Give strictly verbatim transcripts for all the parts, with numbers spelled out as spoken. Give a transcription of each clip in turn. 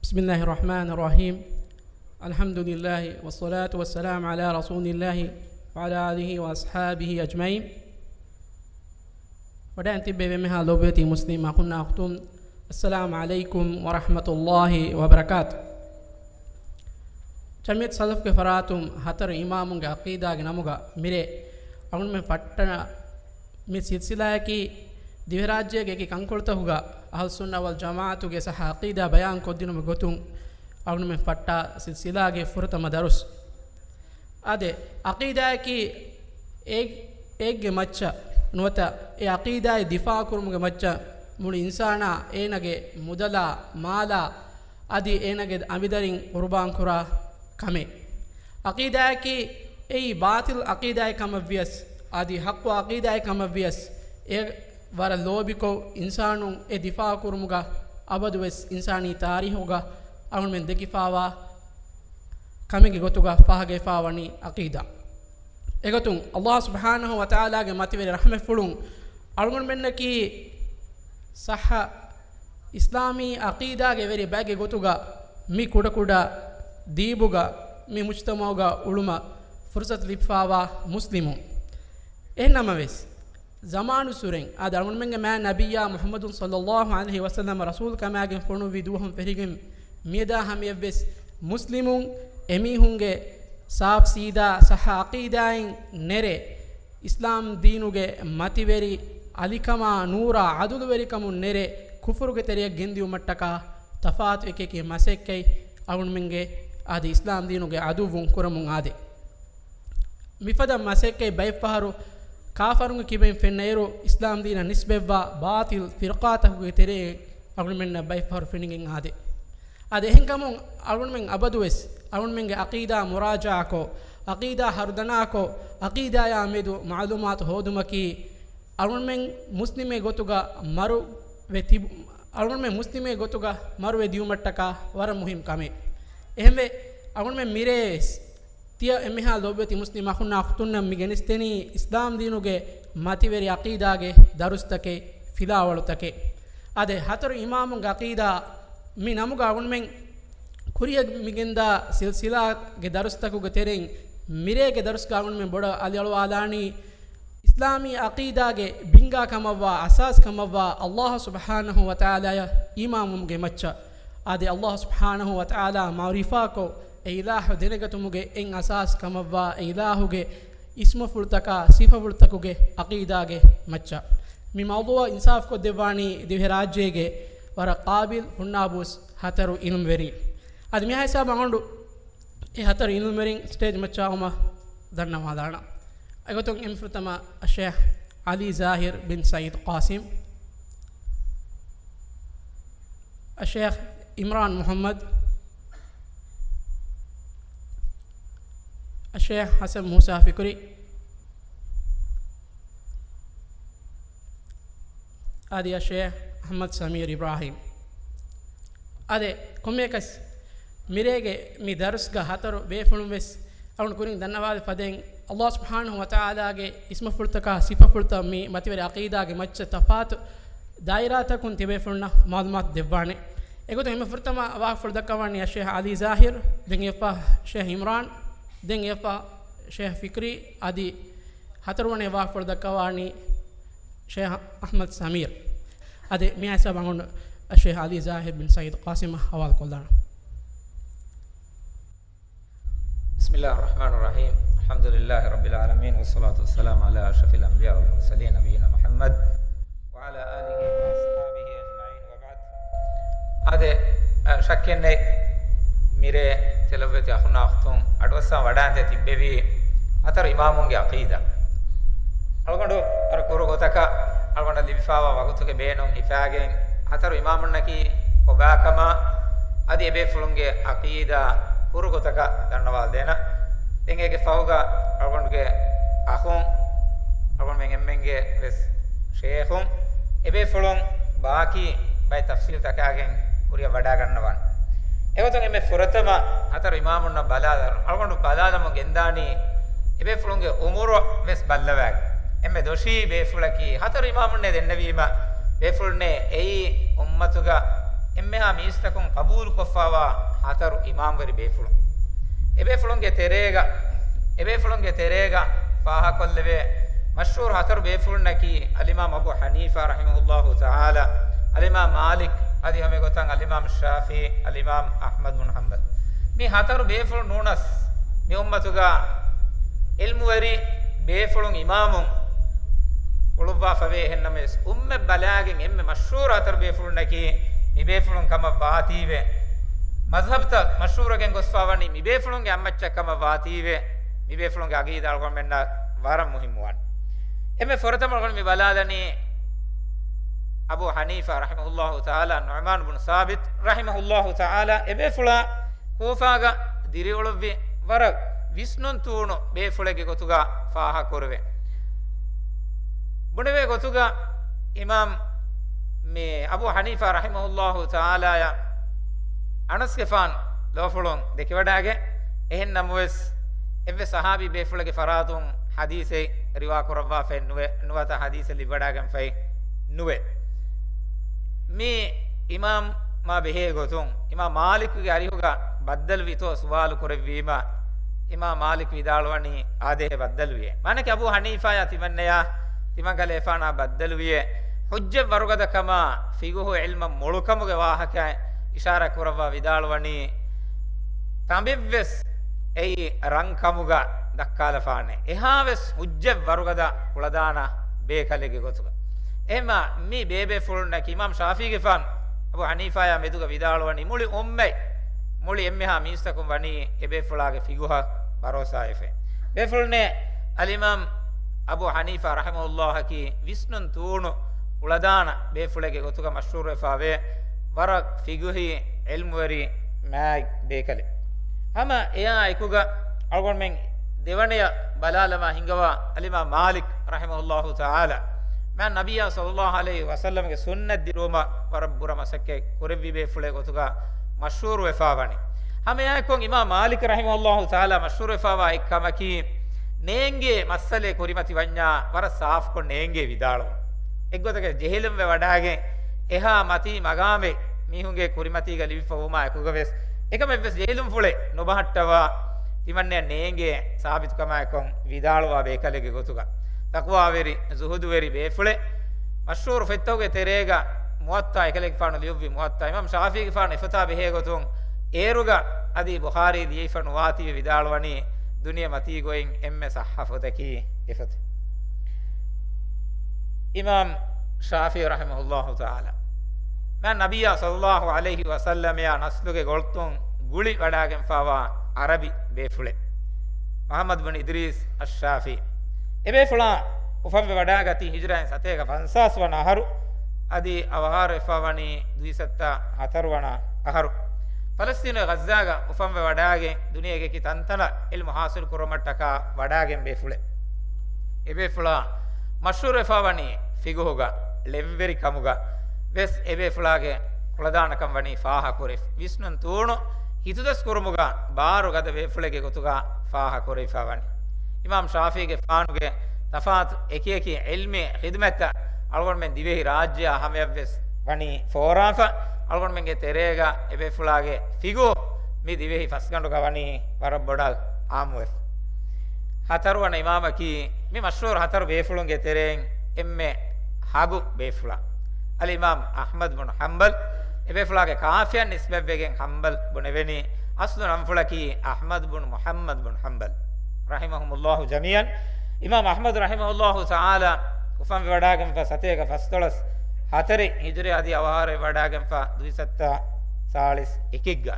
بسم الله الرحمن الرحيم. الحمد لله والصلاة والسلام على رسول الله وعلى آله وأصحابه أجمعين. ވަޑައިން ތިއްބެވި އެންމެހާ ލޯބިވެތި މުސްލިމް އަޚުންނާ އުޚްތުން، އައްސަލާމު ޢަލައިކުމް ވަރަޙްމަތުﷲި ވަބަރަކާތު. ޖަމްޢިއްޔަތު ސަލަފްގެ ފަރާތުން ހަތަރު އިމާމުންގެ ޢަޤީދާގެ ނަމުގަ މިރޭ އަޅުގަނޑުމެން ފައްޓަނަ މި ސިލްސިލާއަކީ ދިވެހިރާއްޖޭގެ އެކި ކަންކޮޅުތަކުގަ އަހުލުއްސުންނަ ވަލްޖަމާޢަތުގެ ޞައްޙަ ޢަޤީދާ ބަޔާންކޮށްދިނުމުގެ ގޮތުން އަޅުގަނޑުމެން ފައްޓާ ސިލްސިލާގެ ފުރަތަމަ ދަރުސް. އާދެ، ޢަޤީދާއަކީ އޭ-، އޭގެ މައްޗަށް ނުވަތަ އެ ޢަޤީދާއެއް ދިފާޢުކުރުމުގެ މައްޗަށް މުޅި އިންސާނާ އޭނާގެ މުދަލާ، މާލާ، އަދި އޭނާގެ އަނބިދަރިން ޤުރުބާންކުރާ ކަމެއް. ޢަޤީދާއަކީ އެއީ ބާޠިލް ޢަޤީދާއެއް ކަމަށްވިޔަސް، އަދި ޙައްޤު ޢަޤީދާއެއް ކަމަށްވިޔަސް، އެ ވަރަށް ލޯބިކޮށް، އިންސާނުން އެ ދިފާޢުކުރުމުގަ އަބަދުވެސް އިންސާނީ ތާރީޚުގަ އަޅުގަނޑުމެން ދެކިފާވާ ކަމެއްގެ ގޮތުގަ ފާހަގަވެފާވަނީ ޢަޤީދާ. އެގޮތުން ﷲ ސުބްޙާނަހޫ ވަތަޢާލާގެ މަތިވެރި ރަޙްމަތްފުޅުން އަޅުގަނޑުމެންނަކީ ޞައްޙަ އިސްލާމީ ޢަޤީދާގެ ވެރި ބައެއްގެ ގޮތުގަ މި ކުޑަކުޑަ ދީބުގަ މި މުޖްތަމަޢުގަ އުޅުމަށް ފުރުޞަތު ލިބިފާވާ މުސްލިމުން. އެހެންނަމަވެސް، ޒަމާނުއްސުރެން އާދެ، އަޅުގަނޑުމެންގެ މާތް ނަބިއްޔާ މުޙައްމަދު ޞައްލައްލާހު ޢަލައިހި ވަސައްލަމަ ރަސޫލު ކަމާގެން ފޮނުއްވި ދުވަހުން ފެށިގެން މިއަދާ ހަމަޔަށްވެސް މުސްލިމުން އެމީހުންގެ ސާފް ސީދާ ޞައްޙަ ޢަޤީދާއިން ނެރެ، އިސްލާމް ދީނުގެ މަތިވެރި އަލިކަމާ ނޫރާ ޢަދުލުވެރިކަމުން ނެރެ، ކުފުރުގެ ތެރެޔަށް ގެންދިއުމަށްޓަކާ ތަފާތު އެކިއެކި މަސައްކަތް އަޅުގަނޑުމެންގެ އާދެ، އިސްލާމް ދީނުގެ ޢަދުއްވުން ކުރަމުން އާދެ. މިފަދަ މަސައްކަތް ބައެއްފަހަރު ކާފަރުންގެ ކިބައިން ފެންނައިރު، އިސްލާމް ދީނަށް ނިސްބަތްވާ ބާޠިލް ފިރުޤާތަކުގެ ތެރެއިން އަޅުގަނޑުމެންނަށް ބައެއްފަހަރު ފެނިގެން އާދެ. އާދެ، އެހެންކަމުން އަޅުގަނޑުމެން އަބަދުވެސް އަޅުގަނޑުމެންގެ ޢަޤީދާ މުރާޖަޢާކޮށް، ޢަޤީދާ ހަރުދަނާކޮށް، ޢަޤީދާޔާ މެދު މަޢުލޫމާތު ހޯދުމަކީ އަޅުގަނޑުމެން މުސްލިމެއް ގޮތުގަ މަރުވެ ތިބު-، އަޅުގަނޑުމެން މުސްލިމެއް ގޮތުގަ މަރުވެ ދިޔުމަށްޓަކާ ވަރަށް މުހިންމު ކަމެއް. އެހެންވެ، އަޅުގަނޑުމެން މިރޭވެސް ތިޔަ އެންމެހާ ލޯބިވެތި މުސްލިމް އަޚުންނާ އުޚްތުންނަށް މި ގެނެސްދެނީ އިސްލާމް ދީނުގެ މަތިވެރި ޢަޤީދާގެ ދަރުސްތަކެއް، ފިލާވަޅުތަކެއް. އާދެ، ހަތަރު އިމާމުންގެ ޢަޤީދާ މި ނަމުގަ އަޅުގަނޑުމެން ކުރިއަށް މިގެންދާ ސިލްސިލާގެ ދަރުސްތަކުގެ ތެރެއިން މިރޭގެ ދަރުސްގަ އަޅުގަނޑުމެން ބޮޑަށް އަލިއަޅުވާލާނީ، އިސްލާމީ ޢަޤީދާގެ ބިންގާ ކަމަށްވާ، އަސާސް ކަމަށްވާ، ﷲ ސުބްޙާނަހޫ ވަތަޢާލާޔަށް އީމާންވުމުގެ މައްޗަށް. އާދެ، ﷲ ސުބްޙާނަހޫ ވަތަޢާލާ މަޢުރިފާކޮށް، އެ އިލާހު ދެނެގަތުމުގެ އެއް އަސާސް ކަމަށްވާ، އެ އިލާހުގެ އިސްމުފުޅުތަކާ ސިފަފުޅުތަކުގެ ޢަޤީދާގެ މައްޗަށް. މި މައުޟޫޢަށް އިންސާފުކޮށްދެއްވާނީ ދިވެހިރާއްޖޭގެ ވަރަށް ޤާބިލް ހުންނާބުސް ހަތަރު ޢިލްމުވެރިން. އަދި މިހާ ހިސާބަށް އަޅުގަނޑު އެ ހަތަރު ޢިލްމުވެރިން ސްޓޭޖް މައްޗަށް އައުމަށް ދަންނަވާލާނަން. އެގޮތުން އެންމެ ފުރަތަމަ އައްޝޭޚް ޢަލީ ޒާހިރު ބިން ސަޢީދު ޤާސިމް، އައްޝޭޚް އިމްރާން މުޙައްމަދު، އައްޝޭޚް ޙަސަން މޫސާ ފިކުރީ، އަދި އައްޝޭޚް އަޙްމަދު ސަމީރު އިބްރާހީމް. އާދެ، ކޮންމެއަކަސް މިރޭގެ މި ދަރުސްގަ ހަތަރު ބޭފުޅުން ވެސް އަޅުގަނޑު ކުރިން ދަންނަވާލި ފަދައިން، ﷲ ސުބްޙާނަހޫ ވަތަޢާލާގެ އިސްމުފުޅުތަކާ ސިފަފުޅުތައް މި މަތިވެރި ޢަޤީދާގެ މައްޗަށް ތަފާތު ދާއިރާތަކުން ތިބޭފުޅުންނަށް މަޢުލޫމާތު ދެއްވާނެ. އެގޮތުން އެންމެ ފުރަތަމަ ވާހަކަފުޅު ދައްކަވާނީ އައްޝޭޚް ޢަލީ ޒާހިރު، ދެން އެއަށްފަހު ޝޭޚް އިމްރާން، ދެން އެއަށްފަހު ޝޭޚް ފިކްރީ، އަދި ހަތަރުވަނަ ވާހަކަފުޅު ދައްކަވާނީ ޝޭޚް އަޙްމަދު ސަމީރު. އަދި މި ހިސާބަށް އަޅުގަނޑު އައްޝޭޚް ޢަލީ ޒާހިރު ބިން ސަޢީދު ޤާސިމަށް ޙަވާލު ކޮށްލާނަން. بسم الله الرحمن الرحيم. الحمد لله رب العالمين، والصلاة والسلام على أشرف الأنبياء والمرسلين، نبينا محمد وعلى آله وأصحابه أجمعين، وبعد. އާދެ، އަ، ޝައްކެއް ނެތް، މިރޭ ތިޔަ ލޮބުވެތި އަޚުންނާ އުޚްތުން އަޑުއައްސަން ވަޑައިގެން ތިއްބެވީ ހަތަރު އިމާމުންގެ ޢަޤީދާ. އަޅުގަނޑު ވަރަށް ކުރު ގޮތަކަށް އަޅުގަނޑަށް ލިބިފާވާ ވަގުތުގެ ބޭނުން ހިފާގެން، ހަތަރު އިމާމުންނަކީ ކޮބާކަމާ، އަދި އެބޭފުޅުންގެ ޢަޤީދާ ކުރު ގޮތަކަށް ދަންނަވާލަދޭނަން. ދެން އޭގެ ފަހުގަ އަޅުގަނޑުގެ އަޚުން، އަޅުގަނޑުމެން އެންމެންގެ ވެސް ޝޭޚުން، އެބޭފުޅުން ބާކީ ބައެއް ތަފްޞީލްތަކާގެން ކުރިއަށް ވަޑައިގަންނަވާނެ. އެގޮތުން އެންމެ ފުރަތަމަ ހަތަރު އިމާމުންނަށް ބަލާލަ، އަޅުގަނޑު ބަލާލަމުން ގެންދާނީ، އެބޭފުޅުންގެ އުމުރު ވެސް ބައްލަވައިގެން. އެންމެ ދޮށީ ބޭފުޅަކީ ހަތަރު އިމާމުންނޭ ދެންނެވީމަ، ބޭފުޅުންނޭ އެއީ އުއްމަތުގަ އެންމެހާ މީސްތަކުން ޤަބޫލުކޮށްފާވާ ހަތަރު އިމާމްވެރި ބޭފުޅުން. އެބޭފުޅުންގެ ތެރޭގަ، އެބޭފުޅުންގެ ތެރޭގަ ފާހަކޮށްލެވޭ މަޝްހޫރު ހަތަރު ބޭފުޅުންނަކީ އަލްއިމާމް އަބޫ ޙަނީފާ ރަޙިމަހުﷲ ތަޢާލާ، އަލްއިމާމް މާލިކް، އަދި ހަމަ އެގޮތަށް އަލްއިމާމް ޝާފިޢީ، އަލްއިމާމް އަޙްމަދު ބުން ޙަންބަލް. މި ހަތަރު ބޭފުޅުން ނޫނަސް، މި އުއްމަތުގަ ޢިލްމުވެރި ބޭފުޅުން އިމާމުން އުޅުއްވާފަވޭ. އެހެންނަމަވެސް، އުއްމަތް ބަލާގެން އެންމެ މަޝްހޫރު ހަތަރު ބޭފުޅުންނަކީ، މި ބޭފުޅުން ކަމަށް ވާތީވެ، މަޒްހަބްތައް މަޝްހޫރުވެގެން ގޮސްފާވަނީ މި ބޭފުޅުންގެ އަތްމައްޗަށް ކަމަށް ވާތީވެ، މި ބޭފުޅުންގެ ޢަޤީދާ އަޅުގަނޑުމެންނަށް ވަރަށް މުހިއްމުވާނެ. އެންމެ ފުރަތަމަ އަޅުގަނޑު މި ބަލާލަނީ އަބޫ ޙަނީފާ ރަޙިމަހުﷲ ތަޢާލާ، ނުޢުމާން ބުން ސާބިތް ރަޙިމަހުﷲ ތަޢާލާ، އެބޭފުޅާ ކޫފާގަ ދިރިއުޅުއްވި ވަރަށް ވިސްނުން ތޫނު ބޭފުޅެއްގެ ގޮތުގަ ފާހަކުރެވޭ. ބުނެވޭ ގޮތުގަ އިމާމް މި އަބޫ ޙަނީފާ ރަޙިމަހުﷲ ތަޢާލާޔަށް އަނަސްގެފާން ލޯފުޅުން ދެކިވަޑާގެ، އެހެން ނަމަވެސް، އެއްވެސް ޞަޙާބީ ބޭފުޅެއްގެ ފަރާތުން ޙަދީޘެއް ރިވާ ކުރައްވާފައެއް ނުވެ، ނުވަތަ ޙަދީޘެއް ލިބިވަޑާގެންފައެއް ނުވޭ. މި އިމާމާ ބެހޭ ގޮތުން، އިމާމް މާލިކުގެ އަރިހުގަ ބައްދަލުވިތޯ ސުވާލު ކުރެއްވީމަ، އިމާމް މާލިކް ވިދާޅުވަނީ އާދޭހޭ ބައްދަލުވިޔޭ. މާނަކީ އަބޫ ޙަނީފާޔާ ތިމަންނަޔާ ތިމަން ކަލޭފާނާ ބައްދަލުވިޔޭ. ޙުއްޖަތް ވަރުގަދަކަމާ ފިޤުހު ޢިލްމަށް މޮޅުކަމުގެ ވާހަކައެއް އިޝާރާތް ކުރައްވާ ވިދާޅުވަނީ، ތަނބެއްވެސް އެއީ ރަންކަމުގަ ދައްކާލަފާނެ. އެހާވެސް ޙުއްޖަތް ވަރުގަދަ ކުޅަދާނަ ބޭކަލެއްގެ ގޮތުގަ. އެހެންމާ މި ބޭބޭފުޅުންނަކީ އިމާމް ޝާފީގެފާނު އަބޫ ޙަނީފާޔާ މެދުގަ ވިދާޅުވަނީ މުޅި އުއްމަތް، މުޅި އެންމެހާ މީސްތަކުން ވަނީ އެބޭފުޅާގެ ފިޤުހަށް ބަރޯސާވެފަ. ބޭފުޅުންނޭ އަލްއިމާމް އަބޫ ޙަނީފާ ރަޙިމަހުﷲއަކީ ވިސްނުން ތޫނު ކުޅަދާނަ ބޭފުޅެއްގެ ގޮތުގަ މަޝްހޫރުވެފާވޭ ވަރަށް ފިޤުހީ ޢިލްމުވެރި މާތް ބޭކަލެއް. ހަމަ އެއާ އެކުގަ އަޅުގަނޑުމެން ދެވަނަޔަށް ބަލާލަމާ ހިނގަވާ އަލްއިމާމް މާލިކް ރަޙިމަހުﷲ ތަޢާލާ މާތް ނަބިއްޔާ ޞައްލަﷲ ޢަލައިހި ވަސައްލަމްގެ ސުންނަތް ދިރުވުމަށް ވަރަށް ބުރަ މަސައްކަތް ކުރެއްވި ބޭފުޅެއް ގޮތުގަ މަޝްހޫރުވެފާވަނީ. ހަމައެއާއެކު އިމާމް މާލިކް ރަޙިމަހުﷲ ތަޢާލާ މަޝްހޫރުވެފާވާ އެއްކަމަކީ، ނޭނގޭ މައްސަލައެއް ކުރިމަތިވަންޏާ ވަރަށް ސާފުކޮށް ނޭނގޭ ވިދާޅުވުން. އެއްގޮތަކަށް ޖެހިލުންވެ ވަޑާގެން އެހާ މަތީ މަގާމެއް މީހުންގެ ކުރިމަތީގަ ލިބިފަ ވުމާ އެކުގަވެސް، އެކަމެއްވެސް ޖެހިލުންފުޅެއް ނުބަހައްޓަވާ، ތިމަންނަޔަށް ނޭނގޭ ސާބިތުކަމާއެކު ވިދާޅުވާ ބޭކަލެއްގެ ގޮތުގަ، ތަޤްވާވެރި، ޒުހުދުވެރި ބޭފުޅެއް. މަޝްހޫރު ފޮތްތަކުގެ ތެރޭގަ މުވައްޠާ، އެކަލޭގެފާނު ލިޔުއްވި މުވައްޠާ، އިމާމް ޝާފީގެފާނު އެފަތާ ބެހޭ ގޮތުން އޭރުގަ އަދި ބުޚާރީ ލިޔެފަ ނުވާތީވެ ވިދާޅުވަނީ، ދުނިޔެ މަތީގައި އެންމެ ޞައްޙަ ފޮތަކީ އެފޮތެއް. އިމާމް ޝާފިޢީ ރަޙިމަހުﷲ ތަޢާލާ މާތް ނަބިއްޔާ ޞައްލަﷲ ޢަލައިހި ވަސައްލަމަޔާ ނަސްލުގެ ގޮޅުތުން ގުޅި ވަޑާގެންފާވާ ޢަރަބި ބޭފުޅެއް، މުޙައްމަދު ބުން އިދްރީސް އައްޝާފިޢީ. އެބޭފުޅާ އުފަންވެ ވަޑާގަތީ ހިޖުރައިން ސަތޭކަ ފަންސާސް ވަނަ އަހަރު، އަދި އަވަހާރަވެފާވަނީ ދުއިސައްތަ ހަތަރު ވަނަ އަހަރު. ފަލަސްތީނުގެ ޣައްޒާގަ އުފަންވެ ވަޑާގެން ދުނިޔޭގެ އެކި ތަންތަނަށް ޢިލްމު ޙާޞިލު ކުރުމަށްޓަކާ ވަޑާގެން ބޭފުޅެއް. އެބޭފުޅާ މަޝްހޫރުވެފާވަނީ ފިޤުހުގަ، ޅެންވެރިކަމުގަ ވެސް އެބޭފުޅާގެ ކުޅަދާނަކަން ވަނީ ފާހަގަކުރެވި، ވިސްނުން ތޫނު ހިތުދަސް ކުރުމުގަ ބާރު ގަދަ ބޭފުޅެއްގެ ގޮތުގަ ފާހަގަކުރެވިފާވަނީ. އިމާމް ޝާފިޢީގެފާނުގެ ތަފާތު އެކިއެކި ޢިލްމީ ޚިދުމަތްތައް އަޅުގަނޑުމެން ދިވެހި ރާއްޖެއާ ހަމަޔަށްވެސް ވަނީ ފޯރާފަ. އަޅުގަނޑުމެންގެ ތެރޭގަ އެބޭފުޅާގެ ފިޤުހު މި ދިވެހި ފަސްގަނޑުގަ ވަނީ ވަރަށް ބޮޑަށް ޢާއްމުވެފަ. ހަތަރުވަނަ އިމާމަކީ މި މަޝްހޫރު ހަތަރު ބޭފުޅުންގެ ތެރެއިން އެންމެ ހަގު ބޭފުޅާ، އަލްއިމާމް އަޙްމަދު ބުން ޙަންބަލް. އެބޭފުޅާގެ ކާފިޔަށް ނިސްބަތްވެގެން ޙަންބަލް ބުނެވެނީ. އަސްލު ނަންފުޅަކީ އަޙްމަދު ބުން މުޙައްމަދު ބުން ޙަންބަލް. ރަޙިމަހުމުﷲ ޖަމީޢަން. އިމާމް އަޙްމަދު ރަޙިމަހުﷲ ތަޢާލާ އުފަންވެވަޑާގެންފަ ސަތޭކަ ފަސްދޮޅަސް ހަތަރެއް ހިޖުރީ އަދި އަވަހާރަވެވަޑާގެންފަ ދުއިސައްތަ ސާޅީސް އެކެއްގަ.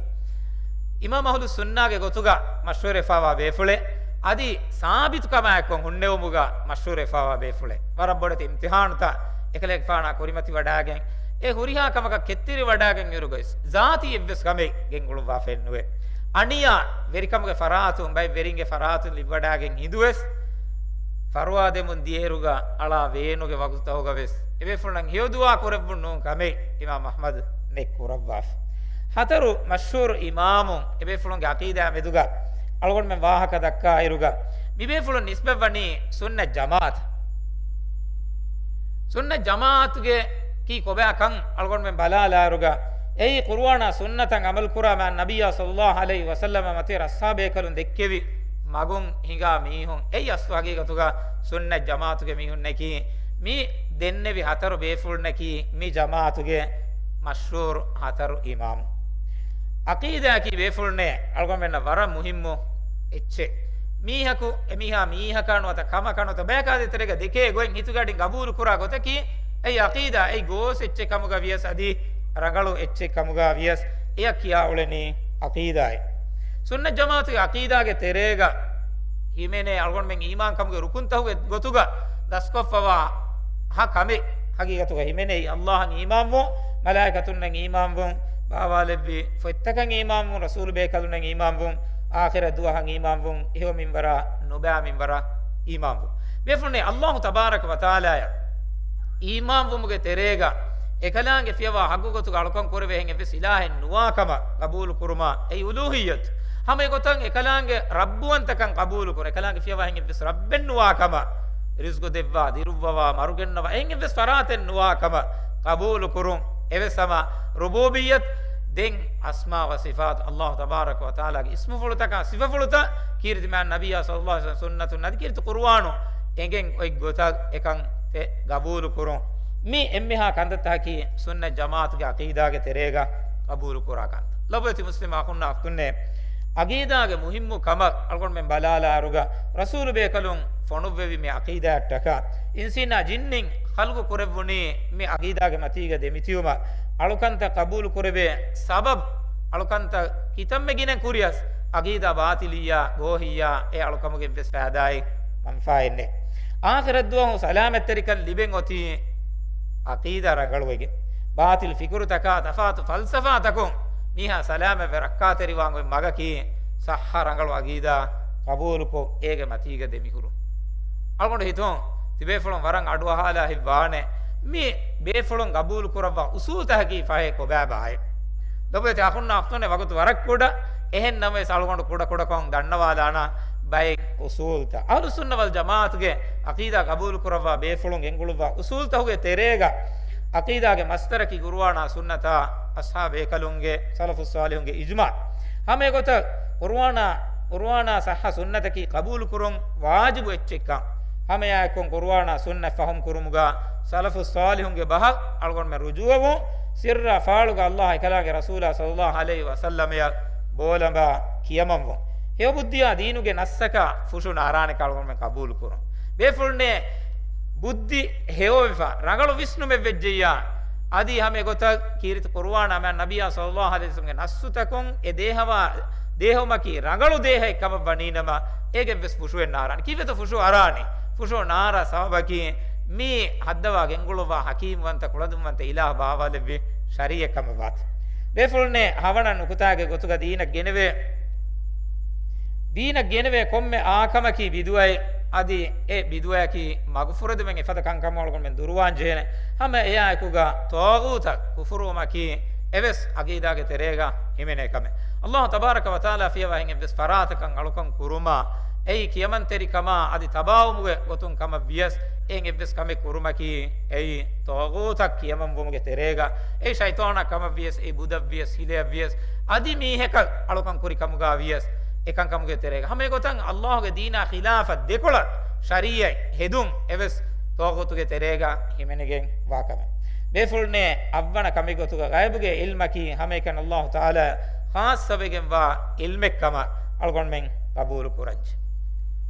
އިމާމް އަހުލުއްސުންނާގެ ގޮތުގަ މަޝްހޫރުވެފާވާ ބޭފުޅެއް، އަދި ސާބިތުކަމާއެކު ހުންނެވުމުގަ މަޝްހޫރުވެފާވާ ބޭފުޅެއް. ވަރަށް ބޮޑެތި އިމްތިޙާނުތައް އެކަލޭގެފާނާ ކުރިމަތިވަޑާގެން، އެ ހުރިހާ ކަމަކަށް ކެތްތެރިވަޑާގެން އިރުގައި ޒާތީ އެއްވެސް ކަމެއް ގެންގުޅުއްވާފައެއް ނުވޭ. އަނިޔާ ވެރިކަމުގެ ފަރާތުން ބައެއް ވެރިންގެ ފަރާތުން ލިބިވަޑާގެން ހިނދުވެސް، ފަރުވާ ދެމުން ދިޔައިރުގަ އަޅާ ވޭނުގެ ވަގުތުތަކުގަވެސް އެބޭފުޅުންނަށް ހެޔޮދުޢާ ކުރެއްވުން ނޫން ކަމެއް އިމާމް އަޙްމަދު ނެތް ކުރައްވާފަ. ހަތަރު މަޝްހޫރު އިމާމުން އެބޭފުޅުންގެ ޢަޤީދާ މެދުގަ އަޅުގަނޑުމެން ވާހަކަ ދައްކާއިރުގަ މިބޭފުޅުން ނިސްބަތްވަނީ ސުންނަތް ޖަމާޢަތަށް. ސުންނަތް ޖަމާޢަތުގެ ކީ ކޮބާކަން އަޅުގަނޑުމެން ބަލާލާއިރުގަ އެއީ ޤުރުއާނާ ސުންނަތަށް ޢަމަލު ކުރާ މާތް ނަބިއްޔާ ޞައްލައްލާހު ޢަލައިހި ވަސައްލަމަ މަތިވެރި އަޞްޙާބޭކަލުން ދެއްކެވި މަގުން ހިނގާ މީހުން. އެއީ އަސްލު ޙަޤީޤަތުގަ ސުންނަތް ޖަމާޢަތުގެ މީހުންނަކީ. މި ދެންނެވި ހަތަރު ބޭފުޅުންނަކީ މި ޖަމާޢަތުގެ މަޝްހޫރު ހަތަރު އިމާމު. ޢަޤީދާއަކީ ބޭފުޅުންނޭ އަޅުގަނޑުމެންނަށް ވަރަށް މުހިއްމު އެއްޗެއް. މީހަކު އެމީހާ މީހަކާ ނުވަތަ ކަމަކާ ނުވަތަ ބަޔަކާ ދޭތެރޭގަ ދެކޭ ގޮތް ހިތުގަޑިން ގަބޫލު ކުރާ ގޮތަކީ އެއީ ޢަޤީދާ. އެއީ ގޯސް އެއްޗެއް ކަމުގަ ވިޔަސް އަދި ރަނގަޅު އެއްޗެއް ކަމުގަ ވިޔަސް އެޔަށް ކިޔާ އުޅެނީ ޢަޤީދާއޭ. ސުންނަތް ޖަމާޢަތުގެ ޢަޤީދާގެ ތެރޭގަ ހިމެނޭ އަޅުގަނޑުމެން އީމާންކަމުގެ ރުކުންތަކުގެ ގޮތުގަ ދަސްކޮށްފަވާ ހަ ކަމެއް ޙަޤީޤަތުގަ ހިމެނޭ. ﷲ އަށް އީމާންވުން، މަލާއިކަތުންނަށް އީމާންވުން، ބާވާލެއްވި ފޮތްތަކަށް އީމާންވުން، ރަސޫލު ބޭކަލުންނަށް އީމާންވުން، އާޚިރަތް ދުވަހަށް އީމާންވުން، އެހެން މިންވަރާ ނުބައި މިންވަރާ އީމާންވުން. ބޭފުޅުންނޭ ﷲ ތަބާރަކަ ވަތަޢާލާއަށް އީމާންވުމުގެ ތެރޭގަ އެކަލާނގެ ފިޔަވާ ޙައްޤު ގޮތުގަ އަޅުކަން ކުރެވޭ އެހެން އެއްވެސް އިލާހެއް ނުވާ ކަމަށް ޤަބޫލު ކުރުމާ، އެއީ އުލޫހިއްޔަތު. ހަމަ އެގޮތަށް އެކަލާނގެ ރައްބުވަންތަކަން ޤަބޫލުކުރުން، އެކަލާނގެ ފިޔަވާ އެހެން އެއްވެސް ރައްބެއް ނުވާ ކަމަށް، ރިޒްޤު ދެއްވާ، ދިރުއްވަވާ، މަރުގެންނަވާ، އެހެން އެއްވެސް ފަރާތެއް ނުވާ ކަމަށް ޤަބޫލުކުރުން. އެވެސް ހަމަ ރުބޫބިއްޔަތު، ދެން އަސްމާ ވަ ޞިފާތު، ﷲ ތަބާރަކަ ވަ ތަޢާލާގެ އިސްމުފުޅުތަކާ ސިފަފުޅުތައް ކީރިތި މާތް ނަބިއްޔާ ޞައްލައްލާހު ޢަލައިހި ވަސައްލަމަ ސުންނަތުން އަދި ކީރިތި ޤުރުއާނު އެނގެން އޮތް ގޮތަށް އެކަން ތެ ގަބޫލު ކުރުން. މި އެންމެހާ ކަންތައްތަކަކީ ސުންނަތް ޖަމާޢަތުގެ ޢަޤީދާގެ ތެރޭގަ ޤަބޫލު ކުރާ ކަންތައް. ލޮބުވެތި މުސްލިމް އަޚުންނާ އުޚްތުންނޭ، ޢަޤީދާގެ މުހިއްމު ކަމަށް އަޅުގަނޑުމެން ބަލާލާއިރުގަ، ރަސޫލު ބޭކަލުން ފޮނުއްވެވި މި ޢަޤީދާއަށްޓަކާ، އިންސީންނާ ޖިންނިން ޚަލްޤު ކުރެއްވުނީ މި ޢަޤީދާގެ މަތީގަ ދެމިތިއުމަށް. އަޅުކަންތައް ޤަބޫލު ކުރެވޭ ސަބަބު، އަޅުކަންތައް ކިތަންމެ ގިނަ ކުރިޔަސް، ޢަޤީދާ ބާޠިލިއްޔާ، ގޯހިއްޔާ، އެ އަޅުކަމުގެ އެއްވެސް ފައިދާއެއް މަންފާއެއް ނެތް. އާޚިރަތްދުވަހު ސަލާމަތްތެރިކަން ލިބެން އޮތީ ޢަޤީދާ ރަނގަޅުވެގެން. ބާޠިލް ފިކުރުތަކާ، ތަފާތު ފަލްސަފާތަކުން މީހާ ސަލާމަތްވެ ރައްކާތެރިވާން އޮތް މަގަކީ ޞައްޙަ ރަނގަޅު ޢަޤީދާ ޤަބޫލުކޮށް، އޭގެ މަތީގަ ދެމިހުރުން. އަޅުގަނޑު ހިތުން ތިބޭފުޅުން ވަރަށް އަޑުއަހާލާ ހިތްވާނެ، މި ބޭފުޅުން ޤަބޫލު ކުރައްވާ އުޞޫލުތަކަކީ ފަހެ ކޮބާބާއޭ؟ ލޮބުވެތި އަޚުންނާ އުޚްތުންނޭ، ވަގުތު ވަރަށް ކުޑަ، އެހެން ނަމަވެސް އަޅުގަނޑު ކުޑަ ކުޑަކޮށް ދަންނަވާލާނަން ބައެއް އުޞޫލުތައް. އަހްލުއްސުންނަ ވަލް ޖަމާޢަތުގެ ޢަޤީދާ ޤަބޫލު ކުރައްވާ ބޭފުޅުން ގެންގުޅުއްވާ އުޞޫލުތަކުގެ ތެރޭގަ ޢަޤީދާގެ މަޞްދަރަކީ ޤުރުއާނާ ސުންނަތާ އަޞްޙާބޭކަލުންގެ ސަލަފުއްޞާލިޙުންގެ އިޖްމާޢު. ހަމަ އެގޮތަށް ޤުރުއާނާ، ޤުރުއާނާ ޞައްޙަ ސުންނަތަކީ ޤަބޫލުކުރުން ވާޖިބު އެއްޗެއްކަން. ހަމައެއާއެކު ޤުރުއާނާ ސުންނަތް ފަހުމް ކުރުމުގަ ސަލަފުއްޞާލިޙުންގެ ބަހަށް އަޅުގަނޑުމެން ރުޖޫޢަވުން، ސިއްރާ ފާޅުގަ ﷲ އެކަލާނގެ ރަސޫލާ ޞައްލައްލާހު ޢަލައިހި ވަސައްލަމަޔަށް ބޯލަނބާ ކިޔަމަންވުން. ހެޔޮބުއްދިއާ ދީނުގެ ނައްސަކާ ފުށު ނާރާނެކަން އަޅުގަނޑުމެން ޤަބޫލުކުރުން. ބޭފުޅުންނޭ ބުއްދި ހެޔޮވެފަ، ރަނގަޅު ވިސްނުމެއް ވެއްޖެއްޔާ، އަދި ހަމަ އެގޮތަށް ކީރިތި ޤުރުއާނާ މާތް ނަބިއްޔާ ޞައްލައްލާހު ޢަލައިހި ވަސައްލަމްގެ ނައްސުތަކުން އެ ދޭހަވާ، ދޭހުމަކީ ރަނގަޅު ދޭހައެއް ކަމަށް ވަނީނަމަ، އޭގެ އެއްވެސް ފުށުއެއް ނާރާނެ. ކީއްވެތޯ ފުށު އަރާނީ؟ ފުށު ނާރާ ސަބަބަކީ މި ހައްދަވާ ގެންގުޅުއްވާ ޙަކީމްވަންތަ، ކުޅަދުންވަންތަ އިލާހު ބާވާލެއްވި ޝަރީޢަތް ކަމަށްވާތީ. ބޭފުޅުންނޭ ހަވަނަ ނުކުތާގެ ގޮތުގަ ދީނަށް ގެނެވޭ، ދީނަށް ގެނެވޭ ކޮންމެ އާކަމަކީ ބިދުޢައެއް. އަދި އެ ބިދުޢައަކީ މަގުފުރެދުމެއް އެފަދަ ކަންކަމަށް އަޅުގަނޑުމެން ދުރުވާން ޖެހޭނެ. ހަމަ އެއާއެކުގަ ޠާޣޫތަށް ކުފުރުވުމަކީ އެވެސް ޢަޤީދާގެ ތެރޭގަ ހިމެނޭ ކަމެއް. ﷲ ތަބާރަކަ ވަތަޢާލާ ފިޔަވާ އެހެން އެއްވެސް ފަރާތަކަށް އަޅުކަން ކުރުމާ، އެއީ ކިޔަމަންތެރިކަމާ އަދި ތަބާވުމުގެ ގޮތުން ކަމަށް ވިޔަސް، އެހެން އެއްވެސް ކަމެއް ކުރުމަކީ އެއީ ޠާޣޫތަށް ކިޔަމަންވުމުގެ ތެރޭގަ، އެއީ ޝައިޠާނާ ކަމަށް ވިޔަސް، އެއީ ބުދަށް ވިޔަސް، ހިލަޔަށް ވިޔަސް، އަދި މީހަކަށް އަޅުކަން ކުރި ކަމުގަ ވިޔަސް، އެކަންކަމުގެ ތެރޭގަ. ހަމަ އެގޮތަށް ﷲ ގެ ދީނާ ޚިލާފަށް ދެކޮޅަށް ޝަރީޢަތް ހެދުން އެވެސް ޠާޣޫތުގެ ތެރޭގަ ހިމެނިގެން ވާ ކަމެއް. ބޭފުޅުންނޭ އަށްވަނަ ކަމެއް ގޮތުގަ ޣައިބުގެ ޢިލްމަކީ ހަމައެކަނި ﷲ ތަޢާލާ ޚާއްޞަވެގެންވާ ޢިލްމެއް ކަމަށް އަޅުގަނޑުމެން ޤަބޫލު ކުރަންޖެ.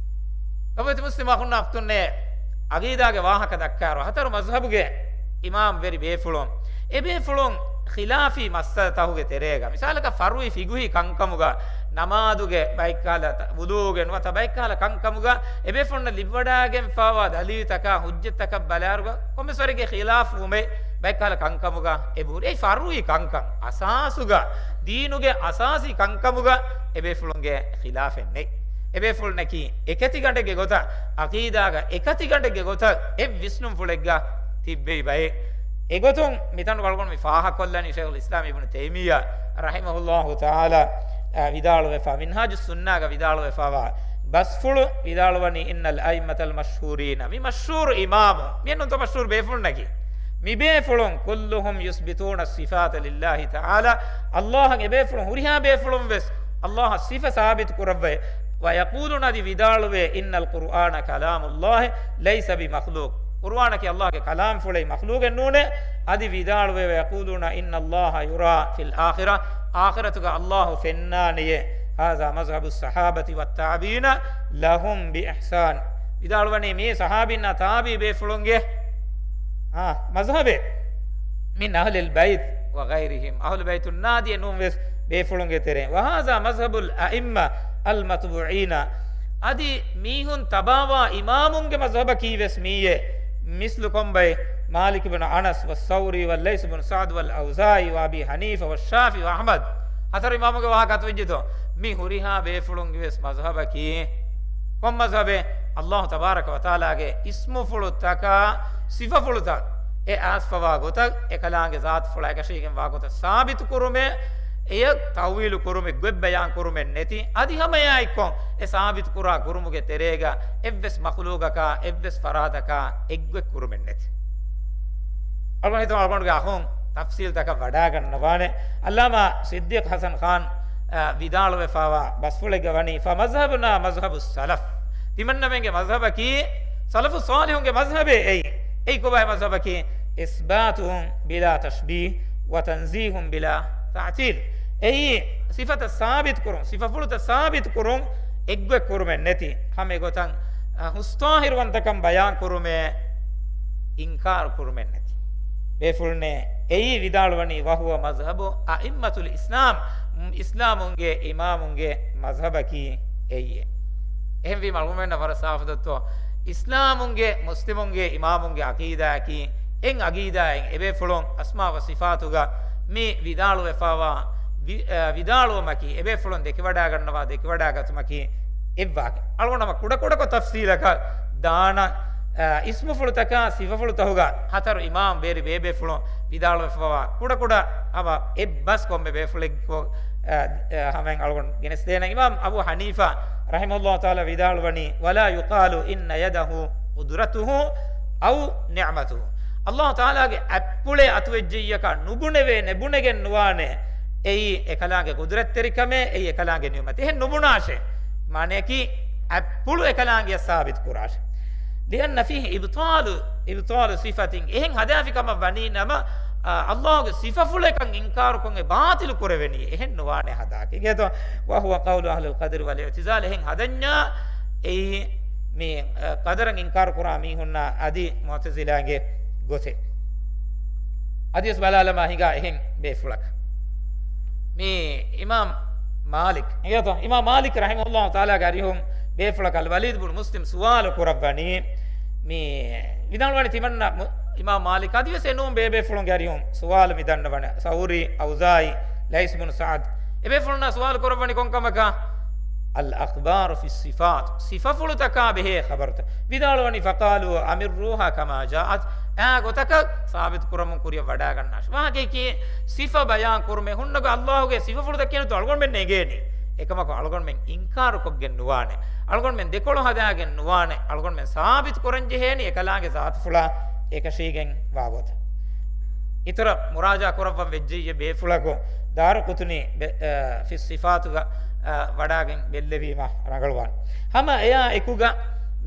ލޮބުވެތި މުސްލިމް އަޚުންނާ އުޚްތުންނޭ، ޢަޤީދާގެ ވާހަކަ ދައްކާއިރު، ހަތަރު މަޒްހަބުގެ އިމާމް ވެރި ބޭފުޅުން، އެ ބޭފުޅުން ޚިލާފީ މައްސަލަތަކުގެ ތެރޭގަ، މިސާލަކަށް ފަރުޢީ ފިޤުހީ ކަންކަމުގަ، ނަމާދުގެ ބައެއްކަހަލަ ތަ-، ވުޟޫގެ ނުވަތަ ބައެއްކަހަލަ ކަންކަމުގަ، އެ ބޭފުޅުންނަށް ލިބިވަޑައިގެންފާވާ ދަލީލުތަކާ ޙުއްޖަތްތަކަށް ބަލާއިރުގަ، ކޮންމެސް ވަރެއްގެ ޚިލާފުވުމެއް ބައެއްކަހަލަ ކަންކަމުގަ އެބަހުރި. އެއީ ފަރުޢީ ކަންކަން، އަސާސުގަ، ދީނުގެ އަސާސީ ކަންކަމުގަ އެ ބޭފުޅުންގެ ޚިލާފެއް ނެތް. އެބޭފުޅުންނަކީ އެކަތިގަނޑެއްގެ ގޮތަށް، ޢަޤީދާގަ އެކަތިގަނޑެއްގެ ގޮތަށް އެއް ވިސްނުންފުޅެއްގަ ތިއްބެވި ބައެއް. އެގޮތުން މިތަނުގަ އަޅުގަނޑު މި ފާހަގަކޮށްލަނީ ޝައިޚުލް އިސްލާމް އިބްނު ތައިމިއްޔާ ރަޙިމަހުﷲ ތަޢާލާ، އަ، ވިދާޅުވެފާ، މިންހާޖުއްސުންނާގަ ވިދާޅުވެފާވާ ބަސްފުޅު ވިދާޅުވަނީ، إن الأئمة المشهورين، މި މަޝްހޫރު އިމާމު، މިއެއްނުންތޯ މަޝްހޫރު ބޭފުޅުންނަކީ. މިބޭފުޅުން كلهم يثبتون الصفات لله تعالى، ﷲ އަށް އެބޭފުޅުން ހުރިހާ ބޭފުޅުން ވެސް ﷲ އަށް ސިފަ ސާބިތު ކުރައްވައޭ. ويقولون، އަދި ވިދާޅުވޭ، إن القرآن كلام الله ليس بمخلوق، ޤުރުއާނަކީ ﷲ ގެ ކަލާމްފުޅެއް، މަޚްލޫޤެއް ނޫނޭ. އަދި ވިދާޅުވޭ، ويقولون إن الله يرى في الآخرة، އާޚިރަތުގަ ﷲ ފެންނާނެޔޭ. هذا مذهب الصحابة والتابعين لهم بإحسان. ވިދާޅުވަނީ މީ ޞަޙާބީންނާ ތާބިޢީ ބޭފުޅުންގެ، އާ، މަޒްހަބެއް. من أهل البيت وغيرهم، އަހުލު ބައިތުންނާ ދިޔަ ނޫން ވެސް ބޭފުޅުންގެ ތެރެއިން. وهذا مذهب الأئمة المتبوعين، އަދި މީހުން ތަބާވާ އިމާމުންގެ މަޒްހަބަކީ ވެސް މީއޭ. މިސްލު ކޮންބައި؟ مالك بن أنس والثوري والليث بن سعد والأوزاعي وأبي حنيفة والشافعي وأحمد. ހަތަރު އިމާމުގެ ވާހަކަ އަތުވެއްޖެތޯ؟ މި ހުރިހާ ބޭފުޅުންގެ ވެސް މަޒްހަބަކީ ކޮން މަޒްހަބެއް؟ ﷲ ތަބާރަކަ ވަތަޢާލާގެ އިސްމުފުޅުތަކާ ސިފަފުޅުތައް އެ އައިސްފަވާ ގޮތަށް، އެކަލާނގެ ޒާތުފުޅާ އެކަށީގެންވާ ގޮތަށް ސާބިތު ކުރުމެއް، އެޔަށް ތައުވީލު ކުރުމެއް، ގޮތް ބަޔާން ކުރުމެއް ނެތި. އަދި ހަމައެއާއެއްކޮށް އެ ސާބިތު ކުރާ ކުރުމުގެ ތެރޭގަ އެއްވެސް މަޚްލޫޤަކާ، އެއްވެސް ފަރާތަކާ އެއްގޮތް ކުރުމެއް ނެތި. އަޅުގަނޑު ހިތުން އަޅުގަނޑުގެ އަޚުން ތަފްސީލްތަކަށް ވަޑާގަންނަވާނެ. ޢައްލާމާ ޞިއްދީޤް ޙަސަން ޚާން، އަ، ވިދާޅުވެފާވާ ބަސްފުޅެއްގަ ވަނީ، فمذهبنا مذهب السلف. ތިމަންނަމެންގެ މަޒްހަބަކީ ސަލަފު ޞާލިޙުންގެ މަޒްހަބޭ އެއީ. އެއީ ކޮބާ މަޒްހަބަކީ؟ إثبات بلا تشبيه وتنزيه بلا تعطيل. އެއީ ސިފަތައް ސާބިތު ކުރުން، ސިފަފުޅުތައް ސާބިތު ކުރުން، އެއްގޮތް ކުރުމެއް ނެތި. ހަމަ އެގޮތަށް، އަ، ހުސްޠާހިރުވަންތަކަން ބަޔާން ކުރުމޭ، އިންކާރު ކުރުމެއް ނެތި. ބޭފުޅުންނޭ އެއީ ވިދާޅުވަނީ، وهو مذهب أئمة الإسلام، އިސްލާމުންގެ އިމާމުންގެ މަޒްހަބަކީ އެއީ. އެހެންވީމަ އަޅުގަނޑުމެންނަށް ވަރަށް ސާފު ދޮއްތޯ؟ އިސްލާމުންގެ، މުސްލިމުންގެ އިމާމުންގެ ޢަޤީދާއަކީ، އެއް ޢަޤީދާއެއް އެބޭފުޅުން އަސްމާ ވަ ޞިފާތުގަ މި ވިދާޅުވެފާވާ ވި-، އަ، ވިދާޅުވުމަކީ، އެބޭފުޅުން ދެކިވަޑާގަންނަވާ، ދެކިވަޑާގަތުމަކީ އެއްވާކަށް. އަޅުގަނޑު ހަމަ ކުޑަކުޑަކޮށް ތަފްޞީލަކަށް ދާނަ، އަ، އިސްމުފުޅުތަކާ ސިފަފުޅުތަކުގަ ހަތަރު އިމާމް ބޭރި ބޭބޭފުޅުން ވިދާޅުވެފަވާ ކުޑަކުޑަ ހަމަ އެއްބަސް ކޮންމެ ބޭފުޅެއްގެ، އަ، އަ، ހަމައިން އަޅުގަނޑު ގެނެސްދޭނަން. އިމާމް އަބޫ ޙަނީފާ ރަޙިމަހުﷲ ތަޢާލާ ވިދާޅުވަނީ، ولا يقال إن يده قدرته أو نعمته. ﷲ ތަޢާލާގެ އަތްޕުޅެއް އަތުވެއްޖެއްޔަކަށް ނުބުނެވޭނެ، ބުނެގެން ނުވާނެ. އެއީ އެކަލާނގެ ޤުދުރަތްތެރިކަމެއް، އެއީ އެކަލާނގެ ނިޢުމަތެއް. އެހެން ނުބުނާށޭ. މާނަޔަކީ އަތްޕުޅު އެކަލާނގެއަށް ސާބިތު ކުރާށޭ. لأن فيه إبطال، إبطال صفة. އެހެން ހަދާފި ކަމަށް ވަނީ ނަމަ، އާ، ﷲ ގެ ސިފަފުޅެއް ކަން އިންކާރުކޮށް އެ ބާޠިލު ކުރެވެނީ. އެހެން ނުވާނެ ހަދާކީ. އިނގޭތޯ؟ وهو قول أهل القدر والاعتزال. އެހެން ހަދަންޏާ އެއީ މި، އަ، ޤަދަރަށް އިންކާރު ކުރާ މީހުންނާ އަދި މުޢުތަޒިލާގެ ގޮތެއް. އަދިވެސް ބަލާލަމާ ހިނގާ އެހެން ބޭފުޅަކަށް. މި އިމާމް މާލިކް، އިނގޭތޯ؟ އިމާމް މާލިކް ރަޙިމަހުﷲ ތަޢާލާގެ އަރިހުން ބޭފުޅަކަށް އަލްވަލީދު ބުނު މުސްލިމް ސުވާލު ކުރައްވަނީ. މި ވިދާޅުވަނީ ތިމަންނަ މު-، އިމާމް މާލިކް އަދިވެސް އެނޫން ބޭބޭފުޅުންގެ އަރިހުން ސުވާލު މި ދަންނަވަނީ. ސައުރީ، އައުޒާއީ، ލައިސް ބުނު ސަޢަދް. އެބޭފުޅުންނާ ސުވާލު ކުރައްވަނީ ކޮންކަމަކާ؟ الأخبار في الصفات، ސިފަފުޅުތަކާ ބެހޭ ޚަބަރުތައް. ވިދާޅުވަނީ، فقالوا أمروها كما جاءت، އާ ގޮތަކަށް ސާބިތު ކުރަމުން ކުރިއަށް ވަޑާގަންނާށި. ވާހަކައަކީ، ސިފަ ބަޔާން ކުރުމޭ ހުންނަ ގޮތް ﷲ ގެ ސިފަފުޅުތައް ކިޔަންތޯ އަޅުގަނޑުމެން އެނގޭނީ. އެކަމަކު އަޅުގަނޑުމެން އިންކާރުކޮށްގެން ނުވާނެ. އަޅުގަނޑުމެން ދެކޮޅު ހަދާގެން ނުވާނެ. އަޅުގަނޑުމެން ސާބިތު ކުރަން ޖެހޭނީ އެކަލާނގެ ޒާތުފުޅާ އެކަށީގެން ވާ ގޮތަށް. އިތުރަށް މުރާޖާ ކުރައްވަން ވެއްޖެއްޔެ ބޭފުޅަކު ދާރުޤުޠުނީ ބެ-، އަ، ފި އައްޞިފާތުގަ، އަ، ވަޑާގެން ބެއްލެވީމަ ރަނގަޅުވާނެ. ހަމަ އެއާ އެކުގަ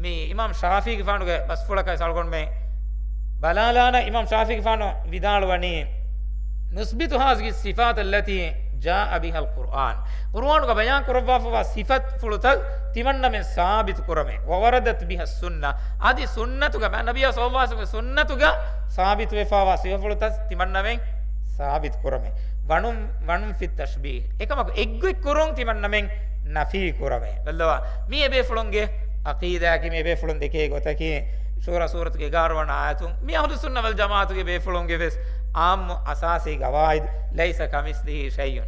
މި އިމާމް ޝާފީގެފާނުގެ ބަސްފުޅަކަށް އަޅުގަނޑުމެން ބަލާލާނަ، އިމާމް ޝާފީގެފާނު ވިދާޅުވަނީ، نثبت هذه الصفات التي جاء بها القرآن. ޤުރުއާނުގަ ބަޔާން ކުރައްވާފަވާ ސިފަތްފުޅުތައް ތިމަންނަމެން ސާބިތު ކުރަމޭ. ووردت بها السنة. އަދި ސުންނަތުގަ، މާ ނަބިއްޔާ ޞައްލައްލާހު ޢަލައިހި ވަސައްލަމްގެ ސުންނަތުގަ ސާބިތުވެފާވާ ސިފަފުޅުތައް ތިމަންނަމެން ސާބިތު ކުރަމޭ. ވަނުން، ވަނުން ފި ތަޝްބީހް. އެކަމަކު އެއްގޮތް ކުރުން ތިމަންނަމެން ނަފީ ކުރަމޭ. ބައްލަވާ، މީ އެބޭފުޅުންގެ ޢަޤީދާއަކީ، މީ އެބޭފުޅުން ދެކޭ ގޮތަކީ، ޝޫރާ ސޫރަތުގެ އެގާރަ ވަނަ އާޔަތުން، މީ އަހުލުއްސުންނަ ވަލްޖަމާޢަތުގެ ބޭފުޅުންގެ ވެސް ޢާއްމު އަސާސީ ގަވާއިދު، ليس كمثله شيء.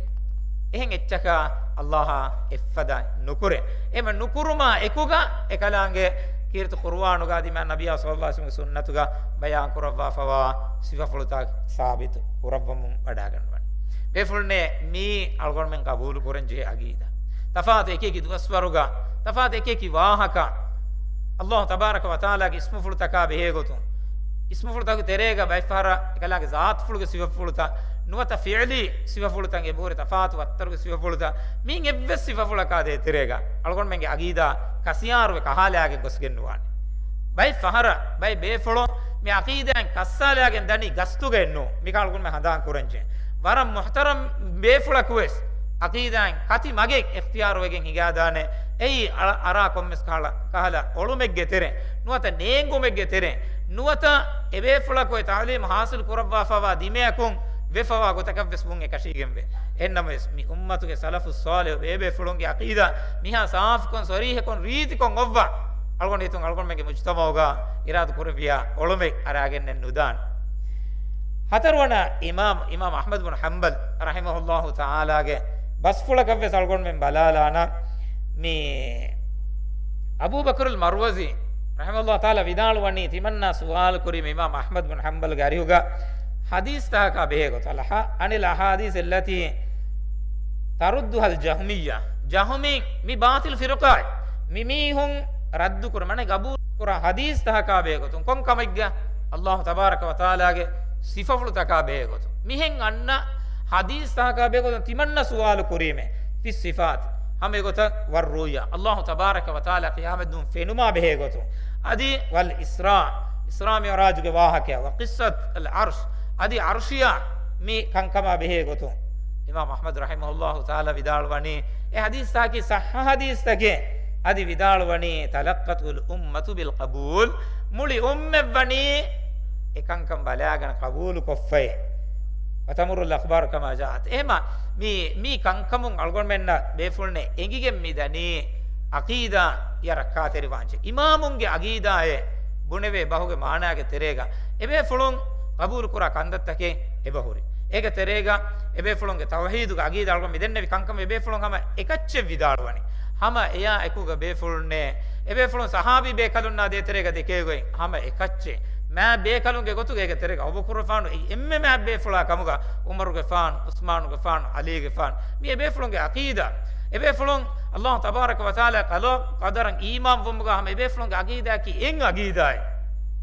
އެހެން އެއްޗަކާ ﷲ އާ އެއްފަދަ ނުކުރޭ. އެހެން ނުކުރުމާ އެކުގަ އެކަލާނގެ ކީރިތި ޤުރުއާނުގަ އަދި މާ ނަބިއްޔާ ޞައްލައްލާހު ޢަލައިހި ވަސައްލަމްގެ ސުންނަތުގަ ބަޔާން ކުރައްވާފަވާ ސިފަފުޅުތައް ސާބިތު ކުރައްވަމުން ވަޑާގަންނަވަން. ބޭފުޅުންނޭ މީ އަޅުގަނޑުމެން ޤަބޫލު ކުރަން ޖެހޭ ޢަޤީދާ. ތަފާތު އެކިއެކި ދުވަސްވަރުގަ، ތަފާތު އެކިއެކި ވާހަކަ، ﷲ ތަބާރަކަ ވަތަޢާލާގެ އިސްމުފުޅުތަކާ ބެހޭގޮތުން، އިސްމުފުޅުތަކުގެ ތެރޭގަ ބައެއްފަހަރަށް އެކަލާނގެ ޒާތުފުޅުގެ ސިފަފުޅުތައް ނުވަތަ ފިޢުލީ ސިފަފުޅުތައް އެބަހުރި ތަފާތު ވައްތަރުގެ ސިފަފުޅުތައް މިއިން އެއްވެސް ސިފަފުޅަކާ ދޭތެރޭގަ އަޅުގަނޑުމެންގެ އަގީދާ ކަސިޔާރުވެ ކަހާލާގެން ގޮސްގެން ނުވާނެ. ބައެއް ފަހަރަށް ބައެއް ބޭފުޅުން މި އަގީދާއިން ކައްސާލާގެން ދަނީ ގަސްތުގައެއްނޫ. މިކަން އަޅުގަނޑުމެން ހަނދާން ކުރަންޖެހޭ. ވަރަށް މުޙްތަރަމް ބޭފުޅަކުވެސް އަގީދާއިން ކަތި މަގެއް އިޚްތިޔާރުވެގެން ހިނގާދާނެ. އެއީ އަ-، އަރާ ކޮންމެސް ކަހަލަ، ކަހަލަ އޮޅުމެއްގެ ތެރެއިން ނުވަތަ ނޭނގުމެއްގެ ތެރެއިން ނުވަތަ އެބޭފުޅަކު އެ ތަޢުލީމު ޙާޞިލު ކުރައްވާފައިވާ ދިމަޔަކުން ވެފައިވާ ގޮތަކަށްވެސް ވުން އެކަށީގެންވޭ. އެހެންނަމަވެސް، މި އުއްމަތުގެ ސަލަފުއް ޞާލިޙު ބޭބޭފުޅުންގެ އަޤީދާ މިހާ ސާފުކޮށް، ޞަރީޙަކޮށް، ރީތިކޮށް އޮއްވާ، އަޅުގަނޑު ހިތުން އަޅުގަނޑުމެންގެ މުޖުތަމަޢުގަ އިރާދަ ކުރެއްވިޔާ އޮޅުމެއް އަރާގެންނެއް ނުދާނެ. ހަތަރުވަނަ އިމާމް، އިމާމް އަޙްމަދު ބުނު ޙަންބަލް ރަޙިމަހުﷲ ތަޢާލާގެ ބަސްފުޅަކަށްވެސް އަޅުގަނޑުމެން ބަލާލާނަން. މި އަބޫ ބަކުރުލް މަރްވަޒީ ރަޙިމަހުﷲ ތަޢާލާ ވިދާޅުވަނީ، ތިމަންނާ ސުވާލު ކުރީ މި އިމާމް އަޙްމަދު ބުނު ޙަންބަލްގެ އަރިހުގަ ޙަދީޘްތަކާ ބެހޭގޮތުން، އަލް އަޙާ-، އަނިލް އަޙާދީޘް އައްލަތީ ތަރުއްދުހަލް ޖަހްމިއްޔާ، ޖަހްމީން މި ބާޠިލް ފިރުޤާއިން މި މީހުން ރައްދުކުރާ، މާނަ ގަބޫލުކުރާ ޙަދީޘްތަކާ ބެހޭގޮތުން. ކޮން ކަމެއްގަ؟ އަލްލާހު ތަބާރަކަ ވަތަޢާލާގެ ސިފަފުޅުތަކާ ބެހޭގޮތުން. މިހެން އަންނަ ޙަދީޘްތަކާ ބެހޭގޮތުން ތިމަންނަ ސުވާލު ކުރީމޭ. ފިއްސިފާތި، ހަމަ އެގޮތަށް ވައްރުއްޔާ، އަލްލާހު ތަބާރަކަ ވަތަޢާލާ ޤިޔާމަތްދުވަހު ފެނުމާ ބެހޭގޮތުން. އަދި ވަލް އިސްރާ، އިސްރާ މިޢުރާޖުގެ ވާހަކަޔާ، ވަ ޤިއްޞަތް އަލް ޢަރްޝް، އަދި ޢަރްޝިޔާ މި ކަންކަމާ ބެހޭގޮތުން. އިމާމް އަޙްމަދު ރަޙިމަހުﷲ ތަޢާލާ ވިދާޅުވަނީ، އެ ޙަދީޘްތަކީ ޞައްޙަ ޙަދީޘްތަކެއް. އަދި ވިދާޅުވަނީ، ތަލައްޤަތްހުލް އުއްމަތު ބިލް ޤަބޫލް، މުޅި އުއްމަތްވަނީ އެކަންކަން ބަލާގަން ޤަބޫލުކޮށްފައޭ. ވަތަމުއްރުލް އަޚްބާރު ކަމާ ޖާއަތް. އެހެމަ މި، މި ކަންކަމުން އަޅުގަނޑުމެންނަށް ބޭފުޅުންނެއް އެނގިގެން މި ދަނީ ޢަޤީދާ ޔަށް ރައްކާތެރިވާންޖެ. އިމާމުންގެ ޢަޤީދާއޭ ބުނެވޭ ބަހުގެ މާނާގެ ތެރޭގަ އެބޭފުޅުން ޤަބޫލުކުރާ ކަންތައްތަކެއް އެބަހުރި. އޭގެ ތެރޭގަ އެބޭފުޅުންގެ ތައުޙީދުގެ ޢަޤީދާ އަޅުގަނޑު މިދެންނެވި ކަންކަމެއް އެބޭފުޅުން ހަމަ އެކައްޗެއް ވިދާޅުވަނީ. ހަމަ އެޔާ އެކުގަ ބޭފުޅުންނޭ، އެބޭފުޅުން ޞަޙާބީ ބޭކަލުންނާ ދޭތެރޭގަ ދެކޭގޮތް ހަމަ އެކައްޗެއް. މާތް ބޭކަލުންގެ ގޮތުގަ އޭގެ ތެރޭގަ އަބޫބަކުރުގެފާނު އެއީ އެންމެ މާތް ބޭފުޅާ ކަމުގަ، ޢުމަރުގެފާނު، ޢުސްމާނުގެފާނު، ޢަލީގެފާނު. މި އެބޭފުޅުންގެ ޢަޤީދާ. އެބޭފުޅުން އަލްލާހު ތަބާރަކަ ވަތަޢާލާ ޤަޟާ ޤަދަރަށް އީމާންވުމުގަ ހަމަ އެބޭފުޅުންގެ ޢަޤީދާއަކީ އެއް ޢަޤީދާއެއް.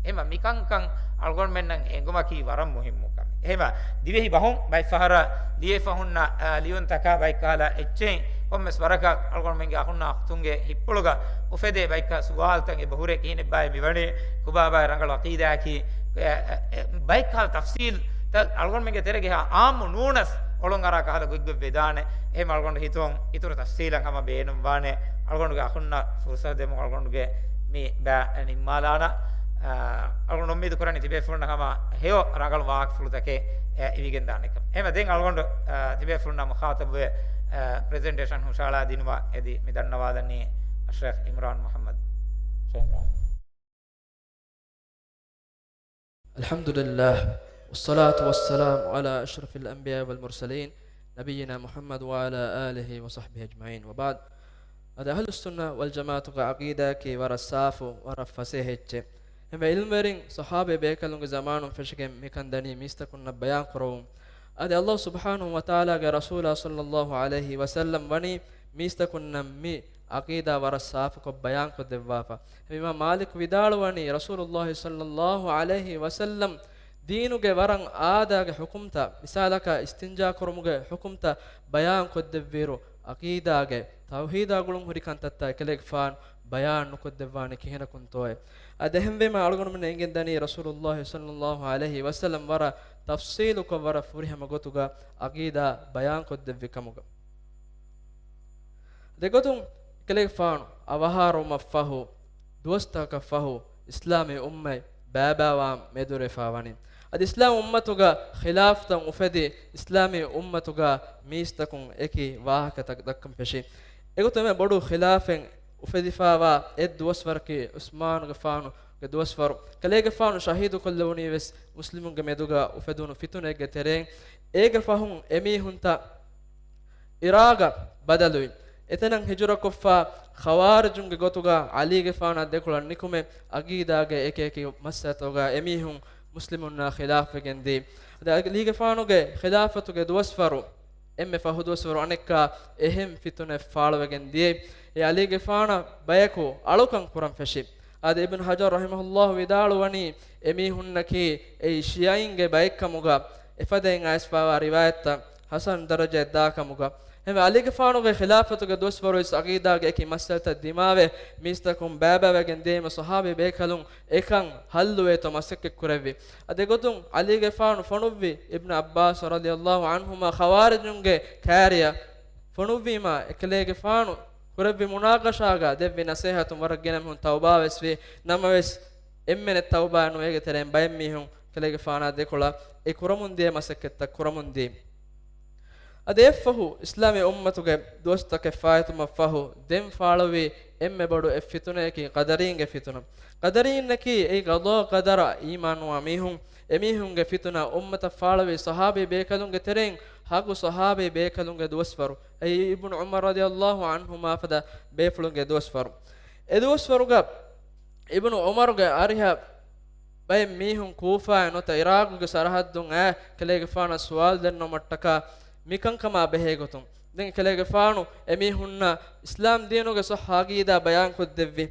އެހެމަ މިކަންކަން އަޅުގަނޑުމެންނަށް އެނގުމަކީ ވަރަށް މުހިއްމު ކަމެއް. އެހެމަ ދިވެހި ބަހުން ބައެއްފަހަރަށް ލިޔެފަ ހުންނަ، އާ، ލިޔުންތަކާ ބައެއްކަހަލަ އެއްޗެހި ކޮންމެސް ވަރަކަށް އަޅުގަނޑުމެންގެ އަޚުންނާ އުޚްތުންގެ ހިތްޕުޅުގަ އުފެދޭ ބައެއްކަހަލަ ސުވާލުތައް އެބަހުރޭ، ކިހިނެއްބާއޭ މިވަނީ، ކޮބާބާއޭ ރަނގަޅު ޢަޤީދާއަކީ، އެ، އެ، އެ، ބައެއްކަހަލަ ތަފްޞީލްތައް އަޅުގަނޑުމެންގެ ތެރޭގަ އާއްމު ނޫނަސް އޮޅުން އަރާ ކަހަލަ ގޮތްގޮތް ވެދާނެ. އެހެމަ އަޅުގަނޑު ހިތުން އިތުރު ތަފްޞީލަށް ހަމަ ބޭނުންވާނެ. އަޅުގަނޑުގެ އަޚުންނަށް ފުރުޞަތު ދެމުން އަޅުގަނޑުގެ މި ބައި ނިންމާލާނަން. އާ، އަޅުގަނޑު އުއްމީދު ކުރަނީ ތިބޭފުޅުންނަށް ހަމަ ހެޔޮ ރަނގަޅު ވާހަކަފުޅުތަކެއް، އެ، އިވިގެންދާނެކަން. އެހެމަ ދެން އަޅުގަނޑު، އާ، ތިބޭފުޅުންނާ މުޚާޠަބުވެ، އާ، ޕްރެޒެންޓޭޝަން ހުށަހަޅާ ދިނުމަށް އެދި މި ދަންނަވާލަނީ އައްޝައިޚް އިމްރާން މުޙައްމަދު. ޝައިޚް އިމްރާން. الحمد لله، والصلاة والسلام على أشرف الأنبياء والمرسلين، نبينا محمد وعلى آله وصحبه أجمعين، وبعد. އަދި އަހްލުއްސުންނަ ވަލްޖަމާޢަތުގެ ޢަޤީދާއަކީ ވަރަށް ސާފު، ވަރަށް ފަސޭހަ އެއްޗެއް. އެންމެ ޢިލްމުވެރިން ޞަޙާބީ ބޭކަލުންގެ ޒަމާނުން ފެށިގެން މިކަން ދަނީ މީސްތަކުންނަށް ބަޔާން ކުރައްވަމުން. އަދި އަލްލާހު ސުބްޙާނަހު ވަތަޢާލާގެ ރަސޫލާ ޞައްލައްލާހު ޢަލައިހި ވަސައްލަމް ވަނީ މީސްތަކުންނަށް މި ޢަޤީދާ ވަރަށް ސާފުކޮށް ބަޔާންކޮށްދެއްވާފަ. އިމާމް މާލިކު ވިދާޅުވަނީ، ރަސޫލުއްލާހި ޞައްލައްލާހު ޢަލައިހި ވަސައްލަމް ދީނުގެ ވަރަށް އާދައިގެ ޙުކުމްތައް، މިސާލަކަށް އިސްތިންޖާ ކުރުމުގެ ޙުކުމްތައް ބަޔާންކޮށްދެއްވިއިރު، ޢަޤީދާގެ، ތައުޙީދާ ގުޅުން ހުރި ކަންތައްތައް އެކަލޭގެފާނު ބަޔާން ނުކޮށްދެއްވާނެ ކިހިނަކުންތޯއޭ؟ އަދި އެހެންވީމަ އަޅުގަނޑުމެން އެނގެންދަނީ ރަސޫލުއްލާހި ޞައްލައްލާހު ޢަލައިހި ވަސައްލަމް ވަރަށް ތަފްޞީލުކޮށް، ވަރަށް ފުރިހަމަ ގޮތުގަ ޢަޤީދާ ބަޔާންކޮށްދެއްވި ކަމުގަ. ދެގޮތުން ކަލޭގެފާނު އަވަހާރަވުމަށްފަހު، ދުވަސްތަކަކަށްފަހު، އިސްލާމީ އުއްމަތް ބައިބައިވާން މެދުވެރިވެފަ ވަނީ. އަދި އިސްލާމް އުއްމަތުގަ ޚިލާފުތައް އުފެދި، އިސްލާމީ އުއްމަތުގަ މީސްތަކުން އެކި ވާހަކަތައް ދައްކަން ފެށި. އެގޮތުން އެންމެ ބޮޑު ޚިލާފެއް އުފެދިފައިވާ އެއް ދުވަސްވަރަކީ ޢުސްމާނުގެފާނުގެ ދުވަސްވަރު. ކަލޭގެފާނު ޝަހީދުކޮށްލެވުނީވެސް މުސްލިމުންގެ މެދުގަ އުފެދުނު ފިތުނައެއްގެ ތެރެއިން. އޭގެ ފަހުން އެމީހުންތައް އިރާގަ ބަދަލުވި. އެތަނަށް ހިޖުރަކޮށްފަ ޚަވާރިޖުންގެ ގޮތުގަ ޢަލީގެފާނާ ދެކޮޅަށް ނިކުމެ، ޢަޤީދާގެ އެކިއެކި މައްސަލަތަކުގަ އެމީހުން މުސްލިމުންނާ ޚިލާފްވެގެންދިޔަ. އަދި ޢަލީގެފާނުގެ ޚިލާފަތުގެ ދުވަސްވަރު އެންމެ ފަހު ދުވަސްވަރު އަނެއްކާ އެހެން ފިތުނައެއް ފާޅުވެގެން ދިޔައީ. އެ ޢަލީގެފާނަށް ބަޔަކު އަޅުކަން ކުރަން ފެށި. އާދެ، އިބްނު ޙަޖަރު ރަޙިމަހުﷲ ވިދާޅުވަނީ، އެމީހުންނަކީ އެއީ ޝިޔަޢީންގެ ބައެއްކަމުގަ، އެފަދައިން އައިސްފާވާ ރިވާޔަތްތައް ޙަސަން ދަރަޖައަށް ދާކަމުގަ. އެހެންވެ، ޢަލީގެފާނުގެ ޚިލާފަތުގެ ދުވަސްވަރުވެސް ޢަޤީދާގެ އެކި މައްސަލަތައް ދިމާވެ، މީސްތަކުން ބައިބައިވެގެން ދިޔައީމަ ޞަޙާބީ ބޭކަލުން އެކަން ޙައްލުވޭތޯ މަސައްކަތްކުރެއްވި. އަދި އެގޮތުން ޢަލީގެފާނު ފޮނުއްވި އިބްނު ޢައްބާސް ރަޟިޔަﷲ ޢަންހުމާ ޚަވާރިޖުންގެ ކާރިޔަށް ފޮނުއްވީމާ، އެކަލޭގެފާނު ކުރެއްވި މުނާޤަޝާގަ ދެއްވި ނަޞޭޙަތުން ވަރަށް ގިނަ މީހުން ތައުބާވެސްވި. ނަމަވެސް، އެންމެނެއް ތައުބާ ނުވޭގެ ތެރެއިން ބައެއް މީހުން ކަލޭގެފާނާ ދެކޮޅަށް އެ ކުރަމުންދިޔަ މަސައްކަތްތައް ކުރަމުންދީ. އަދި އެއަށްފަހު އިސްލާމީ އުއްމަތުގެ ދުވަސްތަކެއް ފާއިތުވުމަށްފަހު ދެން ފާޅުވި އެންމެ ބޮޑު އެއް ފިތުނަޔަކީ ޤަދަރީންގެ ފިތުނަ. ޤަދަރީންނަކީ އެއީ ޤަޟާ ޤަދަރަށް އީމާންނުވާ މީހުން. އެމީހުންގެ ފިތުނަ އުއްމަތަށް ފާޅުވި ޞަޙާބީ ބޭކަލުންގެ ތެރެއިން ހަގު ޞަޙާބީ ބޭކަލުންގެ ދުވަސްވަރު. އެއީ އިބްނު ޢުމަރު ރަޟިޔަﷲ ޢަންހުމާ ފަދަ ބޭފުޅުންގެ ދުވަސްވަރު. އެ ދުވަސްވަރުގަ އިބްނު ޢުމަރުގެ އަރިހަށް ބައެއް މީހުން ކޫފާއިން ނުވަތަ ޢިރާޤުގެ ސަރަޙައްދުން އައި ކަލޭގެފާނަށް ސުވާލު ދެންނެވުމަށްޓަކާ މިކަންކަމާ ބެހޭގޮތުން، ދެން ކަލޭގެފާނު އެމީހުންނަށް އިސްލާމް ދީނުގެ ޞައްޙަ ޢަޤީދާ ބަޔާންކޮށްދެއްވި.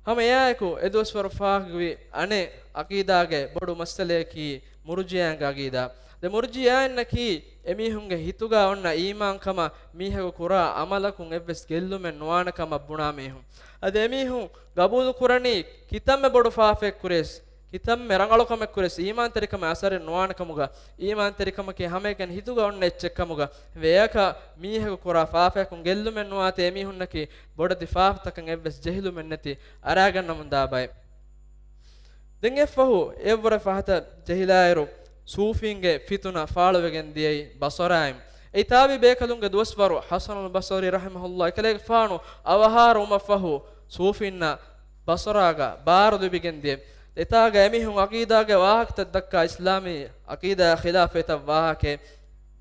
ހަމަ އެއާއެކު އެ ދުވަސްވަރު ފާހަގަވި އަނެއް ޢަޤީދާގެ ބޮޑު މައްސަލަޔަކީ މުރުޖިއާގެ ޢަޤީދާ. ދެ މުރުޖިއާއިންނަކީ އެމީހުންގެ ހިތުގަ އޮންނަ އީމާންކަމަށް މީހަކު ކުރާ ޢަމަލަކުން އެއްވެސް ގެއްލުމެއް ނުވާނެ ކަމަށް ބުނާ މީހުން. އަދި އެމީހުން ގަބޫލުކުރަނީ ކިތަންމެ ބޮޑު ފާފައެއްކުރިޔަސް، ކިތަންމެ ރަނގަޅުކަމެއްކުރިޔަސް، އީމާންތެރިކަމަށް އަސަރެއް ނުވާނެ ކަމުގަ، އީމާންތެރިކަމަކީ ހަމައެކަނި ހިތުގަ އޮންނަ އެއްޗެއް ކަމުގަ، އެއަކަށް މީހަކު ކުރާ ފާފައަކުން ގެއްލުމެއް ނުވާތީ އެމީހުންނަކީ ބޮޑެތި ފާފަތަކަށް އެއްވެސް ޖެހިލުމެއް ނެތި އަރާގަންނަމުންދާ ބައެއް. ދެން އެއަށްފަހު އެއަށްވުރެ ފަހަތަށް ޖެހިލާއިރު، ޞޫފީންގެ ފިތުނަ ފާޅުވެގެން ދިޔައީ ބަޞަރާއިން. އެއީ ތާބިޢީ ބޭކަލުންގެ ދުވަސްވަރު ޙަސަނުލް ބަޞަރީ ރަޙިމަހުﷲ އެކަލޭގެފާނު އަވަހާރަވުމަށްފަހު ޞޫފީންނަށް ބަޞަރާގަ ބާރު ލިބިގެން ދިޔަ. އެތާގަ އެމީހުން ޢަޤީދާގެ ވާހަކަތައް ދައްކާ އިސްލާމީ ޢަޤީދާއާ ޚިލާފަށް އެތައް ވާހަކައެއް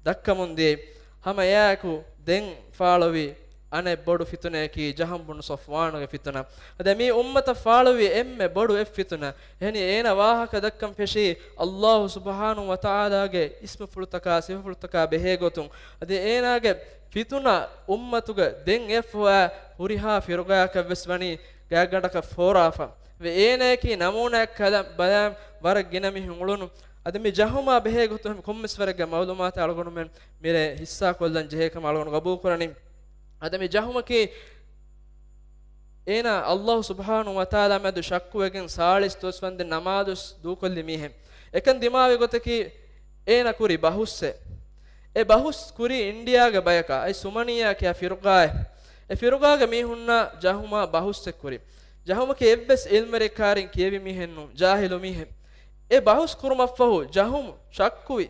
ދައްކަމުން ދިޔައީ. ހަމަ އެއާއެކު ދެން ފާޅުވި އަނެއް ބޮޑު ފިތުނަޔަކީ ޖަހަމް ބުނު ޞަފްވާނުގެ ފިތުނަ. އަދި މި އުއްމަތަށް ފާޅުވި އެންމެ ބޮޑު އެއް ފިތުނަ. އެހެނީ އޭނަ ވާހަކަ ދައްކަން ފެށީ ﷲ ސުބްޙާނަހޫ ވަތަޢާލާގެ އިސްމުފުޅުތަކާ ސިފަފުޅުތަކާ ބެހޭގޮތުން. އަދި އޭނާގެ ފިތުނަ އުއްމަތުގަ ދެން އެއަށްފަހު އައި ހުރިހާ ފިރުގާއަކަށްވެސް ވަނީ ގާތްގަނޑަކަށް ފޯރާފަ. އެ އޭނަޔަކީ ނަމޫނާއެއް ކަލަ ބަލާން ވަރަށް ގިނަ މީހުން އުޅުނު. އަދި މި ޖަހުމާ ބެހޭގޮތުން ކޮންމެސްވަރެއްގެ މަޢުލޫމާތެއް އަޅުގަނޑުމެން މިރޭ ހިއްސާކޮށްލަން ޖެހޭކަމަށް އަޅުގަނޑު ގަބޫލުކުރަނީ. އަދި މި ޖަހުމަކީ އޭނާ ﷲ ސުބްޙާނަހޫ ވަތަޢާލާ މެދު ޝައްކުވެގެން ސާޅީސް ދުވަސްވަންދެން ނަމާދުވެސް ދޫކޮށްލި މީހެއް. އެކަން ދިމާވި ގޮތަކީ އޭނާ ކުރި ބަހުސްއެއް. އެ ބަހުސް ކުރީ އިންޑިއާގެ ބަޔަކާ، އެ ސުމަނިއްޔާ ކިޔާ ފިރުގާއެއް. އެ ފިރުގާގެ މީހުންނާ ޖަހުމާ ބަހުސްއެއް ކުރި. ޖަހުމަކީ އެއްވެސް ޢިލްމުވެރިކާރިން ކިޔެވި މީހެއް ނޫން، ޖާހިލު މީހެއް. އެ ބަހުސް ކުރުމަށްފަހު ޖަހުމް ޝައްކުވި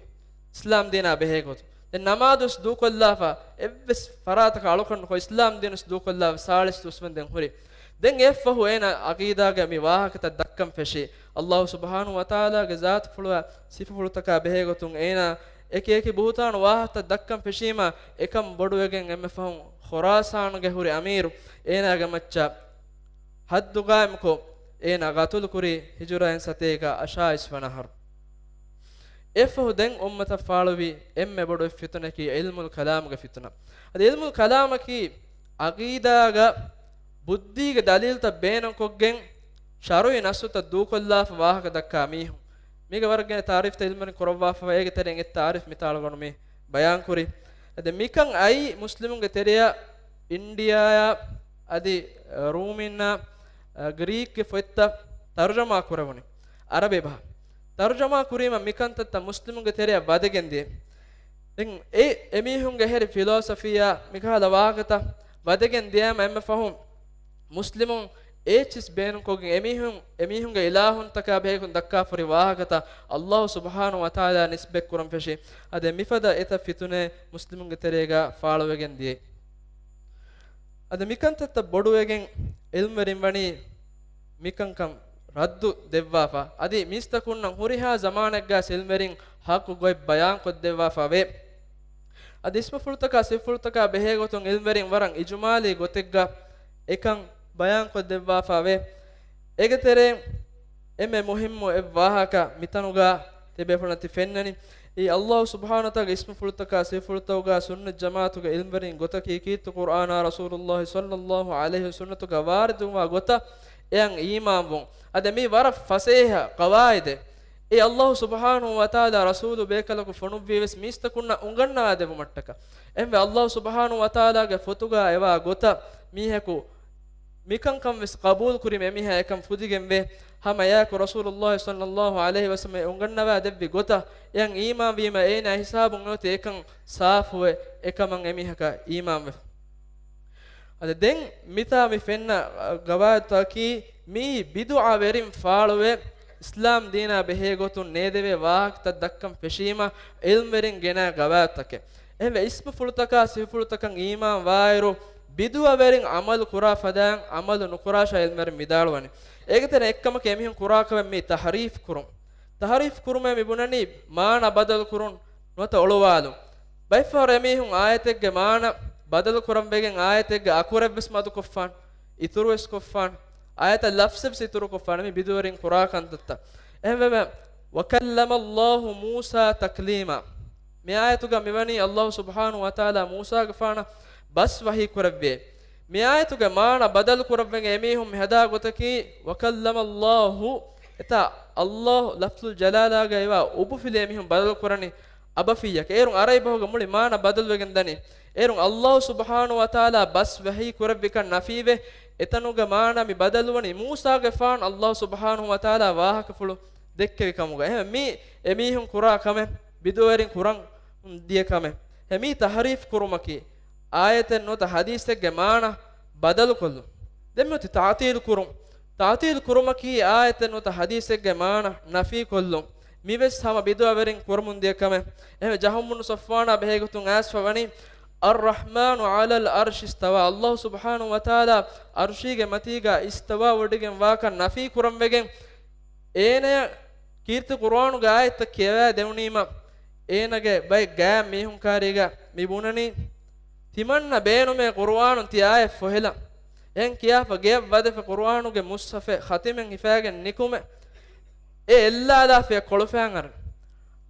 އިސްލާމް ދީނާ ބެހޭގޮތުން. ދެން ނަމާދުވެސް ދޫކޮށްލާފަ، އެއްވެސް ފަރާތަކަށް އަޅުކަން ނުކޮށް އިސްލާމް ދީނުވެސް ދޫކޮށްލާފަ ސާޅީސް ދުވަސްވަންދެން ހުރި. ދެން އެއަށްފަހު އޭނާ ޢަޤީދާގެ މި ވާހަކަތައް ދައްކަން ފެށީ. ﷲ ސުބްޙާނަހޫ ވަތަޢާލާގެ ޒާތުފުޅާ ސިފަފުޅުތަކާ ބެހޭގޮތުން އޭނާ އެކި އެކި ބުހުތާނު ވާހަކަތައް ދައްކަން ފެށީމާ، އެކަން ބޮޑުވެގެން އެންމެ ފަހުން ޚުރާސާނުގެ ހުރި އަމީރު އޭނާގެ މައްޗަށް ހައްދު ގާއިމްކޮށް، އޭނާ ގަތުލުކުރީ ހިޖުރައިން ސަތޭކަ އަށާއިސް ވަނަ އަހަރު. އެއަށްފަހު ދެން އުއްމަތަށް ފާޅުވި އެންމެ ބޮޑު އެއް ފިތުނައަކީ ޢިލްމުލް ކަލާމުގެ ފިތުނަ. އަދި ޢިލްމުލް ކަލާމަކީ ޢަޤީދާގަ ބުއްދީގެ ދަލީލްތައް ބޭނުންކޮށްގެން ޝަރުޢީ ނައްޞުތައް ދޫކޮށްލާފަ ވާހަކަ ދައްކާ މީހުން. މީގެ ވަރަށް ގިނަ ތާރީފްތައް ޢިލްމުވެރިން ކުރައްވާފަ، އޭގެ ތެރެއިން އެއް ތާރީފް މިތާ އަޅުގަނޑު މި ބަޔާންކުރީ. އަދި މިކަން އައީ މުސްލިމުންގެ ތެރެއަށް އިންޑިއާއާ އަދި ރޫމީންނާ ގްރީކްގެ ފޮތްތައް ތަރުޖަމާ ކުރެވުނީ ޢަރަބި ބަހަށް. ތަރުޖަމާ ކުރީމަ މިކަންތައްތައް މުސްލިމުންގެ ތެރެއަށް ވަދެގެން ދިޔަ. ދެން އެ އެމީހުންގެ ހެރި ފިލޯސަފީއާ މިކަހަލަ ވާހަކަތައް ވަދެގެން ދިޔައިމަ އެންމެ ފަހުން މުސްލިމުން އޭޗިސް ބޭނުންކޮށްގެން އެމީހުން، އެމީހުންގެ އިލާހުންތަކާ ބެހޭގޮތުން ދައްކާފަ ހުރި ވާހަކަތައް ﷲ ސުބްޙާނަހޫ ވަތަޢާލާ ނިސްބަތްކުރަން ފެށި. އަދި މިފަދަ އެތައް ފިތުނައެއް މުސްލިމުންގެ ތެރޭގަ ފާޅުވެގެން ދިޔައީ. އަދި މިކަންތައްތައް ބޮޑުވެގެން ޢިލްމުވެރިން ވަނީ މިކަންކަން ރައްދު ދެއްވާފަ. އަދި މީސްތަކުންނަށް ހުރިހާ ޒަމާނެއްގަ ޢިލްމުވެރިން ޙައްޤު ގޮތް ބަޔާންކޮށްދެއްވާފަ ވޭ. އަދި އިސްމުފުޅުތަކާ ސިފަފުޅުތަކާ ބެހޭގޮތުން ޢިލްމުވެރިން ވަރަށް އިޖުމާލީ ގޮތެއްގަ އެކަން ބަޔާންކޮށްދެއްވާފަ ވޭ. އޭގެ ތެރެއިން އެންމެ މުހިއްމު އެއް ވާހަކަ މިތަނުގަ ތިބޭފުޅުންނަށް ތި ފެންނަނީ. އެއީ ﷲ ސުބްޙާނަހޫ ވަތަޢާލާގެ އިސްމުފުޅުތަކާ ސިފަފުޅުތަކުގަ ސުންނަތް ޖަމާޢަތުގެ ޢިލްމުވެރިން ގޮތަކީ ކީރިތި ޤުރްއާނާ ރަސޫލުﷲ ޞައްލަﷲ ޢަލައިހި ވަސައްލަމްގެ ސުންނަތުގަ ވާރިދުވާ ގޮތަށް އެޔަށް އީމާންވުން. އަދި މީ ވަރަށް ފަސޭހަ ޤަވާއިދެއް. އެ އައްލާހު ސުބްޙާނަހު ވަތަޢާލާ ރަސޫލު ބޭކަލަކު ފޮނުއްވީވެސް މީސްތަކުންނަށް އުނގަންނަވާ ދެއްވުމަށްޓަކާ. އެހެންވެ އައްލާހު ސުބްޙާނަހު ވަތަޢާލާގެ ފޮތުގާ އެވާ ގޮތަށް މީހަކު މިކަންކަން ވެސް ޤަބޫލު ކުރީމަ އެމީހާ އެކަން ފުދިގެންވޭ. ހަމަ އެއާއެކު ރަސޫލުﷲ ޞައްލަﷲު ޢަލައިހި ވަސައްލަމަ އެ އުނގަންނަވާ ދެއްވި ގޮތަށް އެޔަށް އީމާންވީމަ އޭނާ ހިސާބުން އެއޮތީ އެކަން ސާފުވެ އެކަމަށް އެމީހަކަށް އީމާންވެފަ. އަދި ދެން މިތާ މި ފެންނަ ގަވާއިދުތަކީ މިއީ ބިދުޢަވެރިން ފާޅުވެ، އިސްލާމް ދީނާ ބެހޭ ގޮތުން ނޭދެވޭ ވާހަކަތައް ދައްކަން ފެށީމަ ޢިލްމުވެރިން ގެނައި ގަވާއިދުތަކެއް. އެހެންވެ އިސްމުފުޅުތަކާ ސިފަފުޅުތަކަށް އީމާން ވާއިރު، ބިދުޢަވެރިން ޢަމަލު ކުރާ ފަދައިން ޢަމަލު ނުކުރާށާ ޢިލްމުވެރިން ވިދާޅުވަނީ. އޭގެ ތެރެއިން އެއްކަމަކީ އެމީހުން ކުރާ ކަމެއް މީ ތަޙްރީފް ކުރުން. ތަޙްރީފް ކުރުމޭ މި ބުނަނީ މާނަ ބަދަލު ކުރުން ނުވަތަ އޮޅުވާލުން. ބައެއްފަހަރު އެމީހުން އާޔަތެއްގެ މާނަ ބަދަލު ކުރަން ވެގެން އާޔަތެއްގެ އަކުރެއްވެސް މަދުކޮށްފާނެ، އިތުރުވެސް ކޮށްފާނެ، އާޔަތަށް ލަފްޒެއްވެސް އިތުރު ކޮށްފާނެ. މި ބިދުވެރިން ކުރާ ކަންތައްތައް. އެހެންވެ، "وَكَلَّمَ اللَّهُ مُوسَىٰ تَكْلِيمًا." މި އާޔަތުގަ މިވަނީ އައްލާހު ސުބްޙާނަހު ވަތަޢާލާ މޫސާގެފާނަށް ބަސް ވަޙީ ކުރެއްވިއޭ. މި އާޔަތުގެ މާނަ ބަދަލު ކުރަން ވެގެން އެމީހުން މި ހަދާ ގޮތަކީ، "وَكَلَّمَ اللَّهُ." އެތާ އައްލާހު ލަފްޒުލް ޖަލާލާގައިވާ އުބުފިލި އެމީހުން ބަދަލު ކުރަނީ އަބަފިއްޔަކަށް. އޭރުން ޢަރަބި ބަހުގެ މުޅި މާނަ ބަދަލުވެގެން ދަނީ. އޭރުން އައްލާހު ސުބްޙާނަހު ވަތަޢާލާ ބަސް ވަޙީ ކުރެއްވިކަން ނަފީވެ، އެތަނުގެ މާނަ މި ބަދަލުވަނީ މޫސާގެފާނު އައްލާހު ސުބްޙާނަހު ވަތަޢާލާ ވާހަކަފުޅު ދެއްކެވި ކަމުގަ. އެހެން މީ އެމީހުން ކުރާ ކަމެއް، ބިދުވެރިން ކުރަން ދިޔަ ކަމެއް. އެ މީ ތަޙްރީފް ކުރުމަކީ، އާޔަތެއް ނުވަތަ ޙަދީޘެއްގެ މާނަ ބަދަލުކޮށްލުން. ދެން މިއޮތީ ތަޢްޠީލު ކުރުން. ތަޢްޠީލު ކުރުމަކީ އާޔަތެއް ނުވަތަ ޙަދީޘެއްގެ މާނަ ނަފީކޮށްލުން. މިވެސް ހަމަ ބިދުޢަވެރިން ކުރަމުން ދިޔަ ކަމެއް. އެހެންވެ ޖަހުމް ބުނު ޞަފްވާނާ ބެހޭގޮތުން އައިސްފަ ވަނީ، "الرحمن على العرش استوى." އައްލާހު ސުބްޙާނަހު ވަތަޢާލާ ޢަރުޝީގެ މަތީގަ އިސްތަވާވޮޑިގެން ވާކަން ނަފީ ކުރަން ވެގެން، އޭނަޔަށް ކީރިތި ޤުރުއާނުގެ އާޔަތްތައް ކިޔަވާ ދެވުނީމަ، އޭނަގެ ބައެއް ގާތް މީހުން ކާރީގަ މި ބުނަނީ، ތިމަންނަ ބޭނުމޭ ޤުރުއާނުން ތި އާޔަތް ފޮހެލަން. އެހެން ކިޔާފަ ގެޔަށް ވަދެފަ ޤުރުއާނުގެ މުޞްޙަފެއް ޚަތިމެއް ހިފާގެން ނިކުމެ. އެ އެއްލާލާފިޔަ ކޮޅުފައިން އަރަން.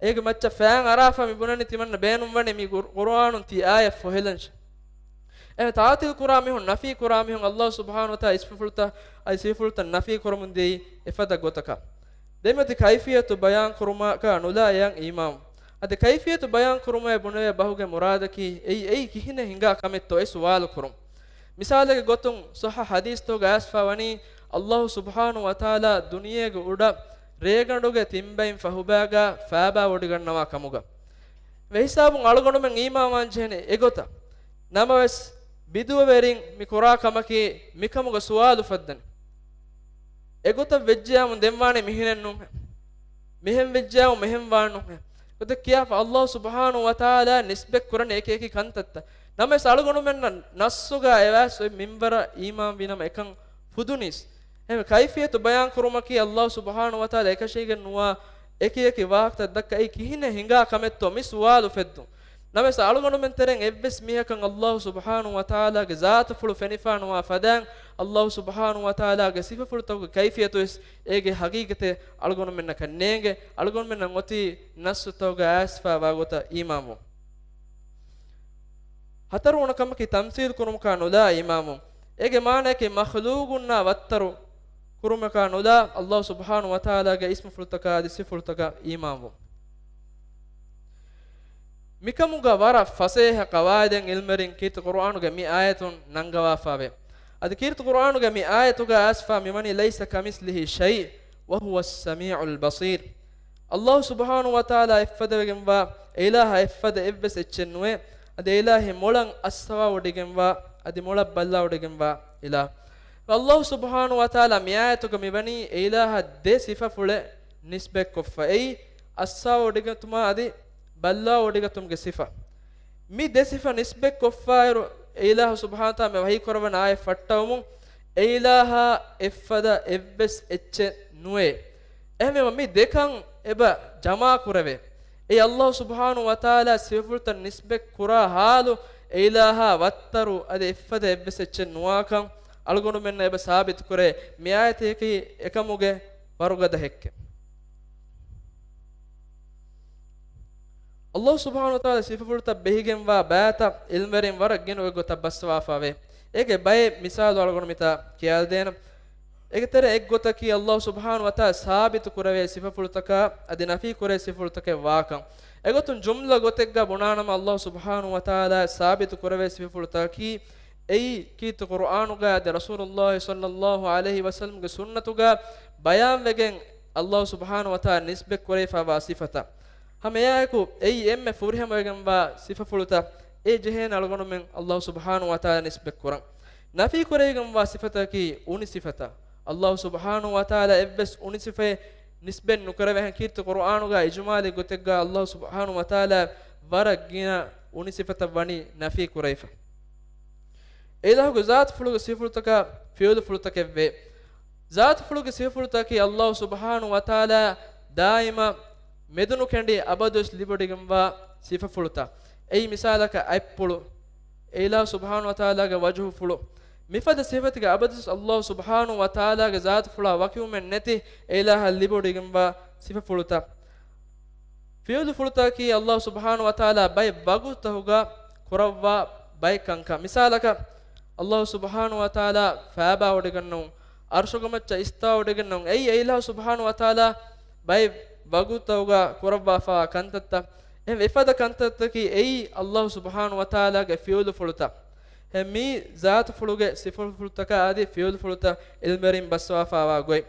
އޭގެ މައްޗަށް ފައިން އަރާފަ މި ބުނަނީ ތިމަންނަ ބޭނުން ވަނީ މި ޤުރު-، ޤުރުއާނުން ތި އާޔަތް ފޮހެލަންށޭ. އެ ތަޢްޠީލު ކުރާ މީހުން، ނަފީ ކުރާ މީހުން އައްލާހު ސުބްޙާނަހު ވަތަޢާލާ އިސްމުފުޅުތައް، އަދި ސިފަފުޅުތައް ނަފީ ކުރަމުން ދިޔައީ އެފަދަ ގޮތަކަށް. ދެން މިއޮތީ ކައިފިއްޔަތު ބަޔާން ކުރުމަކާ ނުލާ އެޔަށް އީމާން. އަދި ކައިފިއްޔަތު ބަޔާން ކުރުމޭ ބުނެވޭ ބަހުގެ މުރާދަކީ އެއީ، އެއީ ކިހިނެއް ހިނގާ ކަމެއްތޯ އެ ސުވާލު ކުރުން. މިސާލެއްގެ ގޮތުން ޞައްޙަ ޙަދީޘްތަކުގަ އައިސްފަ ވަނީ، އައްލާހު ސުބްޙާނަހު ވަތަޢާލާ ދުނިޔޭގެ އުޑަށް ރޭގަނޑުގެ ތިން ބައިން ފަހުބައިގާ ފާބާވޮޑިގަންނަވާ ކަމުގަ. އެހިސާބުން އަޅުގަނޑުމެން އީމާންވާންޖެހޭނެ އެގޮތަށް. ނަމަވެސް، ބިދުވެރިން މި ކުރާ ކަމަކީ މިކަމުގަ ސުވާލު ފައްދަނީ. އެގޮތަށް ވެއްޖެޔާމު ދެން ވާނީ މިހިނެއްނޫންހޭ. މިހެން ވެއްޖެޔާމު މެހެން ވާންނޫންހޭ. ގޮތެއް ކިޔާފަ އައްލާހު ސުބްޙާނަހު ވަތަޢާލާ ނިސްބަތް ކުރަނީ އެކި އެކި ކަންތައްތައް. ނަމަވެސް އަޅުގަނޑުމެންނަށް ނައްޞުގަ އެވާސް އޮތް މިންވަރަށް އީމާންވީނަމަ އެކަން ފުދުނީސް. އެހެން ކައިފިއްޔަތު ބަޔާން ކުރުމަކީ އައްލާހު ސުބްޙާނަހު ވަތަޢާލާ އެކަށީގެން ނުވާ އެކި އެކި ވާހަކަތައް ދައްކާ އެއީ ކިހިނެއް ހިނގާ ކަމެއްތޯ މި ސުވާލު ފެއްދުން. ނަމަވެސް އަޅުގަނޑުމެން ތެރެއިން އެއްވެސް މީހަކަށް އައްލާހު ސުބްޙާނަހު ވަތަޢާލާގެ ޒާތުފުޅު ފެނިފާނުވާ ފަދައިން، އައްލާހު ސުބްޙާނަހު ވަތަޢާލާގެ ސިފަފުޅުތަކުގެ ކައިފިއްޔަތުވެސް އޭގެ ހަގީގަތެއް އަޅުގަނޑުމެންނަކަށް ނޭނގެ، އަޅުގަނޑުމެންނަށް އޮތީ ނައްޞުތަކުގަ އައިސްފާވާ ގޮތަށް އީމާންވުން. ހަތަރުވަނަ ކަމަކީ ތަމްސީލް ކުރުމަކާ ނުލާ އީމާންވުން. އޭގެ މާނައަކީ މަޚްލޫގުންނާ ވައްތަރު ކުރުމަކާ ނުލާ، އައްލާހު ސުބްޙާނަހު ވަތަޢާލާގެ އިސްމުފުޅުތަކާ އަދި ސިފަފުޅުތަކަށް އީމާންވުން. މިކަމުގަ ވަރަށް ފަސޭހަ ޤަވާއިދެއް ޢިލްމުވެރިން ކީރިތި ޤުރުއާނުގެ މި އާޔަތުން ނަންގަވާފައެވެ. އަދި ކީރިތި ޤުރުއާނުގެ މި އާޔަތުގަ އައިސްފާ މިވަނީ، "لَيْسَ كَمِثْلِهِ شَيْءٌ وَهُوَ السَّمِيعُ الْبَصِيرُ." އައްލާހު ސުބްޙާނަހު ވަތަޢާލާ އެއްފަދަވެގެންވާ އެއިލާހާ އެއްފަދަ އެއްވެސް އެއްޗެއް ނުވޭ. އަދި އެއިލާހީ މޮޅަށް އައްސަވާވޮޑިގެންވާ، އަދި މޮޅަށް ބައްލަވޮޑިގެންވާ އިލާހު. އައްލާހު ސުބްޙާނަހު ވަތަޢާލާ މި އާޔަތުގަ މިވަނީ އެއިލާހަށް ދެ ސިފަފުޅެއް ނިސްބަތްކޮށްފަ. އެއީ، އައްސަވާވޮޑިގަތުމާ އަދި ބައްލަވާވޮޑިގަތުމުގެ ސިފަ. މި ދެ ސިފަ ނިސްބަތްކޮށްފާއިރު، އެއިލާހު ސުބްޙާނަހު ވަތަޢާލާ މި ވަޙީކުރައްވަން އާޔަތް ފައްޓަވަމުން، އެއިލާހާ އެއްފަދަ އެއްވެސް އެއްޗެއް ނުވޭ. އެހެންވީމަ މި ދެކަން އެބަ ޖަމާކުރެވޭ. އެއީ އައްލާހު ސުބްޙާނަހު ވަތަޢާލާ ސިފަފުޅުތައް ނިސްބަތް ކުރާ ޙާލު، އެއިލާހާ ވައްތަރު އަދި އެއްފަދަ އެއްވެސް އެއްޗެއް ނުވާކަން އަޅުގަނޑުމެންނަށް އެބަ ސާބިތުކުރޭ. މި އާޔަތަކީ އެކަމުގެ ވަރުގަދަ ހެއްކެއް. އައްލާހު ސުބްޙާނަހު ވަތަޢާލާ ސިފަފުޅުތައް ބެހިގެންވާ ބައިތައް ޢިލްމުވެރިން ވަރަށް ގިނަ ގޮތަށް ބައްސަވާފައެވެ. އޭގެ ބައެއް މިސާލު އަޅުގަނޑު މިތާ ކިޔާދޭނަން. އޭގެ ތެރެއިން އެއްގޮތަކީ އައްލާހު ސުބްޙާނަހު ވަތަޢާލާ ސާބިތު ކުރެވޭ ސިފަފުޅުތަކާ އަދި ނަފީ ކުރޭ ސިފަފުޅުތަކެއް ވާކަން. އެގޮތުން ޖުމްލަ ގޮތެއްގަ ބުނާނަމަ، އައްލާހު ސުބްޙާނަހު ވަތަޢާލާ ސާބިތު ކުރެވޭ ސިފަފުޅުތަކަކީ އެއީ ކީރިތި ޤުރުއާނުގަ އަދި ރަސޫލުއްލާހި ޞައްލައްލާހު ޢަލައިހި ވަސައްލަމްގެ ސުންނަތުގަ ބަޔާންވެގެން އައްލާހު ސުބްޙާނަހު ވަތަޢާލާ ނިސްބަތް ކުރެވިފައިވާ ސިފަތައް. ހަމައެއާއެކު އެއީ އެންމެ ފުރިހަމަވެގެންވާ ސިފަފުޅުތައް. އެ ޖެހޭނެ އަޅުގަނޑުމެން އައްލާހު ސުބްޙާނަހު ވަތަޢާލާ ނިސްބަތް ކުރަން. ނަފީ ކުރެވިގެންވާ ސިފަތަކީ އުނި ސިފަތައް. އައްލާހު ސުބްޙާނަހު ވަތަޢާލާ އެއްވެސް އުނި ސިފައެއް ނިސްބަތް ނުކުރެވޭހެން ކީރިތި ޤުރުއާނުގަ އިޖުމާލީ ގޮތެއްގަ އައްލާހު ސުބްޙާނަހު ވަތަޢާލާ ވަރަށް ގިނަ އުނި ސިފަތައް ވަނީ ނަފީ ކުރެވިފަ. އެއިލާހުގެ ޒާތުފުޅުގެ ސިފަފުޅުތަކާ ފިޢުލުފުޅުތަކެއްވޭ. ޒާތުފުޅުގެ ސިފަފުޅުތަކަކީ އައްލާހު ސުބްޙާނަހު ވަތަޢާލާ ދާއިމަށް މެދުނުކެނޑި އަބަދުވެސް ލިބިވޮޑިގެންވާ ސިފަފުޅުތައް. އެއީ މިސާލަކަށް އަތްޕުޅު، އެއިލާހު ސުބްޙާނަހު ވަތަޢާލާގެ ވަޖުހުފުޅު. މިފަދަ ސިފަތަކެއް އަބަދުވެސް އައްލާހު ސުބްޙާނަހު ވަތަޢާލާގެ ޒާތުފުޅާ ވަކިވުމެއް ނެތި އެއިލާހަށް ލިބިވޮޑިގެންވާ ސިފަފުޅުތައް. ފިޢުލުފުޅުތަކަކީ އައްލާހު ސުބްޙާނަހު ވަތަޢާލާ ބައެއް ވަގުތުތަކުގަ ކުރައްވާ ބައެއް ކަންކަން. މިސާލަކަށް، އައްލާހު ސުބްޙާނަހު ވަތަޢާލާ ފައިބާވޮޑިގަންނަވުން، އަރުޝުގެ މައްޗަށް އިސްތަވާވޮޑިގަންނަވުން، އެއީ އެއިލާހު ސުބްޙާނަހު ވަތަޢާލާ ބައެއް ވަގުތުތަކުގަ ކުރައްވާފައިވާ ކަންތައްތައް. އެހެން އެފަދަ ކަންތައްތަކީ އެއީ އައްލާހު ސުބްޙާނަހު ވަތަޢާލާގެ ފިޢުލުފުޅުތައް. އެހެން މީ ޒާތުފުޅުގެ ސިފަފުޅުތަކާ އަދި ފިޢުލުފުޅުތައް ޢިލްމުވެރިން ބައްސަވާފައިވާ ގޮތް.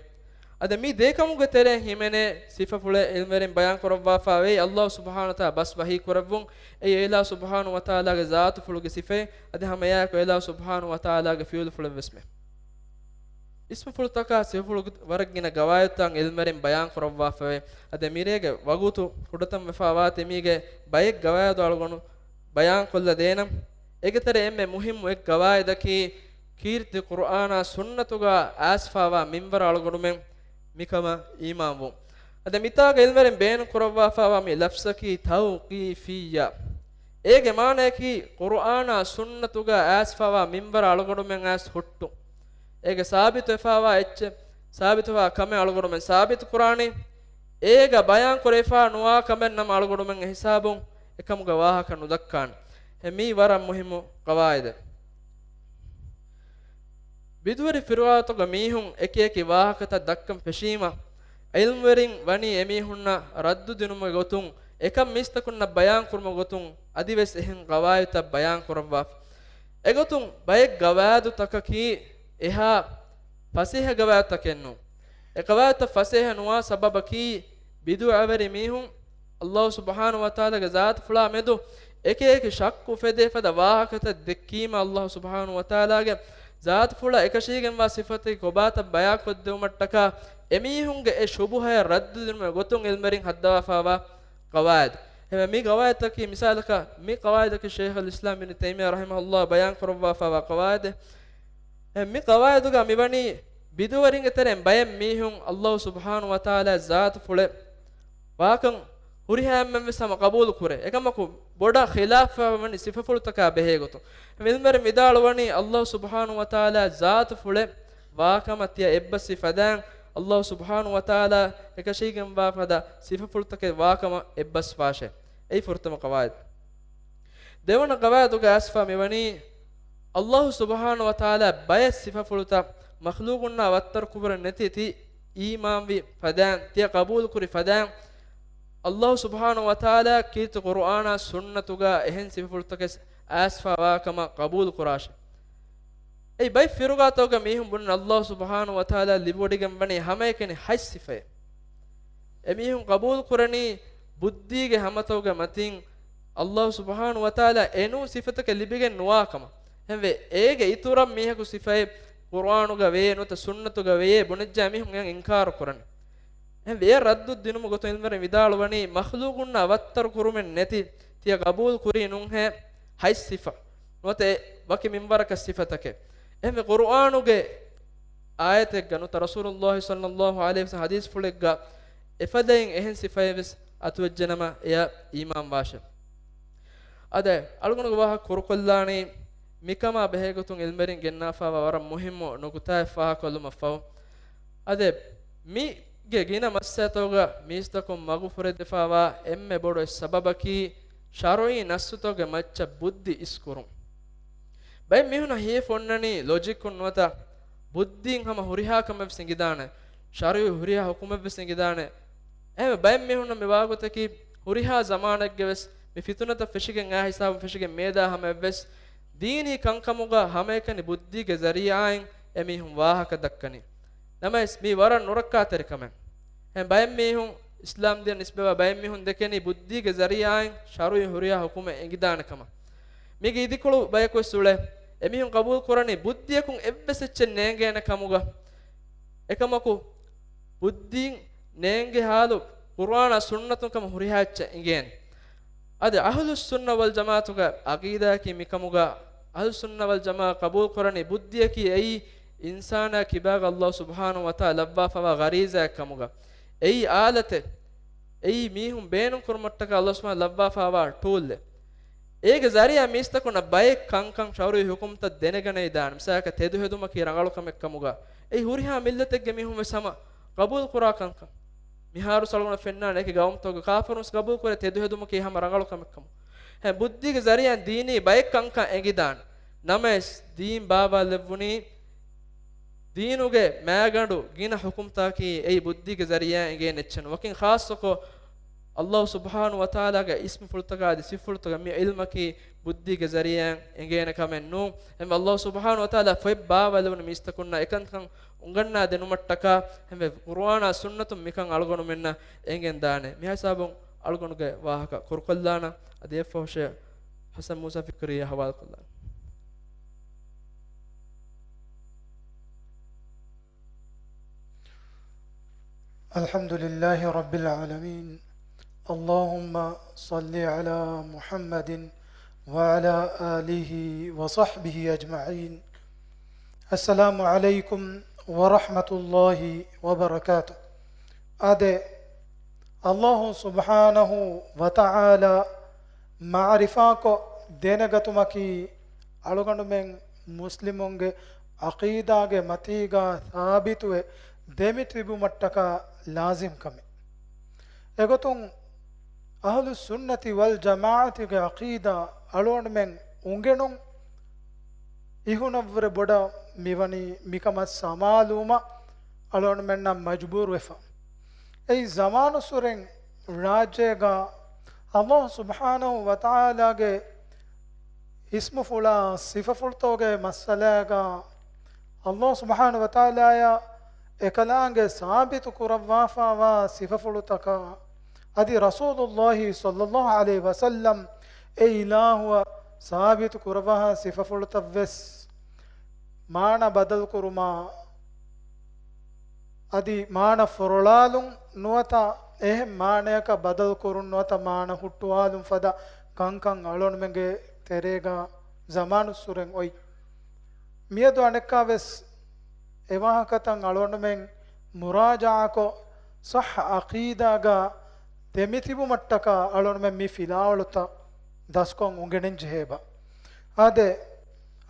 އަދި މި ދޭކަމުގެ ތެރެއިން ހިމެނޭ ސިފަފުޅެއް ޢިލްމުވެރިން ބަޔާން ކުރައްވާފައިވޭ، އައްލާހު ސުބްޙާނަހު ވަތަޢާލާ ބަސް ވަޙީ ކުރެއްވުން، އެއީ އެއިލާހު ސުބްޙާނަހު ވަތަޢާލާގެ ޒާތުފުޅުގެ ސިފައެއް، އަދި ހަމައެއާއެކު އެއިލާހު ސުބްޙާނަހު ވަތަޢާލާގެ ފިޢުލުފުޅެއްވެސްމެ. އިސްމުފުޅުތަކާ ސިފަފުޅުގެ ވަރަށް ގިނަ ގަވާއިދުތައް ޢިލްމުވެރިން ބަޔާން ކުރައްވާފައިވޭ. އަދި މިރޭގެ ވަގުތު ކުޑަތަން ވެފައިވާތީ މީގެ ބައެއް ގަވާއިދު އަޅުގަނޑު ބަޔާންކޮށްލަ ދޭނަން. އޭގެ ތެރެ އެންމެ މުހިއްމު އެއް ގަވާއިދަކީ، ކީރިތި ޤުރުއާނާ ސުންނަތުގަ އައިސްފައިވާ މިންވަރަށް އަޅުގަނޑުމެން މިކަމަށް އީމާންވުން. އަދި މިތާގަ ޢިލްމުވެރިން ބޭނުން ކުރައްވާފައިވާ މި ލަފްޒަކީ ތައުޤީފިއްޔާ. އޭގެ މާނަޔަކީ، ޤުރުއާނާ ސުންނަތުގަ އައިސްފައިވާ މިންވަރަށް އަޅުގަނޑުމެން އައިސް ހުއްޓުން. އޭގެ ސާބިތުވެފައިވާ އެއްޗެއް، ސާބިތުވެފައިވާ ކަމެއް އަޅުގަނޑުމެން ސާބިތު ކުރާނީ، އޭގަ ބަޔާން ކުރެވިފައި ނުވާ ކަމެއް ނަމަ އަޅުގަނޑުމެން އެ ހިސާބުން އެކަމުގެ ވާހަކަ ނުދައްކާނެ. އެ މީ ވަރަށް މުހިއްމު ގަވާއިދެއް. ބިދުވެރި ފިރުގާތުގެ މީހުން އެކި އެކި ވާހަކަތައް ދައްކަން ފެށީމަ، ޢިލްމުވެރިން ވަނީ އެމީހުންނަށް ރައްދު ދިނުމުގެ ގޮތުން، އެކަން މީސްތަކުންނަށް ބަޔާން ކުރުމުގެ ގޮތުން އަދިވެސް އެހެން ގަވާއިދުތައް ބަޔާން ކުރައްވާފަ. އެގޮތުން ބައެއް ގަވާއިދުތަކަކީ އެހާ ފަސޭހަ ގަވާއިދުތަކެއް ނޫން. އެ ގަވާއިދުތައް ފަސޭހަ ނުވާ ސަބަބަކީ، ބިދުޢަވެރި މީހުން އައްލާހު ސުބްޙާނަހު ވަތަޢާލާގެ ޒާތުފުޅާ މެދު އެކި އެކި ޝައްކު އުފެދޭ ފަދަ ވާހަކަތައް ދެއްކީމަ، އައްލާހު ސުބްޙާނަހު ވަތަޢާލާގެ ޒާތުފުޅަށް އެކަށީގެންވާ ސިފަތަކީ ކޮބާތައް ބަޔާންކޮށްދެވުމަށްޓަކާ، އެމީހުންގެ އެ ޝުބުހަޔަށް ރައްދު ދިނުމުގެ ގޮތުން ޢިލްމުވެރިން ހައްދަވާފައިވާ ގަވާއިދު. އެހެންވެ، މި ގަވާއިދުތަކީ މިސާލަކަށް، މި ގަވާއިދަކީ ޝައިޚުލް އިސްލާމް އިބްނު ތައިމިއްޔާ ރަޙިމަހުﷲ ބަޔާން ކުރައްވާފައިވާ ގަވާއިދެއް. އެ، މި ގަވާއިދުގަ މިވަނީ ބިދުވެރިންގެ ތެރެއިން ބައެއް މީހުން އައްލާހު ސުބްޙާނަހު ވަތަޢާލާ ޒާތުފުޅެއް ވާކަން ހުރިހާ އެންމެން ވެސް ހަމަ ޤަބޫލު ކުރޭ. އެކަމަކު ބޮޑަށް ޚިލާފަށް ވަނީ ސިފަފުޅުތަކާ ބެހޭ ގޮތުން. ޢިލްމުވެރިން ވިދާޅުވަނީ އައްލާހު ސުބްޙާނަހު ވަތަޢާލާ ޒާތުފުޅެއް ވާކަމަށް ތިޔަ އެއްބަސްވި ފަދައިން، އައްލާހު ސުބްޙާނަހު ވަތަޢާލާ އެކަށީގެންވާ ފަދަ ސިފަފުޅުތަކެއް ވާކަމަށް އެއްބަސްވާށޭ. އެއީ ފުރަތަމަ ގަވާއިދު. ދެވަނަ ގަވާއިދުގަ އައިސްފަ މިވަނީ، އައްލާހު ސުބްޙާނަހު ވަތަޢާލާ ބައެއް ސިފަފުޅުތައް މަޚްލޫޤުންނާ ވައްތަރު ކުރަން ނެތި ތި އީމާންވި ފަދައިން، ތިޔަ ޤަބޫލު ކުރި ފަދައިން، އައްލާހު ސުބްޙާނަހު ވަތަޢާލާ ކީރިތި ޤުރުއާނާ ސުންނަތުގަ އެހެން ސިފަފުޅުތަކެއް އައިސްފަވާ ކަމަށް ޤަބޫލު ކުރާށެ. އެއީ ބައެއް ފިރުގާތަކުގެ މީހުން ބުނަން އައްލާހު ސުބްޙާނަހު ވަތަޢާލާ ލިބިވޮޑިގެން ވަނީ ހަމައެކަނި ހަތް ސިފައެއް. އެމީހުން ޤަބޫލު ކުރަނީ ބުއްދީގެ ހަމަތަކުގެ މަތިން އައްލާހު ސުބްޙާނަހު ވަތަޢާލާ އެނޫން ސިފަތަކެއް ލިބިގެން ނުވާ ކަމަށް. އެހެންވެ، އޭގެ އިތުރަށް މީހަކު ސިފައެއް ޤުރުއާނުގަ ވެޔޭ ނުވަތަ ސުންނަތުގަ ވެޔޭ ބުނެއްޖާ މީހުން އެއަށް އިންކާރު ކުރަނީ. އެހެންވެ، އެ ރައްދު ދިނުމުގެ ގޮތުން ޢިލްމުވެރިން ވިދާޅުވަނީ، މަޚްލޫޤުންނާ ވައްތަރު ކުރުމެއް ނެތި ތިޔަ ޤަބޫލު ކުރީ ނޫންހޭ ހަތް ސިފަ ނުވަތަ އެ ވަކި މިންވަރަކަށް ސިފަތަކެއް. އެހެންވެ، ޤުރުއާނުގެ އާޔަތެއްގަ ނުވަތަ ރަސޫލުއްލާހި ޞައްލައްލާހު ޢަލައިހި ވަސައްލަމް ޙަދީޘްފުޅެއްގަ އެފަދައިން އެހެން ސިފައެއް ވެސް އަތުވެއްޖެނަމަ، އެޔަށް އީމާންވާށެ. އަދި އަޅުގަނޑުގެ ވާހަކަ ކުރުކޮށްލާނީ، މިކަމާ ބެހޭގޮތުން ޢިލްމުވެރިން ގެންނާފައިވާ ވަރަށް މުހިއްމު ނުކުތާއެއް ފާހަގަކޮށްލުމަށްފަހު. އަދި މީގެ ގިނަ މައްސަލަތަކުގަ މީސްތަކުން މަގުފުރެދެފައިވާ އެންމެ ބޮޑު އެއް ސަބަބަކީ، ޝަރުޢީ ނައްޞުތަކުގެ މައްޗަށް ބުއްދި އިސްކުރުން. ބައެއް މީހުނަށް ހިޔެފަ އޮންނަނީ ލޮޖިކުން ނުވަތަ ބުއްދީން ހަމަ ހުރިހާ ކަމެއްވެސް އެނގިދާނެ. ޝަރުޢީ ހުރިހާ ޙުކުމެއްވެސް އެނގިދާނެ. އެހެންވެ ބައެއް މީހުންނަށް މި ވާގޮތަކީ ހުރިހާ ޒަމާނެއްގެވެސް މި ފިތުނަތައް ފެށިގެން އާ ހިސާބުން ފެށިގެން މިއެދާ ހަމައެއްވެސް ދީނީ ކަންކަމުގަ ހަމައެކަނި ބުއްދީގެ ޒަރީޢާއިން އެމީހުން ވާހަކަ ދައްކަނީ. ނަމަވެސް މީ ވަރަށް ނުރައްކާތެރި ކަމެއް. އެހެން ބައެއް މީހުން، އިސްލާމް ދީނަށް ނިސްބަތްވާ ބައެއް މީހުން ދެކެނީ ބުއްދީގެ ޒަރީޢާއިން ޝަރުޢީ ހުރިހާ ޙުކުމެއް އެނގިދާނެ ކަމަށް. މީގެ އިދިކޮޅު ބަޔަކުވެސް އުޅޭ. އެމީހުން ޤަބޫލު ކުރަނީ ބުއްދިއަކުން އެއްވެސް އެއްޗެއް ނޭނގޭނެ ކަމުގަ. އެކަމަކު ބުއްދީން ނޭނގޭ ޙާލު ޤުރުއާނާ ސުންނަތުން ކަމަށް ހުރިހާ އެއްޗެއް އެނގޭނެ. އަދި އަހުލުއްސުންނަ ވަލްޖަމާޢަތުގެ ޢަޤީދާއަކީ މިކަމުގަ، އަހުލުއްސުންނަ ވަލްޖަމާޢަ ޤަބޫލު ކުރަނީ ބުއްދިއަކީ އެއީ އިންސާނާ ކިބާގަ ﷲ ސުބްޙާނަހޫ ވަތަޢާލާ ލައްވާފައިވާ ޣަރީޒާއެއް ކަމުގަ، އެއީ އާލަތެއް، އެއީ މީހުން ބޭނުން ކުރުމަށްޓަކާ ﷲ ސުބްޙާނަހޫ ލައްވާފައިވާ ޓޫލެއް. އޭގެ ޒަރީޢާ މީސްތަކުންނަށް ބައެއް ކަންކަން ޝަރުޢީ ޙުކުމްތައް ދެނެގަނެވިދާނެ. މިސާލަކަށް ތެދުހެދުމަކީ ރަނގަޅު ކަމެއް ކަމުގަ، އެއީ ހުރިހާ މިއްލަތެއްގެ މީހުން ވެސް ހަމަ ޤަބޫލު ކުރާ ކަންކަން. މިހާރު އަޅުގަނޑަށް ފެންނާނެ އެކި ޤައުމުތަކުގެ ކާފަރުން ވެސް ޤަބޫލު ކުރޭ ތެދުހެދުމަކީ ހަމަ ރަނގަޅު ކަމެއް ކަމަށް. އެހެން ބުއްދީގެ ޒަރީޢާއިން ދީނީ ބައެއް ކަންކަން އެނގިދާނެ. ނަމަވެސް ދީން ބާވާލެއްވުނީ ދީނުގެ މާގަނޑު ގިނަ ޙުކުމްތަކަކީ އެއީ ބުއްދީގެ ޒަރީޢާއިން އެނގޭނެ އެއްޗެއް ނޫން. ވަކިން ޚާއްޞަކޮށް، ﷲ ސުބްޙާނަހޫ ވަތަޢާލާގެ އިސްމުފުޅުތަކާ އަދި ސިފަފުޅުތަކަށް މި ޢިލްމަކީ ބުއްދީގެ ޒަރީޢާއިން އެނގޭނެ ކަމެއް ނޫން. އެހެންވެ ﷲ ސުބްޙާނަހޫ ވަތަޢާލާ ފޮތް ބާވާލެވުނު މީސްތަކުންނަށް އެކަންކަން އުނގަންނާދޭ ނުވުމަށްޓަކާ، އެހެންވެ ޤުރުއާނާ ސުންނަތުން މިކަން އަޅުގަނޑުމެންނަށް އެނގެންދާނެ. މިހިސާބުން އަޅުގަނޑުގެ ވާހަކަ ކުރުކޮށްލާނަން. އަދި އެއަށްފަހު ޝޭޚް ޙަސަން މޫސާ ފިކްރީއަށް ޙަވާލުކޮށްލާނަން. الحمد لله رب العالمين. اللهم صل على محمد وعلى آله وصحبه أجمعين. السلام عليكم ورحمة الله وبركاته. އާދެ، ﷲ ސުބްޙާނަހޫ ވަތަޢާލާ މަޢުރިފާކޮށް ދެނެގަތުމަކީ އަޅުގަނޑުމެން މުސްލިމުންގެ ޢަޤީދާގެ މަތީގަ ސާބިތުވެ ދެމިތިބުމަށްޓަކާ ލާޒިމް ކަމެއް. އެގޮތުން އަހުލުއްސުންނަތި ވަލްޖަމާޢަތުގެ ޢަޤީދާ އަޅުގަނޑުމެން އުނގެނުން އިހުނަށްވުރެ ބޮޑަށް މިވަނީ މިކަމަށް ސަމާލުވުމަށް އަޅުގަނޑުމެންނަށް މަޖުބޫރުވެފަ. އެއީ ޒަމާނުއްސުރެން ރާއްޖޭގަ ﷲ ސުބްޙާނަހޫ ވަތަޢާލާގެ އިސްމުފުޅާ ސިފަފުޅުތަކުގެ މައްސަލާގަ ﷲ ސުބްޙާނަހޫ ވަތަޢާލާޔަށް އެކަލާނގެ ސާބިތު ކުރައްވާފައިވާ ސިފަފުޅުތަކާ، އަދި ރަސޫލުﷲ ޞައްލަﷲ ޢަލައިހި ވަސައްލަމް އެ އިލާހުއަށް ސާބިތު ކުރައްވާ ސިފަފުޅުތައްވެސް މާނަ ބަދަލުކުރުމާ، އަދި މާނަ ފޮރޮޅާލުން ނުވަތަ އެހެން މާނަޔަކަށް ބަދަލު ކުރުން ނުވަތަ މާނަ ހުއްޓުވާލުން ފަދަ ކަންކަން އަޅުގަނޑުމެންގެ ތެރޭގަ ޒަމާނުއްސުރެން އޮތް. މިއަދު އަނެއްކާވެސް އެވާހަކަތައް އަޅުގަނޑުމެން މުރާޖަޢާކޮށް، ޞައްޙަ ޢަޤީދާގަ ދެމިތިބުމަށްޓަކާ އަޅުގަނޑުމެން މި ފިލާވަޅުތައް ދަސްކޮށް އުނގެނެން ޖެހޭބަ. އާދެ،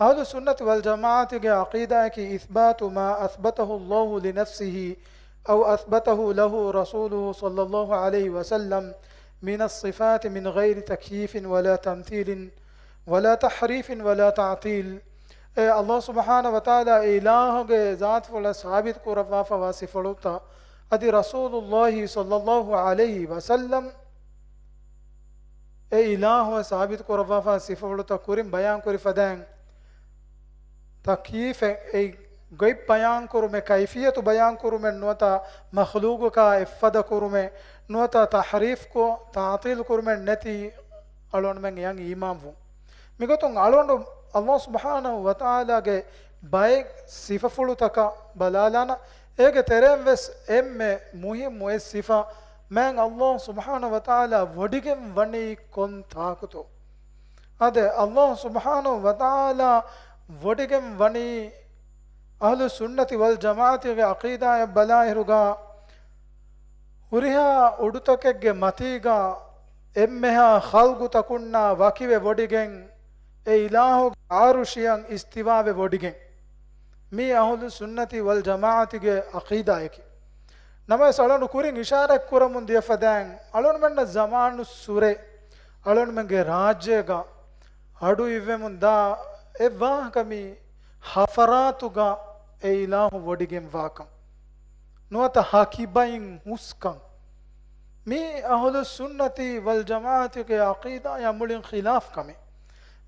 އަހުލުއްސުންނަތި ވަލްޖަމާޢަތުގެ ޢަޤީދާއަކީ إثبات ما أثبته الله لنفسه أو أثبته له رسوله صلى الله عليه وسلم من الصفات من غير تكييف ولا تمثيل ولا تحريف ولا تعطيل. އެ ﷲ ސުބްޙާނަހޫ ވަތަޢާލާ އެ އިލާހުގެ ޒާތުފުޅަށް ސާބިތު ކުރައްވާފައިވާ ސިފަފުޅުތައް، އަދި ރަސޫލުﷲ ޞައްލަﷲ ޢަލައިހި ވަސައްލަމް އެ އިލާހުއަށް ސާބިތު ކުރައްވާފައިވާ ސިފަފުޅުތައް ކުރިން ބަޔާން ކުރި ފަދައިން، ތަކްޔީފެއް އެއީ ގޮތް ބަޔާން ކުރުމެއް، ކައިފިއްޔަތު ބަޔާން ކުރުމެއް ނުވަތަ މަޚްލޫޤަކާ އެއްފަދަ ކުރުމެއް ނުވަތަ ތަޙްރީފްކޮށް ތަޢްޠީލު ކުރުމެއް ނެތި އަޅުގަނޑުމެން އެޔަށް އީމާން ވުން. މިގޮތުން އަޅުގަނޑު ﷲ ސުބްޙާނަހޫ ވަތަޢާލާގެ ބައެއް ސިފަފުޅުތަކަށް ބަލާލާނަން. އޭގެ ތެރެއިން ވެސް އެންމެ މުހިއްމު އެއް ސިފަ، މާތް ﷲ ސުބްޙާނަހޫ ވަތަޢާލާ ވޮޑިގެން ވަނީ ކޮން ތާކުތޯ؟ އާދެ، ﷲ ސުބްޙާނަހޫ ވަތަޢާލާ ވޮޑިގެން ވަނީ އަހުލުއްސުންނަތި ވަލްޖަމާޢަތުގެ ޢަޤީދާއަށް ބަލާއިރުގަ، ހުރިހާ އުޑުތަކެއްގެ މަތީގަ އެންމެހާ ޚަލްޤުތަކުންނާ ވަކިވެ ވޮޑިގެން، އެ އިލާހުގެ ޢަރުޝިއަށް އިސްތިވާވެ ވޮޑިގެން. މީ އަހުލުއްސުންނަތި ވަލްޖަމާޢަތުގެ ޢަޤީދާއަކީ. ނަމަވެސް އަޅުގަނޑު ކުރިން އިޝާރާތް ކުރަމުން ދިޔަ ފަދައިން، އަޅުގަނޑުމެންނަށް ޒަމާނުއްސުރެ އަޅުގަނޑުމެންގެ ރާއްޖޭގަ އަޑު އިއްވެމުން ދާ އެއް ވާހަކަ މީ ހަފަރާތުގަ އެ އިލާހު ވޮޑިގެންވާކަން، ނުވަތަ ހަކިބައިން ހުސްކަން. މީ އަހުލުއްސުންނަތި ވަލްޖަމާޢަތުގެ ޢަޤީދާއާ މުޅިން ޚިލާފް ކަމެއް.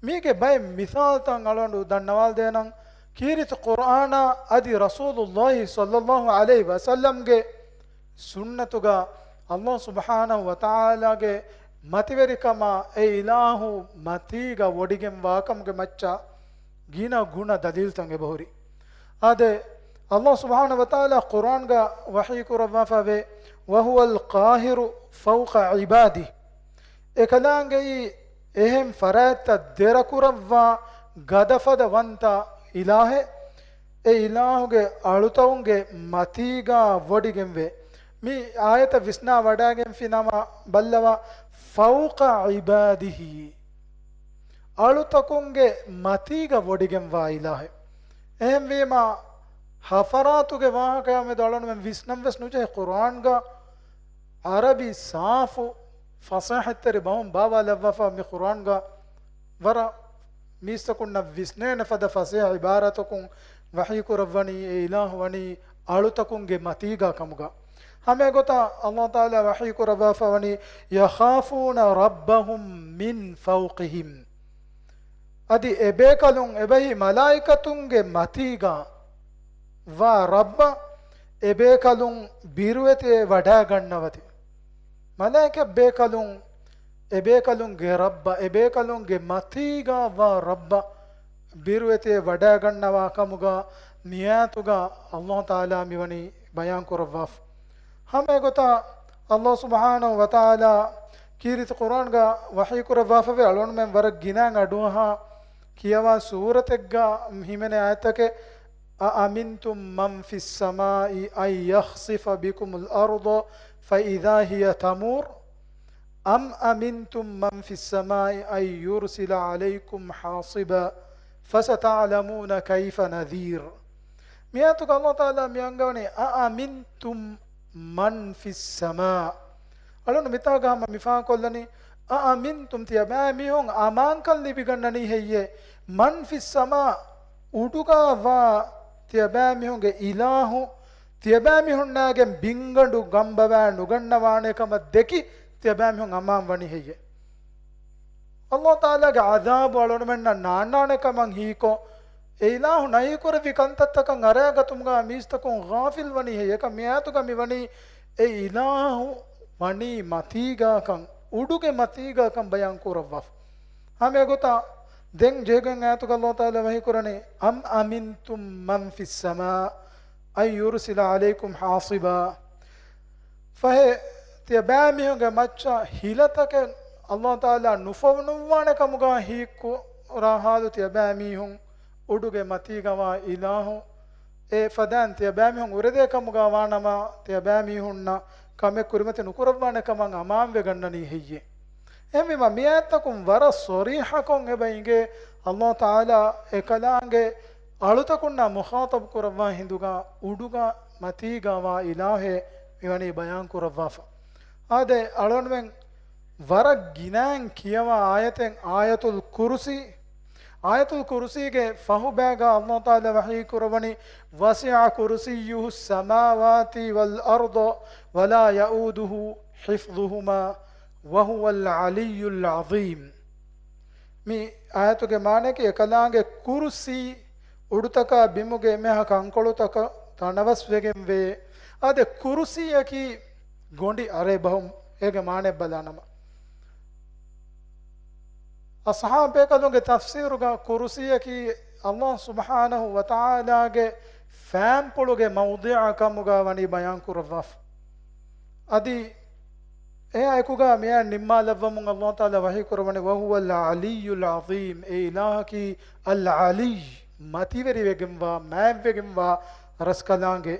މީގެ ބައެއް މިސާލްތައް އަޅުގަނޑު ދަންނަވާލަދޭނަން. ކީރިތި ޤުރްއާނާ އަދި ރަސޫލުﷲ ޞައްލަﷲ ޢަލައިހި ވަސައްލަމްގެ ސުންނަތުގަ އަﷲ ސުބްޙާނަހު ވަތަޢާލާގެ މަތިވެރިކަމާ އެ އިލާހު މަތީގަ ވޮޑިގެންވާކަމުގެ މައްޗަށް ގިނަ ގުނަ ދަލީލްތައް އެބަހުރި. އާދެ، އަﷲ ސުބްޙާނަހު ވަތަޢާލާ ޤުރްއާންގަ ވަޙީ ކުރައްވާފަވޭ، "وهو القاهر فوق عباده." އެކަލާނގެއީ އެހެން ފަރާތްތައް ދެރަކުރައްވާ ގަދަފަދަ ވަންތަ އިލާހެއް، އެ އިލާހުގެ އަޅުތަކުންގެ މަތީގާ ވޮޑިގެންވޭ. މި އާޔަތަށް ވިސްނާ ވަޑައިގެންފި ނަމަ ބައްލަވާ، "فوق عباده." އަޅުތަކުންގެ މަތީގަ ވޮޑިގެންވާ އިލާހެއް. އެހެންވީމަ، ހަފަރާތުގެ ވާހަކަޔާ މެދު އަޅުގަނޑުމެން ވިސްނަން ވެސް ނުޖެހޭ ޤުރްއާންގަ ޢަރަބި ސާފު ފަސޭހަތްތެރި ބަހުން ބާވާލައްވާފަ މި ޤުރްއާންގަ ވަރަށް މީސްތަކުންނަށް ވިސްނޭނެ ފަދަ ފަސޭހަ ޢިބާރާތަކުން ވަޙީ ކުރައްވަނީ އެ އިލާހު ވަނީ އަޅުތަކުންގެ މަތީގާ ކަމުގަ. ހަމައެގޮތަށް އަﷲ ތަޢާލާ ވަޙީ ކުރައްވާފަ ވަނީ، "يخافون ربهم من فوقهم." އަދި އެބޭކަލުން އެބަހީ މަލާއިކަތުންގެ މަތީގާ ވާ ރައްބަށް އެބޭކަލުން ބިރުވެތިވެ ވަޑައިގަންނަވަތި. މަލާއިކަ ބޭކަލުން އެބޭކަލުންގެ ރައްބަށް އެބޭކަލުންގެ މަތީގާ ވާ ރައްބަށް ބިރުވެތިވެ ވަޑައިގަންނަވާ ކަމުގަ މިއާޔަތުގަ އަﷲ ތަޢާލާ މިވަނީ ބަޔާން ކުރައްވާފަ. ހަމައެގޮތަށް އަﷲ ސުބްޙާނަހު ވަތަޢާލާ ކީރިތި ޤުރްއާންގަ ވަޙީ ކުރައްވާފަވޭ އަޅުގަނޑުމެން ވަރަށް ގިނައިން އަޑުއަހާ ކިޔަވާ ސޫރަތެއްގަ ހިމެނޭ އާޔަތެކޭ، "أأمنتم من في السماء أن يخسف بكم الأرض فإذا هي تمور أم أمنتم من في السماء أن يرسل عليكم حاصبا فستعلمون كيف نذير." މިއާޔަތުގަ އަﷲ ތަޢާލާ މި އަންގަވަނީ، "أأمنتم من في السماء." އަޅުން މިތާގަ ހަމަ މި ފާހަގަކޮށްލަނީ، "أأمنتم" ތިޔަބައިމީހުން އަމާންކަން ލިބިގަންނަނީ ހެއްޔޭ؟ "من في السماء" އުޑުގާ ވާ ތިޔަބައިމީހުންގެ އިލާހު ތިޔަބައިމީހުންނާގެން ބިންގަނޑު ގަނބަވާ ނުގަންނަވާނޭ ކަމަށް ދެކި ތިޔަބައިމީހުން އަމާން ވަނީ ހެއްޔޭ؟ އަﷲ ތަޢާލާގެ ޢަޛާބު އަޅުގަނޑުމެންނަށް ނާންނާނެ ކަމަށް ހީކޮށް، އެ އިލާހު ނަހީކުރެއްވި ކަންތައްތަކަށް އަރައިގަތުމުގަ މީސްތަކުން ޣާފިލް ވަނީ ހެއްޔޭ؟ އެކަމަކު މިއާޔަތުގަ މިވަނީ އެ އިލާހު ވަނީ މަތީގާކަން، އުޑުގެ މަތީގާކަން ބަޔާން ކުރައްވާފަ. ހަމައެގޮތަށް ދެން ޖެހިގެން އާޔަތުގަ އަﷲ ތަޢާލާ ވަޙީ ކުރަނީ، "أم أمنتم من في السماء أن يرسل عليكم حاصبا." ފަހެ، ތިޔަބައިމީހުންގެ މައްޗަށް ހިލަތަކެއް އަﷲ ތަޢާލާ ނުފޮނުއްވާނެ ކަމުގަ ހީކުރާ ހާލު ތިޔަބައިމީހުން އުޑުގެ މަތީގަވާ އިލާހު އެ ފަދައިން ތިޔަބައިމީހުން އުރެދޭ ކަމުގަ ވާނަމަ، ތިޔަބައިމީހުންނަށް ކަމެއް ކުރިމަތި ނުކުރައްވާނެ ކަމަށް އަމާންވެގަންނަނީ ހެއްޔޭ؟ އެހެންވީމަ، މިއާޔަތްތަކުން ވަރަށް ޞަރީޙަކޮށް އެބަ އިނގޭ، އަﷲ ތަޢާލާ އެކަލާނގެ އަޅުތަކުންނާ މުޚާޠަބު ކުރައްވާ ހިނދުގަ އުޑުގަ މަތީގަ ވާ އިލާހެއް މިވަނީ ބަޔާން ކުރައްވާފަ. އާދެ، އަޅުގަނޑުމެން ވަރަށް ގިނައިން ކިޔަވާ އާޔަތެއް އާޔަތުލް ކުރުސީ. އާޔަތުލް ކުރުސީގެ ފަހުބައިގަ އަﷲ ތަޢާލާ ވަޙީ ކުރައްވަނީ، "وسع كرسيه السماوات والأرض ولا يؤوده حفظهما وهو العلي العظيم." މި އާޔަތުގެ މާނައަކީ އެކަލާނގެ ކުރުސީ އުޑުތަކާ ބިމުގެ އެންމެހާ ކަންކޮޅުތަކަށް ތަނަވަސްވެގެންވޭ. އާދެ، ކުރުސީއަކީ ގޮނޑި އަރޭ ބަހުން އޭގެ މާނައަށް ބަލާނަމަ، އަޞްޙާބު ބޭކަލުންގެ ތަފްސީރުގަ ކުރުސީއަކީ އަﷲ ސުބްޙާނަހު ވަތަޢާލާގެ ފާންޕުޅުގެ މައުޟިޢަށް ކަމުގަ ވަނީ ބަޔާން ކުރައްވާފަ. އަދި އެއާ އެކުގަ މިއާ ނިންމާލައްވަމުން އަﷲ ތަޢާލާ ވަޙީ ކުރައްވަނީ، "وهو العلي العظيم." އެ އިލާހަކީ އަލް ޢަލިއްޔު، މަތިވެރިވެގެންވާ، މާތްވެގެންވާ ރަސްކަލާނގެ.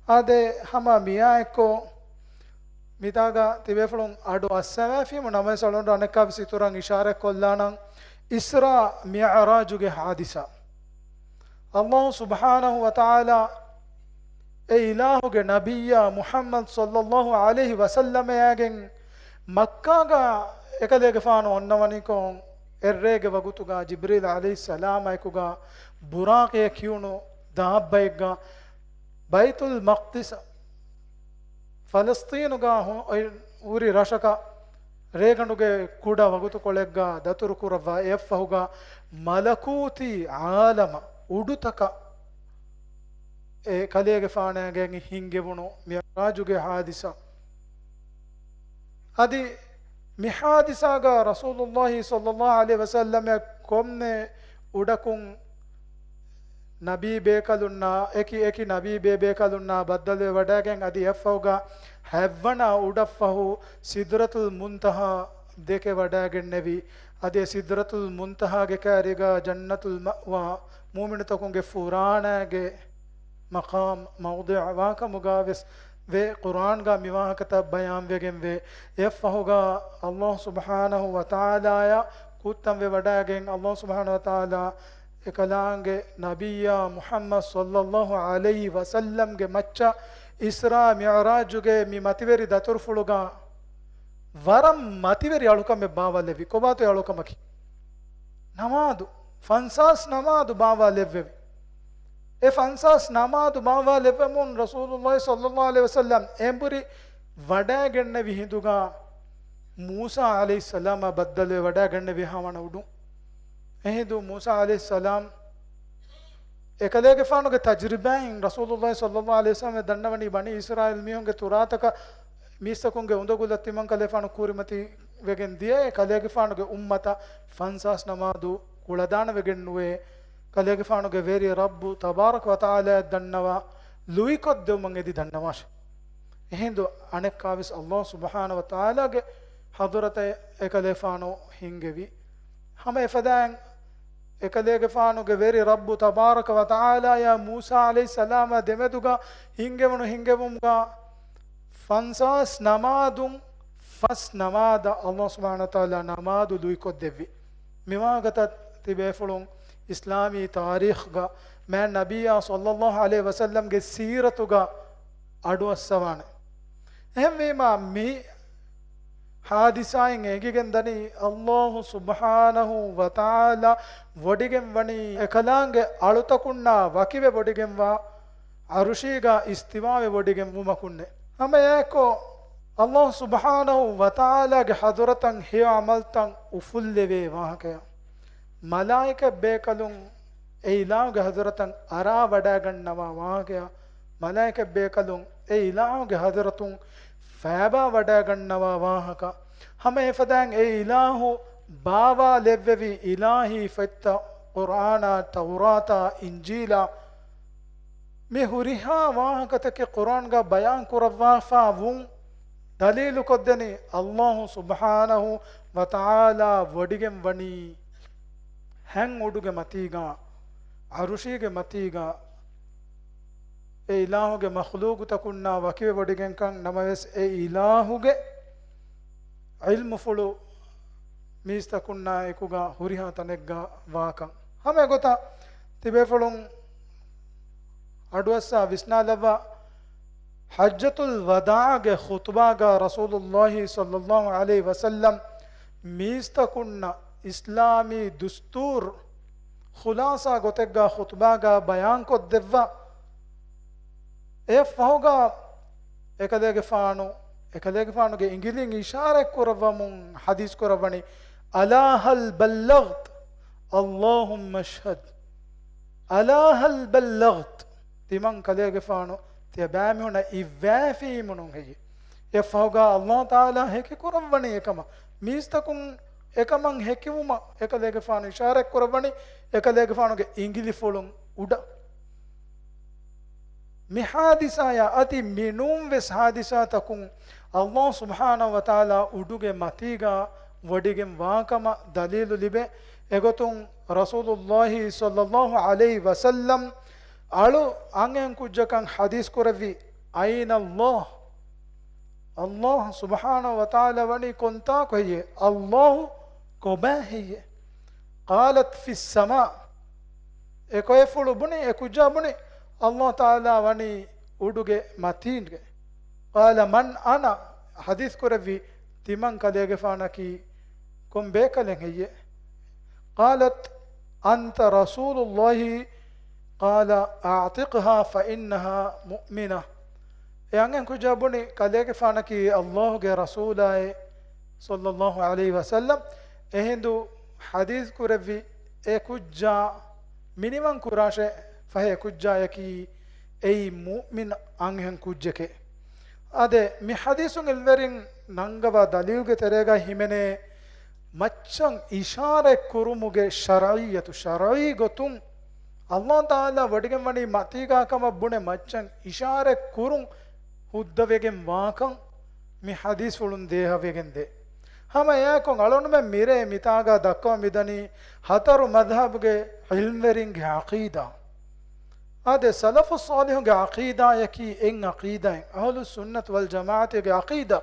އާދެ، ހަމަ މިއާ އެއްކޮށް މިތާގަ ތިބޭފުޅުން އަޑު އައްސަވާފީމު ނަމަވެސް އަޅުގަނޑު އަނެއްކާވެސް އިތުރަށް އިޝާރަތް ކޮށްލާނަން. އިސްރާ މިޢުރާޖުގެ ޙާދިސާ. އަﷲ ސުބްޙާނަހު ވަތަޢާލާ އެ އިލާހުގެ ނަބިއްޔާ މުޙައްމަދު ޞައްލައްލާހު ޢަލައިހި ވަސައްލަމައާގެން މައްކާގަ އެކަލޭގެފާނު އޮންނަވަނިކޮށް، އެއްރޭގެ ވަގުތުގަ ޖިބްރީލް ޢަލައިހިއްސަލާމާއެކުގަ ބުރާޤޭ ކިޔުނު ދާއްބައެއްގަ ބައިތުލް މަޤްދިސަށް ފަލަސްޠީނުގަ ހު-، އޮތް ހުރި ރަށަކަށް ރޭގަނޑުގެ ކުޑަ ވަގުތުކޮޅެއްގަ ދަތުރުކުރައްވާ. އެއަށްފަހުގަ މަލަކޫތީ ޢާލަމަށް އުޑުތަކަށް އެ ކަލޭގެފާނާގެ ހިންގެވުނު މިޢުރާޖުގެ ޙާދިސާ. އަދި މި ޙާދިސާގަ ރަސޫލުﷲ ޞައްލަﷲ ޢަލައިހި ވަސައްލަމަ ކޮންމެ އުޑަކުން ނަބީ ބޭކަލުންނާ، އެކި އެކި ނަބީ ބޭބޭކަލުންނާ ބައްދަލުވެ ވަޑައިގެން، އަދި އެއަށްފަހުގަ ހަތްވަނަ އުޑަށްފަހު ސިދްރަތުލް މުންތަހާ ދެކެ ވަޑައިގެންނެވި. އަދި އެ ސިދްރަތުލް މުންތަހާގެ ކައިރީގަ ޖަންނަތުލް މައުވާ، މުއުމިނުތަކުންގެ ފުރާނައިގެ މަޤާމް، މައުޟިޢު ވާކަމުގަ ވެސް ވޭ. ޤުރްއާންގަ މި ވާހަކަތައް ބަޔާންވެގެންވޭ. އެއަށްފަހުގަ ﷲ ސުބްޙާނަހޫ ވަތަޢާލާއާ ކުއްތަންވެ ވަޑައިގެން، ﷲ ސުބްޙާނަހޫ ވަތަޢާލާ އެކަލާނގެ ނަބިއްޔާ މުޙައްމަދު ޞައްލަﷲ ޢަލައިހި ވަސައްލަމްގެ މައްޗަށް އިސްރާ މިޢުރާޖުގެ މި މަތިވެރި ދަތުރުފުޅުގަ ވަރަށް މަތިވެރި އަޅުކަމެއް ބާވާލެއްވި. ކޮބާތޯ އެ އަޅުކަމަކީ؟ ނަމާދު، ފަންސާސް ނަމާދު ބާވާލެއްވެވި. އެ ފަންސާސް ނަމާދު ބާވާލެއްވަމުން ރަސޫލުﷲ ޞައްލަﷲ ޢަލައިހި ވަސައްލަމް އެނބުރި ވަޑައިގެންނެވި ހިނދުގަ މޫސާ ޢަލައިހިއްސަލާމާ ބައްދަލުވެ ވަޑައިގެންނެވި ހަވަނަ އުޑުން. އެހިނދު މޫސާ ޢަލައިހިއްސަލާމް އެކަލޭގެފާނުގެ ތަޖްރިބާއިން ރަސޫލުﷲ ޞައްލަﷲ ޢަލައިހި ވަސައްލަމަ ދަންނަވަނީ ބަނީ އިސްރާއީލް މީހުންގެ ތުރާތަކަށް މީސްތަކުންގެ އުނދަގުލަށް ތިމަން ކަލޭފާނު ކުރިމަތިވެގެން ދިޔަ އެ ކަލޭގެފާނުގެ އުއްމަތަށް ފަންސާސް ނަމާދު ކުޅަދާނަވެގެން ނުވޭ. ކަލޭގެފާނުގެ ވެރި ރައްބު ތަބާރަކަ ވަތަޢާލާއަށް ދަންނަވާ ލުއިކޮށްދެވުމަށް އެދި ދަންނަވާށެ. އެހިނދު އަނެއްކާވެސް ﷲ ސުބްޙާނަހޫ ވަތަޢާލާގެ ޙަޟްރަތަށް އެކަލޭފާނު ހިންގެވި. ހަމަ އެފަދައިން އެކަލޭގެފާނުގެ ވެރި ރައްބު ތަބާރަކަ ވަތަޢާލާއާ މޫސާ ޢަލައިހިއްސަލާމާ ދެމެދުގަ ހިންގެވުނު ހިންގެވުމުގަ ފަންސާސް ނަމާދުން ފަސް ނަމާދަށް ﷲ ސުބްޙާނަހޫ ވަތަޢާލާ ނަމާދު ލުއިކޮށްދެއްވި. މިވާގަތަށް ތިބޭފުޅުން އިސްލާމީ ތާރީޚްގަ މާތް ނަބިއްޔާ ޞައްލަﷲ ޢަލައިހި ވަސައްލަމްގެ ސީރަތުގަ އަޑުއައްސަވާނެ. އެހެންވީމާ މި ޙާދިސާއިން އެނގިގެން ދަނީ ﷲ ސުބްޙާނަހޫ ވަތަޢާލާ ވޮޑިގެން ވަނީ އެކަލާނގެ އަޅުތަކުންނާ ވަކިވެ ވޮޑިގެންވާ ޢަރުޝީގަ އިސްތިވާވެ ވޮޑިގެން ވުމަކުންނޭ. ހަމައެއާއެކު ﷲ ސުބްޙާނަހޫ ވަތަޢާލާގެ ޙަޟްރަތަށް ހެޔޮ ޢަމަލްތައް އުފުއްލެވޭ ވާހަކަޔަށް މަލާއިކަތް ބޭކަލުން އެ އިލާހުގެ ޙަޟްރަތަށް އަރާ ވަޑައިގަންނަވާ ވާހަކަޔަށް މަލާއިކަތް ބޭކަލުން އެ އިލާހުގެ ޙަޟްރަތުން ފައިބާ ވަޑައިގަންނަވާ ވާހަކަ، ހަމަ އެފަދައިން އެ އިލާހު ބާވާލެއްވެވި އިލާހީ ފޮތްތައް، ޤުރްއާނާ، ތައުރާތާ، އިންޖީލާ، މި ހުރިހާ ވާހަކަތަކެއް ޤުރްއާންގަ ބަޔާން ކުރައްވާފާ ވުން ދަލީލުކޮށްދެނީ، ﷲ ސުބްޙާނަހޫ ވަތަޢާލާ ވޮޑިގެން ވަނީ ހަތް އުޑުގެ މަތީގަ، ޢަރުޝީގެ މަތީގަ، އެ އިލާހުގެ މަޚްލޫޤުތަކުންނާ ވަކިވެ ވޮޑިގެންކަން. ނަމަވެސް، އެ އިލާހުގެ ޢިލްމުފުޅު މީސްތަކުންނާ އެކުގަ ހުރިހާ ތަނެއްގަ ވާކަން. ހަމަ އެގޮތަށް ތިބޭފުޅުން އަޑުއައްސާ ވިސްނާލައްވާ، ޙައްޖަތުލް ވަދާޢުގެ ޚުޠުބާގަ ރަސޫލުﷲ ޞައްލަﷲ ޢަލައިހި ވަސައްލަމް މީސްތަކުންނަށް އިސްލާމީ ދުސްތޫރު ޚުލާޞާ ގޮތެއްގަ ޚުޠުބާގަ ބަޔާންކޮށްދެއްވާ. އެއަށްފަހުގަ އެކަލޭގެފާނު، އެކަލޭގެފާނުގެ އިނގިލިން އިޝާރާތް ކުރައްވަމުން ޙަދީޘް ކުރައްވަނީ، "ألا هل بلغت؟ اللهم اشهد. ألا هل بلغت؟" ތިމަން ކަލޭގެފާނު ތިޔަބައިމީހުންނަށް އިއްވައިފީމުނު ހެއްޔެ؟ އެއަށްފަހުގަ ﷲ ތަޢާލާ ހެކި ކުރައްވަނީ އެކަމަށް. މީސްތަކުން އެކަމަށް ހެކިވުމަށް އެކަލޭގެފާނު އިޝާރާތް ކުރައްވަނީ އެކަލޭގެފާނުގެ އިނގިލިފުޅުން އުޑަށް. މި ޙާދިސާޔާ އަދި މިނޫން ވެސް ޙާދިސާތަކުން ﷲ ސުބްޙާނަހޫ ވަތަޢާލާ އުޑުގެ މަތީގަ ވޮޑިގެން ވާކަމަށް ދަލީލު ލިބޭ. އެގޮތުން ރަސޫލުﷲ ޞައްލަﷲ ޢަލައިހި ވަސައްލަމް އަޅު އަންހެން ކުއްޖަކަށް ޙަދީޘް ކުރެއްވި، "أين الله؟" ﷲ ސުބްޙާނަހޫ ވަތަޢާލާ ވަނީ ކޮންތާކު ހެއްޔޭ؟ ﷲ ކޮބާ ހެއްޔޭ؟ "قالت في السماء." އެ ކޮއެފުޅު ބުނި، އެ ކުއްޖާ ބުނި، ﷲ ތަޢާލާ ވަނީ އުޑުގެ މަތީގަ. "قال من أنا؟" ޙަދީޘް ކުރެއްވި، "ތިމަން ކަލޭގެފާނަކީ ކޮން ބޭކަލެއް ހެއްޔޭ؟" "قالت أنت رسول الله." قال أعتقها فإنها مؤمنة. އެ އަންހެން ކުއްޖާ ބުނި، ކަލޭގެފާނަކީ ﷲ ގެ ރަސޫލާއޭ، ޞައްލަﷲ ޢަލައިހި ވަސައްލަމް. އެހިނދު ޙަދީޘް ކުރެއްވި އެ ކުއްޖާ މިނިވަން ކުރާށޭ، ފަހެ އެ ކުއްޖާޔަކީ އެއީ މުއުމިން އަންހެން ކުއްޖެކޭ. އާދެ، މި ޙަދީޘުން އިލްމުވެރިން ނަންގަވާ ދަލީލުގެ ތެރޭގައި ހިމެނޭ، މައްޗަށް އިޝާރަތް ކުރުމުގެ ޝަރަޢިއްޔަތު، ޝަރަޢީ ގޮތުން ﷲ ތަޢާލާ ވޮޑިގެން ވަނީ މަތީގާ ކަމަށް ބުނެ މައްޗަށް އިޝާރަތް ކުރުން ހުއްދަވެގެން ވާކަން މި ޙަދީޘްފުޅުން ދޭހަވެގެން ދޭ. ހަމަ އެއާއެކު އަޅުގަނޑުމެން މިރޭ މިތާގާ ދައްކަވަން މިދަނީ ހަތަރު މަޛްހަބުގެ ޢިލްމުވެރިންގެ ޢަޤީދާ. އާދެ، ސަލަފުއް ޞާލިޙުގެ ޢަޤީދާޔަކީ އެއް ޢަޤީދާއެއް. އަހުލުއް ސުންނަތު ވަލް ޖަމާޢަތީގެ ޢަޤީދާ.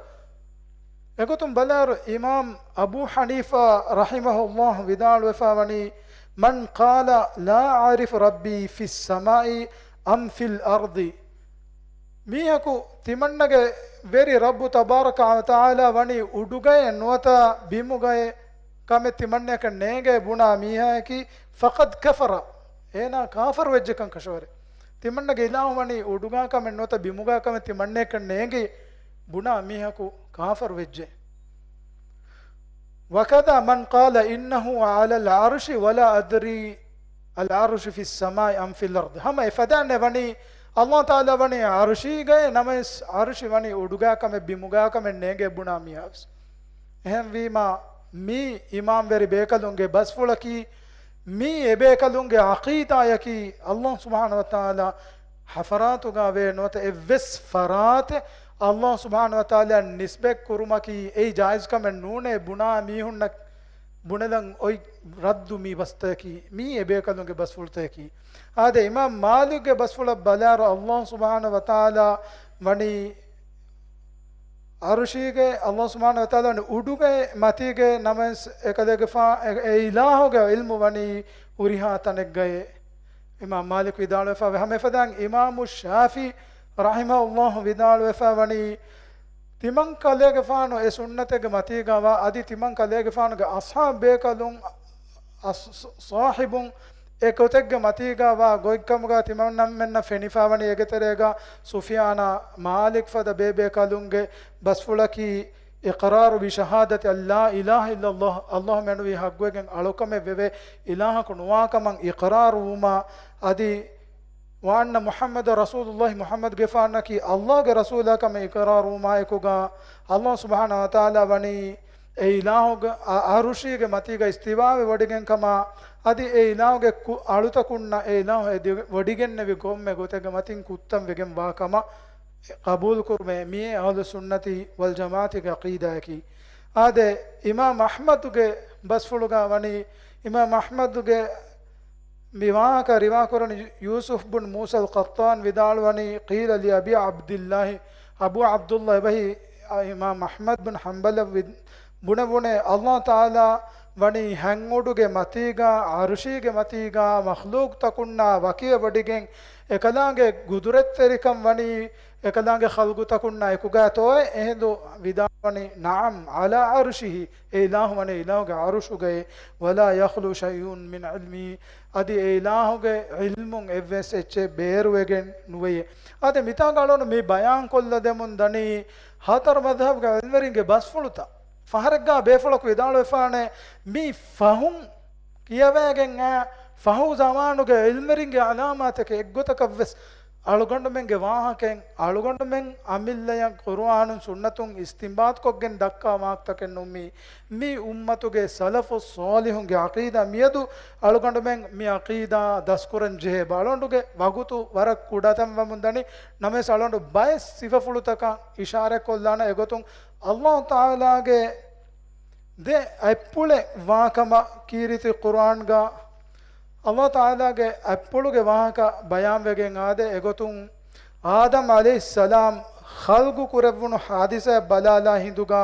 އެގޮތުން ބަލާއިރު، އިމާމް އަބޫ ޙަނީފާ ރަޙިމަހުﷲ ވިދާޅުވެފާ ވަނީ، من قال لا أعرف ربي في السماء أم في الأرض. މީހަކު ތިމަންނަގެ ވެރި ރައްބު ތަބާރަކަ ވަތަޢާލާ ވަނީ އުޑުގައެއް ނުވަތަ ބިމުގައެއް ކަމެއް ތިމަންނަޔަކަށް ނޭނގޭ ބުނާ މީހާޔަކީ، فقد كفر، އޭނާ ކާފަރު ވެއްޖެކަން ކަށަވަރޭ. ތިމަންނަގެ އިލާހު ވަނީ އުޑުގާ ކަމެއް ނުވަތަ ބިމުގާ ކަމެއް ތިމަންނަޔަކަށް ނޭނގި ބުނާ މީހަކު ކާފަރު ވެއްޖެ. وكذا من قال إنه على العرش ولا أدري العرش في السماء أم في الأرض. ހަމަ އެފަދައިންނެއް ވަނީ، ﷲ ތަޢާލާ ވަނީ ޢަރުޝީގައޭ، ނަމަވެސް ޢަރުޝި ވަނީ އުޑުގާ ކަމެއް ބިމުގާ ކަމެއް ނޭނގޭ ބުނާ މީހާވެސް. އެހެންވީމާ، މީ އިމާމްވެރި ބޭކަލުންގެ ބަސްފުޅަކީ، މީ އެބޭކަލުންގެ ޢަޤީދާޔަކީ، ﷲ ސުބްޙާނަހޫ ވަތަޢާލާ ޙަޟްރާތުގަ ވޭ ނުވަތަ އެއްވެސް ފަރާތެއް ﷲ ސުބްޙާނަހޫ ވަތަޢާލާ ނިސްބަތް ކުރުމަކީ އެއީ ޖާއިޒް ކަމެއް ނޫނޭ ބުނާ މީހުންނަށް ބުނެލަން އޮތް ރައްދު މި ބަސްތަކަކީ، މީ އެބޭކަލުންގެ ބަސްފުޅުތަކަކީ. އާދެ، އިމާމް މާލިކްގެ ބަސްފުޅަށް ބަލާއިރު، ﷲ ސުބްޙާނަހޫ ވަތަޢާލާ ވަނީ ޢަރުޝީގެ، ﷲ ސުބްޙާނަހޫ ވަތަޢާލާ ވަނީ އުޑުގެ މަތީގެ، ނަމަވެސް އެކަލޭގެފާ، އެ، އެ އިލާހުގެ ޢިލްމު ވަނީ ހުރިހާ ތަނެއްގައޭ. އިމާމް މާލިކު ވިދާޅުވެފަ ވޭ. ހަމަ އެފަދައިން އިމާމު ޝާފިޢީ ރަޙިމަހުﷲ ވިދާޅުވެފަ ވަނީ، ތިމަން ކަލޭގެފާނު އެ ސުންނަތެއްގެ މަތީގަ ވާ، އަދި ތިމަން ކަލޭގެފާނުގެ އަޞްޙާބު ބޭކަލުން، އަސް-، ޞާޙިބުން އެ ގޮތެއްގެ މަތީގަ ވާ ގޮތްކަމުގަ ތިމަންނަމެންނަށް ފެނިފަ ވަނީ އޭގެ ތެރޭގަ ސުފްޔާނާ، މާލިކް ފަދަ ބޭބޭކަލުންގެ ބަސްފުޅަކީ، إقرار بشهادة أن لا إله إلا الله، ﷲ މެނުވީ ޙައްޤުވެގެން އަޅުކަމެއް ވެވޭ އިލާހަކު ނުވާކަމަށް އިޤްރާރު ވުމާ، އަދި، وأن محمدا رسول الله، މުޙައްމަދުގެފާނަކީ ﷲގެ ރަސޫލާކަމަށް އިޤްރާރު ވުމާއެކުގަ، ﷲ ސުބްޙާނަހޫ ވަތަޢާލާ ވަނީ އެ އިލާހުގެ އަ-، ޢަރުޝީގެ މަތީގަ އިސްތިވާވެ ވޮޑިގެން ކަމާ، އަދި އެ އިލާހުގެ ކު-، އަޅުތަކުންނަށް އެ އިލާހު އެދި-، ވޮޑިގެންނެވި ކޮންމެ ގޮތެއްގެ މަތިން ކުއްތަން ވެގެން ވާ ކަމަށް ޤަބޫލުކުރުމޭ. މިއީ އަހުލުއްސުންނަތި ވަލްޖަމާޢަތީގެ ޢަޤީދާއަކީ. އާދެ، އިމާމް އަޙްމަދުގެ ބަސްފުޅުގަ ވަނީ، އިމާމް އަޙްމަދުގެ މި ވާހަކަ ރިވާކުރަނީ ޔޫސުފް ބުން މޫސަލް ޤައްޠާން ވިދާޅުވަނީ، قيل لأبي عبد الله، އަބޫ ޢަބްދުﷲ އެބަހީ އިމާމް އަޙްމަދު ބުން ޙަންބަލަށް ވި-، ބުނެވުނޭ، ﷲ ތަޢާލާ ވަނީ ހަތް އުޑުގެ މަތީގަ، ޢަރުޝީގެ މަތީގަ، މަޚްލޫޤުތަކުންނާ ވަކިވެވޮޑިގެން، އެކަލާނގެ ގުދުރަތްތެރިކަން ވަނީ އެކަލާނގެ ޚަލްޤުތަކުންނާ އެކުގައިތޯއޭ؟ އެހިނދު ވިދާޅުވަނީ، نعم، على عرشه، އެ އިލާހު ވަނީ އިލާހުގެ ޢަރުޝުގައޭ، ولا يخلو شيء من علمه، އަދި އެ އިލާހުގެ ޢިލްމުން އެއްވެސް އެއްޗެއް ބޭރުވެގެން ނުވެޔޭ. އަދި މިތާގަ އަޅުގަނޑު މި ބަޔާން ކޮށްލަދެމުން ދަނީ، ހަތަރު މަޛްހަބުގެ ޢިލްމުވެރިންގެ ބަސްފުޅުތައް. ފަހަރެއްގާ ބޭފުޅަކު ވިދާޅުވެފާނެ، މި ފަހުން ކިޔަވައިގެން އައި ފަހު ޒަމާނުގެ ޢިލްމުވެރިންގެ ޢަލާމާތެކޭ. އެއްގޮތަކަށްވެސް އަޅުގަނޑުމެންގެ ވާހަކައިން، އަޅުގަނޑުމެން އަމިއްލަޔަށް ޤުރުއާނުން ސުންނަތުން އިސްތިންބާޠުކޮށްގެން ދައްކާ ވާހަކަތަކެއް ނޫން މީ. މީ އުއްމަތުގެ ސަލަފުއް ޞާލިޙުންގެ ޢަޤީދާ. މިއަދު އަޅުގަނޑުމެން މި ޢަޤީދާ ދަސްކުރަން ޖެހޭ ބަ-، އަޅުގަނޑުގެ ވަގުތު ވަރަށް ކުޑަތަން ވަމުން ދަނީ. ނަމަވެސް އަޅުގަނޑު ބައެއް ސިފަފުޅުތަކަށް އިޝާރަތްކޮށްލާނަ. އެގޮތުން ﷲ ތަޢާލާގެ ދެ އަތްޕުޅެއް ވާކަމަށް ކީރިތި ޤުރުއާންގަ ﷲ ތަޢާލާގެ އަތްޕުޅުގެ ވާހަކަ ބަޔާންވެގެން އާދެ. އެގޮތުން އާދަމް ޢަލައިހިއްސަލާމް ޚަލްޤު ކުރެއްވުނު ޙާދިސާއަށް ބަލާލާ ހިނދުގަ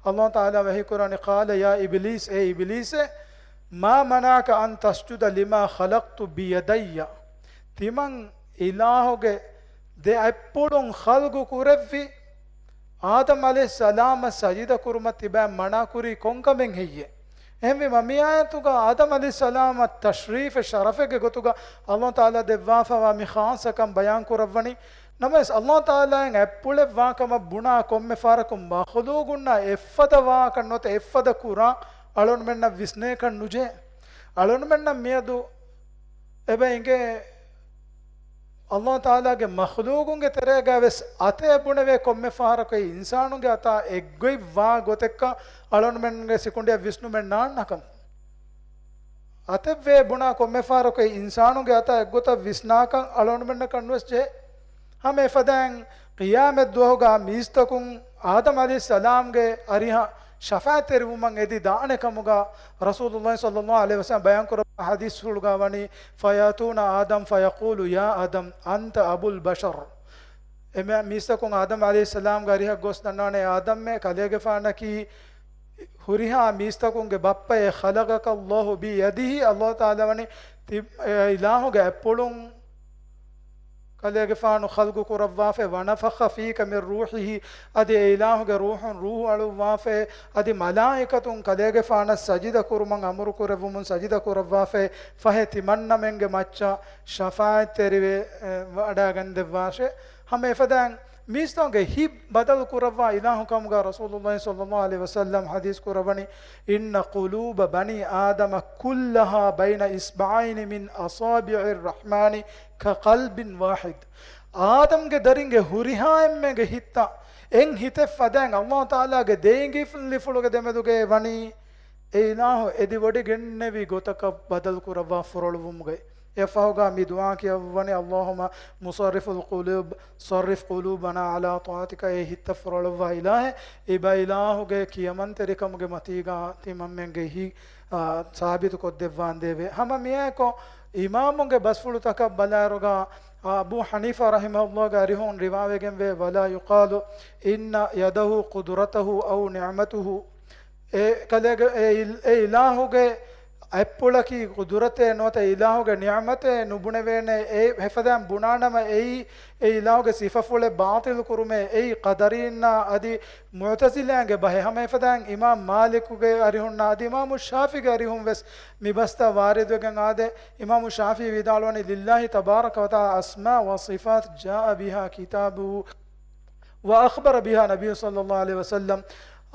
ﷲ ތަޢާލާ ވަޙީކުރާނީ، قال يا إبليس، އޭ އިބިލީސޭ، ما منعك أن تسجد لما خلقت بيدي؟ ތިމަން އިލާހުގެ ދެ އަތްޕުޅުން ޚަލްޤު ކުރެއްވި އާދަމް ޢަލައިހިއްސަލާމަށް ސަޖިދަ ކުރުމަށް ތިބާ މަނާކުރީ ކޮންކަމެއް ހެއްޔޭ؟ އެހެންވީމަ، މި އާޔަތުގަ އާދަމް ޢަލައިހިއްސަލާމަށް ތަޝްރީފެއް، ޝަރަފެއްގެ ގޮތުގަ ﷲ ތަޢާލާ ދެއްވާފަވާ މި ޚާއްޞަކަން ބަޔާން ކުރައްވަނީ. ނަމަވެސް، ﷲ ތަޢާލާއަށް އަތްޕުޅެއް ވާކަމަށް ބުނާ ކޮންމެ ފަހަރަކު މަޚްލޫޤުންނާ އެއްފަދަ ވާކަން ނުވަތަ އެއްފަދަ ކުރާ އަޅުގަނޑުމެންނަށް ވިސްނޭކަށް ނުޖެހޭ. އަޅުގަނޑުމެންނަށް މިއަދު އެބަ އިނގޭ، ﷲ ތަޢާލާގެ މަޚްލޫޤުންގެ ތެރޭގަ ވެސް އަތޭ ބުނެވޭ ކޮންމެ ފަހަރަކު އެއީ އިންސާނުންގެ އަތާ އެއްގޮތް ވާ ގޮތެއްކަން އަޅުގަނޑުމެންގެ ސިކުނޑިއަށް ވިސްނުމެއް ނާންނަކަން. އަތެއްވޭ ބުނާ ކޮންމެ ފަހަރަކު އެއީ އިންސާނުންގެ އަތާ އެއްގޮތަށް ވިސްނާކަން އަޅުގަނޑުމެންނަކަށް ނުވެސް ޖެހޭ. ހަމަ އެފަދައިން ޤިޔާމަތް ދުވަހުގަ މީސްތަކުން އާދަމް ޢަލައިހިއްސަލާމްގެ އަރިހަށް ޝަފާޢަތްތެރިވުމަށް އެދި ދާނެ ކަމުގަ ރަސޫލުﷲ ޞައްލަﷲ ޢަލައިހި ވަސައްލަމް ބަޔާން ކުރައްވާ ޙަދީޘްފުޅުގަ ވަނީ، فيأتون آدم فيقول يا آدم أنت أبو البشر. އެ މީސްތަކުން އާދަމް ޢަލައިހިއްސަލާމްގެ އަރިހަށް ގޮސް ދަންނާނެ، އާދަމްމޭ، ކަލޭގެފާނަކީ ހުރިހާ މީސްތަކުންގެ ބައްޕައޭ، خلقك الله بيده، ﷲ ތަޢާލާ ވަނީ ތި-، އެ އިލާހުގެ އަތްޕުޅުން ކަލޭގެފާނު ޚަލްޤު ކުރައްވާފައި، ونفخ فيك من روحه، އަދި އެ އިލާހުގެ ރޫޙުން ރޫޙު އަޅުއްވާފައި، އަދި މަލާއިކަތުން ކަލޭގެފާނަށް ސަޖިދަ ކުރުމަށް އަމުރު ކުރެއްވުމުން ސަޖިދަ ކުރައްވާފައި، ފަހެ ތިމަންނަމެންގެ މައްޗަށް ޝަފާޢަތްތެރިވެ، އެ، ވަޑައިގެންދެއްވާށޭ. ހަމަ އެފަދައިން މީސްތަކުންގެ ހިތް ބަދަލު ކުރައްވާ އިލާހު ކަމުގަ ރަސޫލުﷲ ޞައްލަﷲ ޢަލައިހި ވަސައްލަމް ޙަދީޘް ކުރައްވަނީ، إن قلوب بني آدم كلها بين إصبعين من أصابع الرحمن كقلب واحد. އާދަމްގެ ދަރިންގެ ހުރިހާ އެންމެންގެ ހިތްތައް އެއް ހިތެއް ފަދައިން ﷲ ތަޢާލާގެ ދެ އިނގިލިފުޅުގެ ދެމެދުގައި ވަނީ އެ އިލާހު އެދިވޮޑިގެންނެވި ގޮތަކަށް ބަދަލު ކުރައްވާ ފުރޮޅުވުމުގައި. އެއަށްފަހުގަ މި ދުޢާ ކިޔައްވަނީ، اللهم مصرف القلوب صرف قلوبنا على طاعتك، އޭ ހިތްތައް ފުރޮޅައްވާ އިލާހޭ، އެބަ އިލާހުގެ ކިޔަމަންތެރިކަމުގެ މަތީގަ ތިމަންމެންގެ ހިތް، އާ، ސާބިތު ކޮށްދެއްވާނދޭވެ. ހަމަ މިއާއެކު އިމާމުންގެ ބަސްފުޅުތަކަށް ބަލާއިރުގަ، އާ، އަބޫ ޙަނީފާ ރަޙިމަހުﷲގެ އަރިހުން ރިވާވެގެންވޭ، ولا يقال إن يده قدرته أو نعمته. އެ ކަލޭގެ، އެ އިލް-، އެ އިލާހުގެ އަތްޕުޅަކީ ޤުދުރަތޭ ނުވަތަ އިލާހުގެ ނިޢުމަތޭ ނުބުނެވޭނެ. އެ ހެފަދައިން ބުނާނަމަ އެއީ އެ އިލާހުގެ ސިފަފުޅެއް ބާޠިލު ކުރުމޭ. އެއީ ޤަދަރީންނާ އަދި މުޢުތަޒިލާގެ ބަހެއް. ހަމަ އެފަދައިން އިމާމް މާލިކުގެ އަރިހުންނާ އަދި އިމާމު ޝާފިޢީގެ އަރިހުން ވެސް މި ބަސްތައް ވާރިދުވެގެން އާދޭ. އިމާމު ޝާފިޢީ ވިދާޅުވަނީ، لله تبارك وتعالى أسماء وصفات جاء بها كتابه وأخبر بها النبي صلى الله عليه وسلم.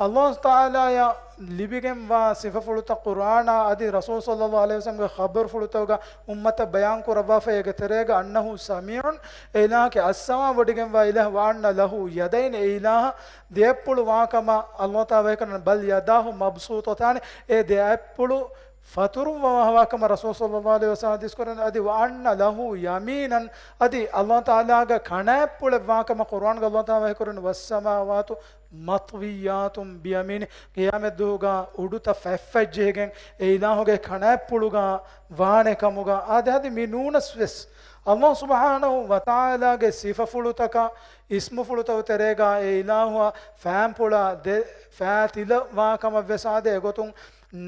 ﷲ ތަޢާލާޔަށް ލިބިގެންވާ ސިފަފުޅުތައް ޤުރްއާނާ އަދި ރަސޫލު ޞައްލަﷲ ޢަލައިހި ވަސައްލަމްގެ ޚަބަރުފުޅުތަކުގަ އުއްމަތަށް ބަޔާން ކުރައްވާފައި އޭގެ ތެރޭގަ أنه سميع، އެ އިލާހަކީ އައްސަމާ ވޮޑިގެންވާ އިލާހު، وأن له يدين، އެ އިލާހަށް ދެއަތްޕުޅު ވާކަމަށް ﷲ ތަޢާލާ ވަޙީކުރަނީ، بل يداه مبسوطتان، އެ ދެއަތްޕުޅު ފަތުރުވާ ވާކަމަށް ރަސޫލު ޞައްލަﷲ ޢަލައިހި ވަސައްލަމް ޙަދީޘް ކުރަނީ. އަދި وأن له يمينا، އަދި ﷲ ތަޢާލާގެ ކަނާތްޕުޅެއް ވާކަމަށް ޤުރްއާންގަ ﷲ ތަޢާލާ ވަޙީކުރަނީ، والسماوات مطويات بيمينه، ޤިޔާމަތްދުވަހުގަ އުޑުތައް ފަތްފަތް ޖެހިގެން އެ އިލާހުގެ ކަނާތްޕުޅުގަ ވާނެ ކަމުގަ. އާދެ، އަދި މި ނޫނަސް ވެސް ﷲ ސުބްޙާނަހޫ ވަތަޢާލާގެ ސިފަފުޅުތަކާ އިސްމުފުޅުތަކު ތެރޭގަ އެ އިލާހުއަށް ފާންޕުޅާ ދެ ފާ ތިލަ ވާ ކަމަށް ވެސް އާދެ. އެގޮތުން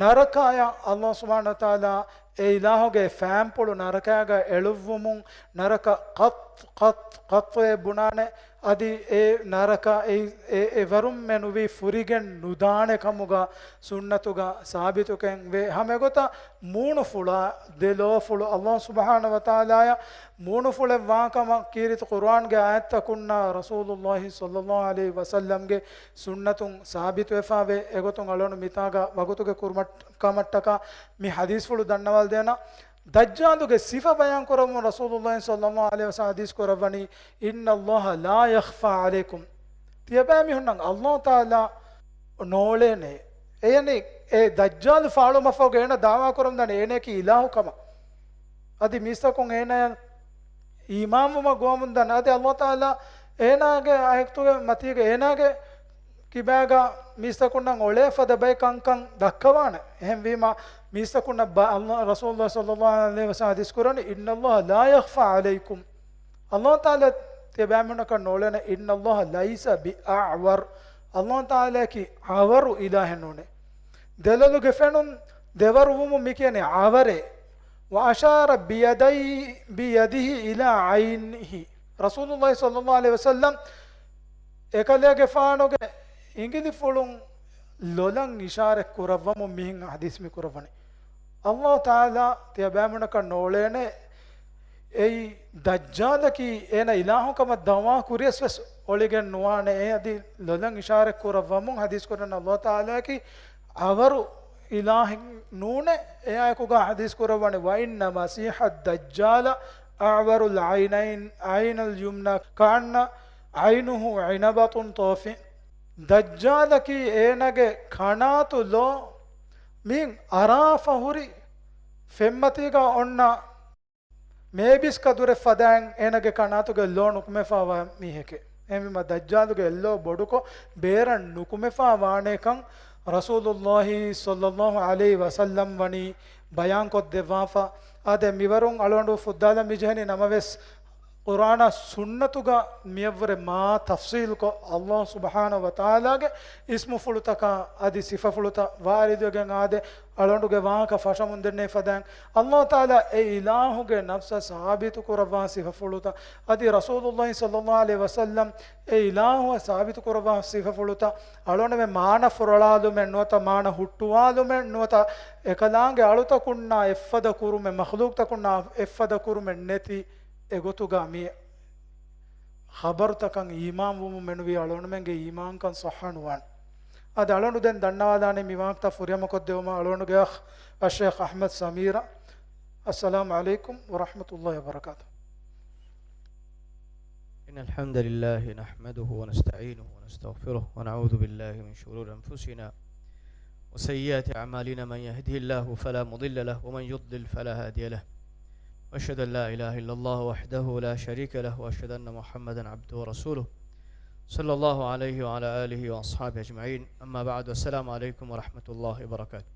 ނަރަކަޔަށް ﷲ ސުބްޙާނަހޫ ވަތަޢާލާ އެ އިލާހުގެ ފާންޕުޅު ނަރަކައިގަ އެޅުއްވުމުން ނަރަކަ ޤައް، ޤައް، ޤައް އޭ ބުނާނެ. އަދި އެ ނަރަކަ އެ، އެ، އެވަރުންމެ ނުވީ ފުރިގެން ނުދާނެ ކަމުގަ ސުންނަތުގަ ސާބިތުކަން ވޭ. ހަމަ އެގޮތަށް މޫނުފުޅާ ދެ ލޯފުޅު ﷲ ސުބްޙާނަހޫ ވަތަޢާލާޔަށް މޫނުފުޅެއް ވާކަމަށް ކީރިތި ޤުރްއާންގެ އާޔަތްތަކުންނާ ރަސޫލުﷲ ޞައްލަﷲ ޢަލައިހި ވަސައްލަމްގެ ސުންނަތުން ސާބިތުވެފަވޭ. އެގޮތުން އަޅުގަނޑު މިތާގަ ވަގުތުގެ ކުރިމަ-، ކަމަށްޓަކާ މި ޙަދީޘްފުޅު ދަންނަވާލަދޭނަން. ދައްޖާލުގެ ސިފަ ބަޔާން ކުރަމުން ރަސޫލުﷲ ޞައްލަﷲ ޢަލައިހި ވަސައްލަމް ޙަދީޘް ކުރައްވަނީ، إن الله لا يخفى عليكم. ތިޔަބައިމީހުންނަށް ﷲ ތަޢާލާ ނޯޅޭނެ. އެޔަނީ އެ ދައްޖާލު ފާޅުވުމަށްފަހުގަ އޭނަ ދަޢުވާ ކުރަމުންދާނެ އޭނައަކީ އިލާހު ކަމަށް. އަދި މީސްތަކުން އޭނަޔަށް އީމާންވުމަށް ގޮވަމުންދާނެ. އަދި ﷲ ތަޢާލާ އޭނާގެ އާޔަތުގެ މަތީގަ އޭނާގެ ކިބާގަ މީސްތަކުންނަށް އޮޅޭ ފަދަ ބައެއް ކަންކަން ދައްކަވާނެ. އެހެންވީމަ، މީސްތަކުންނަށް ބަ-، ﷲ، ރަސޫލުﷲ ޞައްލަﷲ ޢަލައިހި ވަސައްލަމް ޙަދީޘް ކުރަނީ، إن الله لا يخفى عليكم. ﷲ ތަޢާލާ ތިޔަބައިމީހުންނަކަށް ނޯޅޭނެ، إن الله ليس بأعور. ﷲ ތަޢާލާއަކީ އަވަރު އިލާހެއް ނޫނޭ. ދެލޮލުގެ ފެނުން ދެވަރުވުމުން މި ކިޔަނީ އަވަރޭ. وأشار بيدي، بيده إلى عينه. ރަސޫލުﷲ ޞައްލަﷲ ޢަލައިހި ވަސައްލަމް އެކަލޭގެފާނުގެ އިނގިލިފުޅުން ލޮލަށް އިޝާރަތް ކުރައްވަމުން މިހެން ޙަދީޘް މި ކުރައްވަނީ. ﷲ ތަޢާލާ ތިޔަބައިމީހުންނަކަށް ނޯޅޭނެ އެއީ ދައްޖާލަކީ އޭނަ އިލާހުކަމަށް ދަޢުވާ ކުރިޔަސް ވެސް އޮޅިގެން ނުވާނެ. އެ އަދި ލޮލަށް އިޝާރަތް ކުރައްވަމުން ޙަދީޘް ކުރަން ﷲ ތަޢާލާއަކީ އަވަރު އިލާހެއް ނޫނޭ. އެއާއެކުގަ ޙަދީޘް ކުރައްވަނީ، "وإن المسيح الدجال أعور العينين، عين اليمنى كأن عينه عنبة طافي." ދައްޖާލަކީ އޭނަގެ ކަނާތު ލޯ މިހެން އަރާފަ ހުރި ފެންމަތީގަ އޮންނަ މޭބިސް ކަދުރެއް ފަދައިން އޭނަގެ ކަނާތުގެ ލޯ ނުކުމެފައިވާ މީހެކޭ. އެހެންވީމަ ދައްޖާލުގެ އެއްލޯ ބޮޑުކޮށް ބޭރަށް ނުކުމެފައި ވާނޭކަން ރަސޫލުﷲ ޞައްލަﷲ ޢަލައިހި ވަސައްލަމް ވަނީ ބަޔާންކޮށްދެއްވާފަ. އާދެ، މިވަރުން އަޅުގަނޑު ފުއްދާލަން މިޖެހެނީ ނަމަވެސް، ޤުރްއާނާ ސުންނަތުގަ މިއަށްވުރެ މާ ތަފްޞީލުކޮށް، ﷲ ސުބްޙާނަހޫ ވަތަޢާލާގެ އިސްމުފުޅުތަކާ އަދި ސިފަފުޅުތައް ވާރިދުވެގެން އާދެ، އަޅުގަނޑުގެ ވާހަކަ ފަށަމުން ދެންނެވި ފަދައިން، ﷲ ތަޢާލާ އެ އިލާހުގެ ނަފްސަށް ސާބިތު ކުރައްވާ ސިފަފުޅުތައް އަދި ރަސޫލުﷲ ޞައްލަﷲ ޢަލައިހި ވަސައްލަމް އެ އިލާހުއަށް ސާބިތު ކުރައްވާ ސިފަފުޅުތައް އަޅުގަނޑުމެން މާނަ ފުރޮޅާލުމެއް ނުވަތަ މާނަ ހުއްޓުވާލުމެއް ނުވަތަ އެކަލާނގެ އަޅުތަކުންނާ އެއްފަދަ ކުރުމެއް، މަޚްލޫޤްތަކުންނާ އެއްފަދަ ކުރުމެއް ނެތި އެގޮތުގަ މި ޚަބަރުތަކަށް އީމާންވުމުން މެނުވީ އަޅުގަނޑުމެންގެ އީމާންކަން ޞައްޙަ ނުވާނެ. އަދި އަޅުގަނޑު ދެން ދަންނަވާލާނީ މި ވާހަކަތައް ފުރިހަމަކޮށްދެވުމަށް އަޅުގަނޑުގެ އަޚް އައްޝޭޚް އަޙްމަދު ސަމީރަށް. އައްސަލާމު ޢަލައިކުމް ވަރަޙްމަތުﷲ ވަބަރަކާތު. إن الحمد لله نحمده ونستعينه ونستغفره ونعوذ بالله من شرور أنفسنا وسيئات أعمالنا، من يهده الله فلا مضل له ومن يضلل فلا هادي له. وأشهد أن لا إله إلا الله وحده لا شريك له وأشهد أن محمدا عبده ورسوله صلى الله عليه وعلى آله وأصحابه أجمعين. أما بعد، السلام عليكم ورحمة الله وبركاته.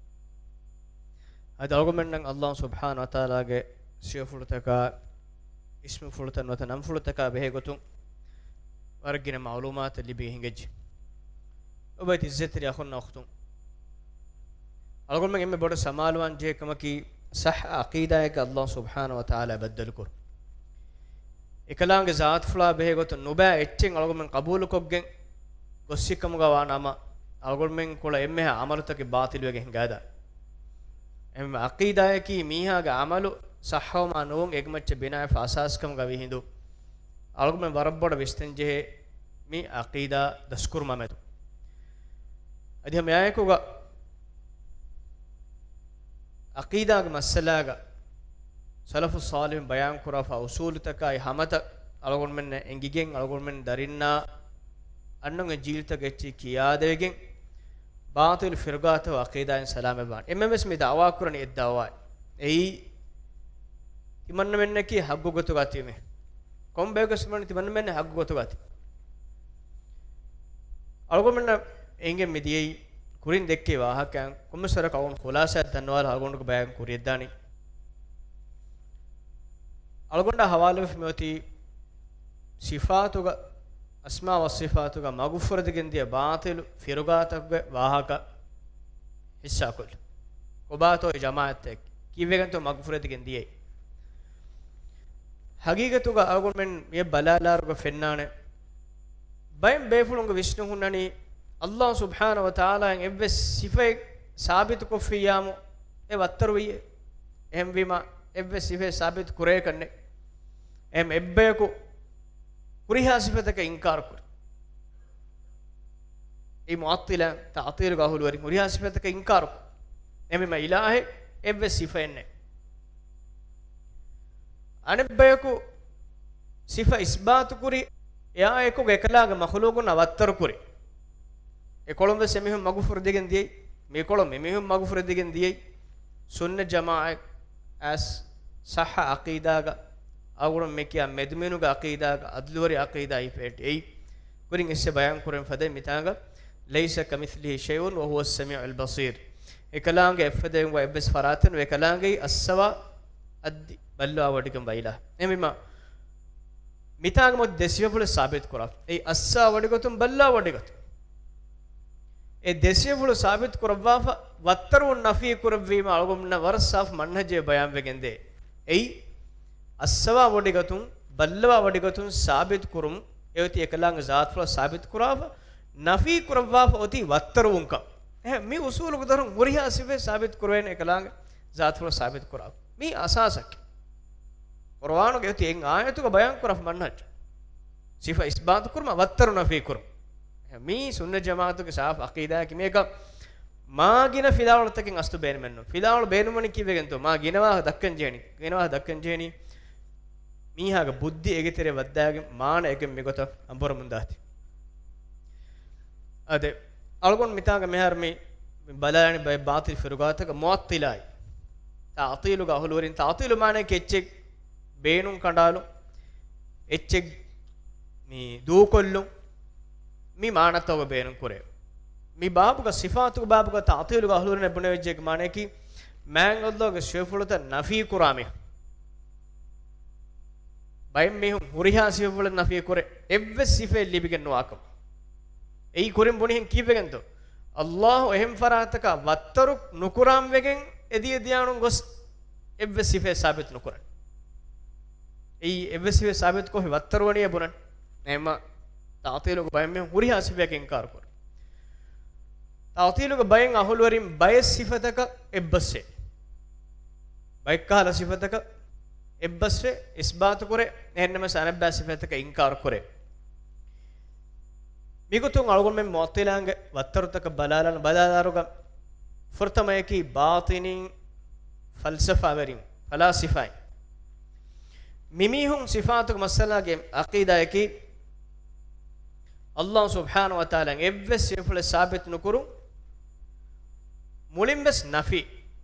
އަދި އަޅުގަނޑުމެންނަށް ﷲ ސުބްޙާނަހޫ ވަތަޢާލާގެ ސިފަފުޅުތަކާ، އިސްމުފުޅުތައް ނުވަތަ ނަންފުޅުތަކާ ބެހޭގޮތުން ވަރަށް ގިނަ މަޢުލޫމާތެއް ލިބިގެން ހިނގައްޖެ. ލޮބުވެތި ޢިއްޒަތްތެރި އަޚުންނާ އުޚްތުން، އަޅުގަނޑުމެން އެންމެ ބޮޑަށް ސަމާލުވާން ޖެހޭ ކަމަކީ، ޞައްޙަ ޢަޤީދާއެއްގަ ﷲ ސުބްޙާނަހޫ ވަތަޢާލާ ބައްދަލުކުރުން. އެކަލާނގެ ޒާތުފުޅާ ބެހޭގޮތުން ނުބައި އެއްޗެއް އަޅުގަނޑުމެން ޤަބޫލުކޮށްގެން ގޮއްސި ކަމުގަ ވާ ނަމަ، އަޅުގަނޑުމެން ކުޅަ އެންމެހާ ޢަމަލުތަކެއް ބާޠިލުވެގެން ހިނގާދާނެ. އެހެންވީމަ ޢަޤީދާއަކީ މީހާގެ ޢަމަލު ޞައްޙަވުމާ ނުވުން އެކަމަށްޗަށް ބިނާވެފަ އަސާސްކަމުގަ ވީ ހިނދު، އަޅުގަނޑުމެން ވަރަށް ބޮޑަށް ވިސްނަންޖެހޭ މި ޢަޤީދާ ދަސްކުރުމާމެދު. އަދި ހަމައެއާއެކުގަ ޢަޤީދާގެ މައްސަލާގަ ސަލަފު ޞާލިޙުން ބަޔާންކުރާފަ އުޞޫލުތަކާއި ހަމަތައް އަޅުގަނޑުމެންނަށް އެނގިގެން، އަޅުގަނޑުމެން ދަރިންނާ އަންނަން އެ ޖީލުތަކަށް އެއްޗެއް ކިޔާދެވިގެން، ބާޠިލު ފިރުގާތަކު ޢަޤީދާއިން ސަލާމަތްވާން. އެންމެންވެސް މި ދަޢުވާ ކުރަނީ އެއް ދަޢުވާއެއް. އެއީ ތިމަންނަމެންނަކީ ޙައްޤު ގޮތުގަ ތިބެ. ކޮންބަޔަކުވެސް މި ތިމަންނަމެން ޙައްޤު ގޮތުގަ ތި. އަޅުގަނޑުމެންނަށް އެނގެން މިދިޔައީ ކުރިން ދެއްކޭ ވާހަކައިން ކޮންމެސް ވަރަކަށް އަޅުގަނޑު ޚުލާޞާއަށް ދަންނަވާލާ އަޅުގަނޑުގެ ބަޔާން ކުރިޔަށްދާނީ. އަޅުގަނޑާ ހަވާލުވެފަ މިއޮތީ ސިފާތުގަ، އަސްމާ ވައްސިފާތުގަ މަގުފުރެދިގެން ދިޔަ ބާޠިލު ފިރުގާތަކުގެ ވާހަކަ ޙިއްޞާކޮށްލަން. ކޮބާތޯ އެ ޖަމާޢަތްތައް ކީއްވެގެންތޯ މަގުފުރެދިގެން ދިޔައީ؟ ހަގީގަތުގަ އަޅުގަނޑުމެން މިއަށް ބަލާލާއިރުގަ ފެންނާނެ، ބައެއް ބޭފުޅުންގެ ވިސްނުން ހުންނަނީ، ﷲ ސުބްޙާނަހޫ ވަތަޢާލާއަށް އެއްވެސް ސިފައެއް ސާބިތުކޮށްފިއްޔާމު އެ ވައްތަރުވިއްޔޭ. އެހެންވީމަ، އެއްވެސް ސިފައެއް ސާބިތު ކުރޭކަށް ނެތް. އެހެން އެއްބަޔަކު ހުރިހާ ސިފަތަކަށް އިންކާރު ކުރި. އެއީ މުޢައްޠިލާ ތަޢްޠީލުގެ އަހުލުވެރިން ހުރިހާ ސިފަތަކަށް އިންކާރު ކުރި. އެހެންވީމަ އިލާހެއް އެއްވެސް ސިފައެއް ނެތް. އަނެއްބަޔަކު ސިފަ އިސްބާތު ކުރި، އެއާއެކުގަ އެކަލާނގެ މަޚުލޫޤުންނާ ވައްތަރު ކުރި. އެކޮޅުން ވެސް އެމީހުން މަގުފުރެދިގެން ދިޔައީ، މިކޮޅުން މިމީހުން މަގުފުރެދިގެން ދިޔައީ. ސުންނަ ޖަމާޢަތް އަސް ޞައްޙަ ޢަޤީދާގަ، އަޅުގަނޑު މި ކިޔާ މެދުމިނުގެ ޢަޤީދާގަ، އަދުލުވެރި ޢަޤީދާ އިފެއްޓި އެއީ. ކުރިން އިސް ބަޔާން ކުރަން ފަދައިން މިތާނގަ، ليس كمثله شيء وهو السميع البصير. އެކަލާނގެ އެއްފަދައިން ވާ އެއްވެސް ފަރާތެއް ނުވޭ. އެކަލާނގެ އައްސަވާ އައްދި ބައްލަވާ ވޮޑިގެން ވާ އިލާހު. އެހެންވީމަ، މިތާނގަ މި ދެ ސިފަފުޅެއް ސާބިތު ކުރާ. އެއީ އައްސަވާ ވޮޑިގޮތުން ބައްލަވާ ވޮޑިގޮތުން. އެ ދެ ސިފަފުޅު ސާބިތު ކުރައްވާފަ، ވައްތަރުވުން ނަފީ ކުރެއްވީމަ އަޅުގަނޑުމެންނަށް ވަރަށް ސާފު މަންހަޖެއް ބަޔާންވެގެންދޭ. އެއީ، އައްސަވާ ވޮޑިގަތުން، ބައްލަވާ ވޮޑިގަތުން ސާބިތު ކުރުން، އެއޮތީ އެކަލާނގެ ޒާތުފުޅަށް ސާބިތު ކުރާފަ، ނަފީ ކުރައްވާފަ އޮތީ ވައްތަރުވުންކަން. އެހެން މި އުސޫލުގެ ދަށުން ހުރިހާ ސިފައެއް ސާބިތު ކުރެވޭނެ އެކަލާނގެ ޒާތުފުޅަށް ސާބިތު ކުރާ. މީ އަސާސަކީ. ޤުރުއާނުގެ އޮތީ އެއް އާޔަތުގަ ބަޔާން ކުރާ މަންހަޖު. ސިފަ އިސްބާތު ކުރުމަށް ވައްތަރު ނަފީ ކުރުން. މީ ސުންނަ ޖަމާޢަތުގެ ސާފު ޢަޤީދާއަކީ. މީގަ މާ ގިނަ ފިލާވަޅުތަކެއް އަސްލު ބޭނުމެއްނު. ފިލާވަޅު ބޭނުމަނީ ކީއްވެގެންތޯ؟ މާ ގިނަވާ ދައްކަން ޖެހެނީ. ގިނަވާ ދައްކަން ޖެހެނީ މީހާގެ ބުއްދި އޭގެ ތެރެ ވައްދާގެން މާނަ އެގެން މިގޮތަށް އަނބުރަމުންދާތީ. އަދެ، އަޅުގަނޑު މިތާގަ މިހާރު މި، މި ބަލާނީ ބައެއް ބާޠިލް ފިރުގާތަކަށް މުޢައްޠިލާއި. ތަޢްޠީލުގެ އަހުލުވެރިން، ތަޢްޠީލު މާނައަކީ އެއްޗެއް ބޭނުން ކަނޑާލުން، އެއްޗެއް މި ދޫކޮށްލުން، މި މާނަތަކުގަ ބޭނުން ކުރޭ. މި ބާބުގަ ސިފާތުގެ ބާބުގަ ތަޢްޠީލުގެ އަހުލުވެރިން ބުނެވިއްޖެ މާނައަކީ، މާތް ﷲގެ ސިފަފުޅުތައް ނަފީ ކުރާ މީހުން. ބައެއް މީހުން ހުރިހާ ސިފަފުޅެއް ނަފީ ކުރޭ، އެއްވެސް ސިފައެއް ލިބިގެން ނުވާކަމަށް. އެއީ ކުރިން ބުނިހެން ކީއްވެގެންތޯ؟ ﷲ އެހެން ފަރާތަކަށް ވައްތަރު ނުކުރާން ވެގެން އެދިޔަ ދިޔާނުން ގޮސް އެއްވެސް ސިފައެއް ސާބިތު ނުކުރަން. އެއީ އެއްވެސް ސިފައެއް ސާބިތު ކޮށްފި ވައްތަރު ވަނީ ބުނަން. ނޭމަ ތަޢްޠީލުގެ ބައެއް މީހުން ހުރިހާ ސިފައަކަށް އިންކާރު ކުރޭ. ތަޢްޠީލުގެ ބައެއް އަހުލުވެރިން ބައެއް ސިފަތަކަށް އެއްބަސްވޭ. ބައެއް ކަހަލަ ސިފަތަކަށް އެއްބަސްވެ އިސްބާތު ކުރޭ، އެހެންނަމަވެސް އަނެއްބައި ސިފަތަކަށް އިންކާރު ކުރޭ. މިގޮތުން އަޅުގަނޑުމެން މުޢައްޠިލާންގެ ވައްތަރުތަކަށް ބަލާލާން ބަލާލާރުގަ ފުރަތަމަޔަކީ ބާޠިނީ ފަލްސަފާވެރިން، ފަލާސިފާއިން. މިމީހުން ސިފާތުގެ މައްސަލާގެ ޢަޤީދާއަކީ، ﷲ ސުބްޙާނަހޫ ވަތަޢާލާ އެއްވެސް ސިފަފުޅެއް ސާބިތު ނުކުރުން، މުޅިންވެސް ނަފީ.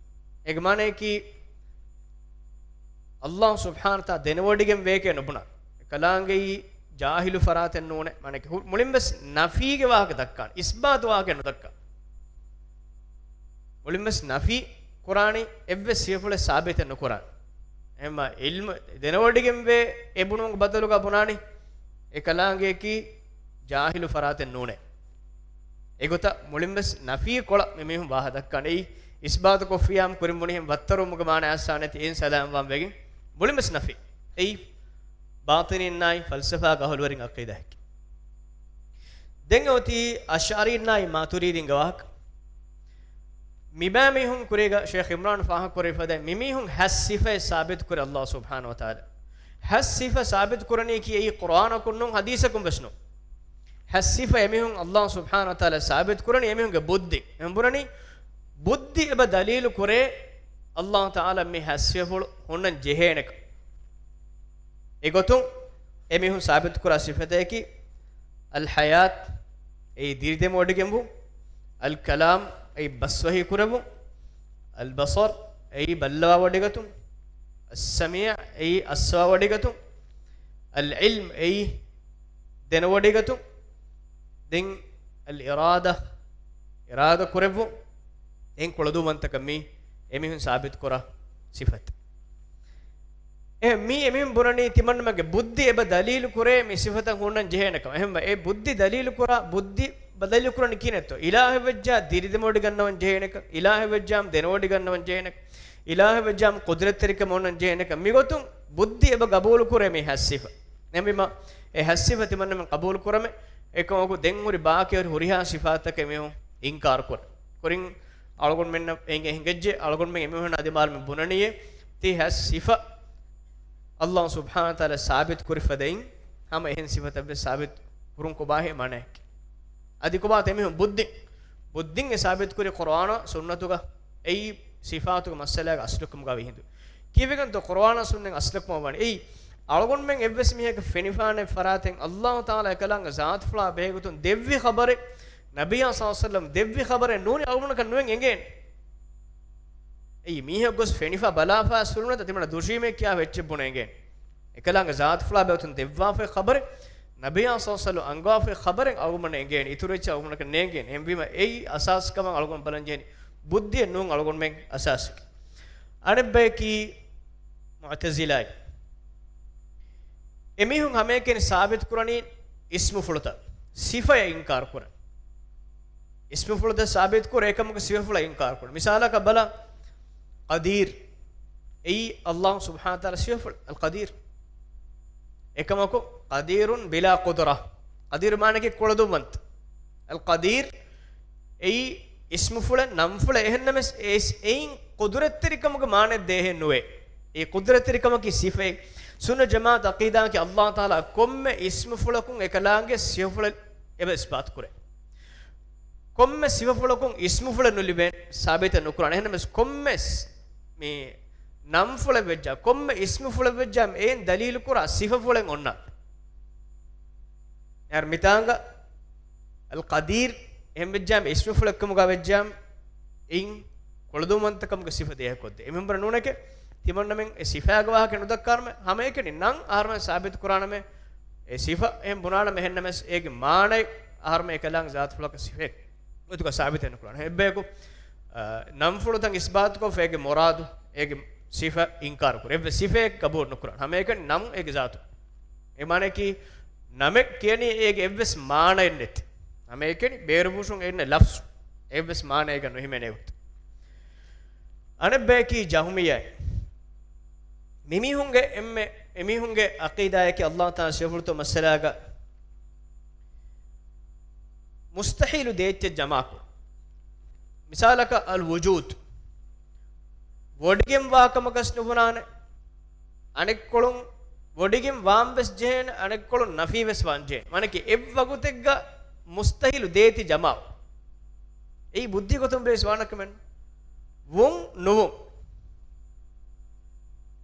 އޭގެ މާނައަކީ، ﷲ ސުބްޙާނަހޫ ވަތަޢާލާ ދެނެވޮޑިގެން ވޭކޭ ނުބުނާ. އެކަލާނގެއީ ޖާހިލު ފަރާތެއް ނޫނޭ. މާނައަކީ، ހު-، މުޅިންވެސް ނަފީގެ ވާހަކަ ދައްކާނެ، އިސްބާތު ވާހަކަ ނުދައްކާ. މުޅިންވެސް ނަފީ ކުރާނީ، އެއްވެސް ސިފަފުޅެއް ސާބިތެއް ނުކުރާނެ. އެހެންމަ ޢިލްމު ދެނެވޮޑިގެންވޭ އެ ބުނުމުގެ ބަދަލުގަ ބުނާނީ، އެކަލާނގެއަކީ ޖާހިލު ފަރާތެއް ނޫނޭ. އެގޮތަށް މުޅިންވެސް ނަފީ ކޮޅަށް މި މީހުން ވާހަ ދައްކާނެ. އެއީ އިސްބާތު ކޮށްފިއްޔާމު ކުރިން ބުނިހެން ވައްތަރުވުމުގެ މާނަ އައްސާނެތި އިން ސަލާމްވާން ވެގެން މުޅިންވެސް ނަފީ. އެއީ ބާޠިނީންނާއި ފަލްސަފާގެ އަހުލުވެރިން ޢަޤީދާއަކީ. ދެން އޮތީ އަޝްޢަރީންނާއި މާތުރީދީންގެ ވާހަކަ. މިބާ މީހުން ކުރީގަ ޝޭޚް އިމްރާން ފާހަގަކުރެވި ފަދައިން މިމީހުން ހަތް ސިފައެއް ސާބިތުކުރި ﷲ ސުބްޙާނަހޫ ވަތަޢާލާ. ހަތް ސިފަ ސާބިތުކުރަނީކީ އެއީ ޤުރުއާނަކުން ނޫން ޙަދީޘަކުން ވެސް ނޫން. ހަތް ސިފަ އެމީހުން ﷲ ސުބްޙާނަހޫ ވަތަޢާލާ ސާބިތުކުރަނީ އެމީހުންގެ ބުއްދި. އެހެން ބުނަނީ ބުއްދި އެބަ ދަލީލު ކުރޭ ﷲ ތަޢާލާ މި ހަތް ސިފަފުޅު ހުންނަން ޖެހޭނެކަން. އެގޮތުން އެމީހުން ސާބިތުކުރާ ސިފަތަކީ، އަލްޙަޔާތް، އެއީ ދިރިދެމިވޮޑިގެންވުން، އަލްކަލާމް، އެއީ ބަސްވަހީ ކުރެއްވުން، އަލްބަޞަރް، އެއީ ބައްލަވާ ވޮޑިގަތުން، އައްސަމީޢް، އެއީ އައްސަވާ ވޮޑިގަތުން، އަލްޢިލްމް، އެއީ ދެނެވޮޑިގަތުން، ދެން އަލްއިރާދަ، އިރާދަ ކުރެއްވުން، ދެން ކުޅަދުންވަންތަކަން މީ އެމީހުން ސާބިތުކުރާ ސިފަތައް. އެހެން މީ އެމީހުން ބުނަނީ ތިމަންނަމެންގެ ބުއްދި އެބަ ދަލީލު ކުރޭ މި ސިފަތައް ހުންނަން ޖެހޭނެކަމަށް. އެހެންވެ އެ ބުއްދި ދަލީލު ކުރާ، ބުއްދި އެބަ ދަލީލު ކުރަނީ ކިހިނެއްތޯ؟ އިލާހެއް ވެއްޖާ ދިރިދެމިވޮޑިގަންނަވަން ޖެހޭނެކަން، އިލާހެއް ވެއްޖާމު ދެނެވޮޑިގަންނަވަން ޖެހޭނެކަން، އިލާހެއް ވެއްޖާމު ޤުދްރަތްތެރިކަމެއް ހުންނަން ޖެހޭނެކަން. މިގޮތުން ބުއްދި އެބަ ގަބޫލު ކުރޭ މި ހަތް ސިފަ. އެހެންވީމަ އެ ހަތް ސިފަ ތިމަންނަމެން ޤަބޫލު ކުރަމޭ، އެކަމަކު ދެން ހުރި ބާކީ ހުރި ހުރިހާ ސިފަތަކެއް އެމީހުން އިންކާރު ކުރޭ. ކުރިން އަޅުގަނޑުމެންނަށް އެނގޭ ހިނގައްޖެ، އަޅުގަނޑުމެން އެމީހުންނާ ދިމާލުމެން ބުނަނީއޭ، ތި ހަތް ސިފަ ﷲ ސުބްޙާނަހޫ ވަތަޢާލާ ސާބިތު ކުރި ފަދައިން، ހަމަ އެހެން ސިފަތައްވެސް ސާބިތު ކުރުން ކޮބާހޭ މާނައެއް؟ އަދި ކޮބާތަ އެމީހުން ބުއްދި، ބުއްދިން އެ ސާބިތު ކުރި ޤުރުއާނާ ސުންނަތުގަ އެއީ ސިފާތުގެ މައްސަލާގެ އަސްލުކަމުގަ ވިހިނދު. ކީއްވެގެންތޯ ޤުރުއާނާ ސުންނަތް އަސްލަކުމަށް ވަނީ؟ އެއީ އަޅުގަނޑުމެން އެއްވެސް މީހަކަށް ފެނިފާނެ ފަރާތެއް ﷲ ތަޢާލާ އެކަލާނގެ ޒާތުފުޅާ ބެހޭގޮތުން ދެއްވި ޚަބަރެއް، ނަބިއްޔާ ޞައްލަﷲު ޢަލައިހި ވަސައްލަމް ދެއްވި ޚަބަރެއް ނޫނީ އަޅުގަނޑަކަށް ނުވެން އެނގޭނެ. އެއީ މީހަކު ގޮސް ފެނިފަ ބަލާފަ އަސްލުނަތަ ތިމަންނަ ދުށީމޭ ކިޔާ އެއްޗެއް ބުނެ އެނގޭނެ. އެކަލާނގެ ޒާތުފުޅާ ބެހޭގޮތުން ދެއްވާފައި ޚަބަރެއް، ނަބިއްޔާ ޞައްލަﷲު ޢަލައިހި ވަސައްލަމް އަންގަވާފައި ޚަބަރެއް އަޅުގަނޑަށް ނޭނގޭނެ. އިތުރު އެއްޗެއް އަޅުގަނޑަކަށް ނޭނގޭނެ. އެހެންވީމަ އެއީ އަސާސްކަމަށް އަޅުގަނޑު ބަލަން ޖެހެނީ. ބުއްދިއެއް ނޫން އަޅުގަނޑުމެން އަސާސަކީ. އަނެއްބަޔަކީ މުޢުތަޒިލާއިން. އެމީހުން ހަމައެކަނި ސާބިތު ކުރަނީ އިސްމުފުޅުތައް، ސިފަޔަށް އިންކާރު ކުރަން. އިސްމުފުޅުތައް ސާބިތު ކުރޭ އެކަމަކު ސިފަފުޅަށް އިންކާރު ކުރަން. މިސާލަކަށް ބަލަ، ޤަދީރު. އެއީ ﷲ ސުބްޙާނަހޫ ވަތަޢާލާ ސިފަފުޅު، އަލްޤަދީރު. އެކަމަކު، ޤަދީރުން ބިލާ ޤުދުރަ. ޤަދީރު މާނައަކީ ކުޅަދުންވަންތަ. އަލްޤަދީރު، އެއީ އިސްމުފުޅެއް، ނަންފުޅެއް، އެހެންނަމެސް އެ އިސް-، އެއިން ޤުދުރަތްތެރިކަމުގެ މާނައެއް ދޭހެއް ނުވޭ. އެ ޤުދުރަތްތެރިކަމަކީ ސިފައެއް. ސުންނަ ޖަމާޢަތް ޢަޤީދާއަކީ ﷲ ތަޢާލާ ކޮންމެ އިސްމުފުޅަކުން އެކަލާނގެ ސިފަފުޅެއް އެބަ އިސްބާތު ކުރޭ. ކޮންމެ ސިފަފުޅަކުން އިސްމުފުޅެއް ނުލިބޭނެ، ސާބިތެއް ނުކުރާނެ. އެހެންނަމެސް ކޮންމެސް މި ނަންފުޅެއް ވެއްޖާ، ކޮންމެ އިސްމުފުޅެއް ވެއްޖާ، އެއިން ދަލީލު ކުރާ ސިފަފުޅެއް އޮންނާނެ. އޭރު މިތާނގަ އަލް ޤަދީރު އެހެން ވެއްޖާމެ އިސްމުފުޅެއްކަމުގަ ވެއްޖާމެ އިން ކޮޅުދުންވަންތަކަމުގެ ސިފަ ދޭހަކޮށްދޭ. އެމެންބަރަށް ނޫނެކެ ތިމަންނަމެން އެ ސިފާގެ ވާހަކަ ނުދައްކާރުމެ ހަމައެކަނި ނަން އަހަރުމެން ސާބިތު ކުރާނަމެ އެ ސިފަ އެހެން ބުނާނަމެ އެހެންނަމެސް އޭގެ މާނައެއް އަހަރުމެން އެކަލާނގެ ޒާތުފުޅަކަށް ސިފައެއް ގޮތުގަ ސާބިތެއް ނުކުރާނެ. އެއްބަޔަކު، އަ، ނަންފުޅުތައް އިސްބާތުކޮށްފަ އޭގެ މުރާދު އޭގެ ސިފަ އިންކާރު ކުރޭ. އެއްވެސް ސިފައެއް ގަބޫލު ނުކުރާނެ. ހަމައެކަނި ނަމް އޭގެ ޒާތު. އެ މާނައަކީ ނަމެއް ކިޔަނީ އޭގެ އެއްވެސް މާނައެއް ނެތި. ހަމައެކަނި ބޭރު ބުށުން އެންނަ ލަފްޒު އެއްވެސް މާނައެއްގަ ނުހިމެނޭ ގޮތަށް. އަނެއްބަޔަކީ ޖަހުމިއްޔާއެއް. މިމީހުންގެ އެންމެ، އެމީހުންގެ ޢަޤީދާއަކީ ﷲ ތަޢާލާ ސިފަފުޅުތައް މައްސަލާގަ މުސްތަޙީލު ދޭތެއް ޖަމާކުރުން. މިސާލަކަށް އަލް ވުޖޫދު. ވޮޑިގެން ވާ ކަމަކަސް ނުބުނާނެ. އަނެއްކޮޅުން ވޮޑިގެން ވާން ވެސް ޖެހޭނެ، އަނެއްކޮޅުން ނަފީ ވެސް ވާން ޖެހޭނެ. މާނައަކީ އެއްވަގުތެއްގަ މުސްތަޙީލު ދޭތި ޖަމާވުން. އެއީ ބުއްދީ ގޮތުން ބެލި ވާނެ ކަމެއް ނޫން. ވުން ނުވުން.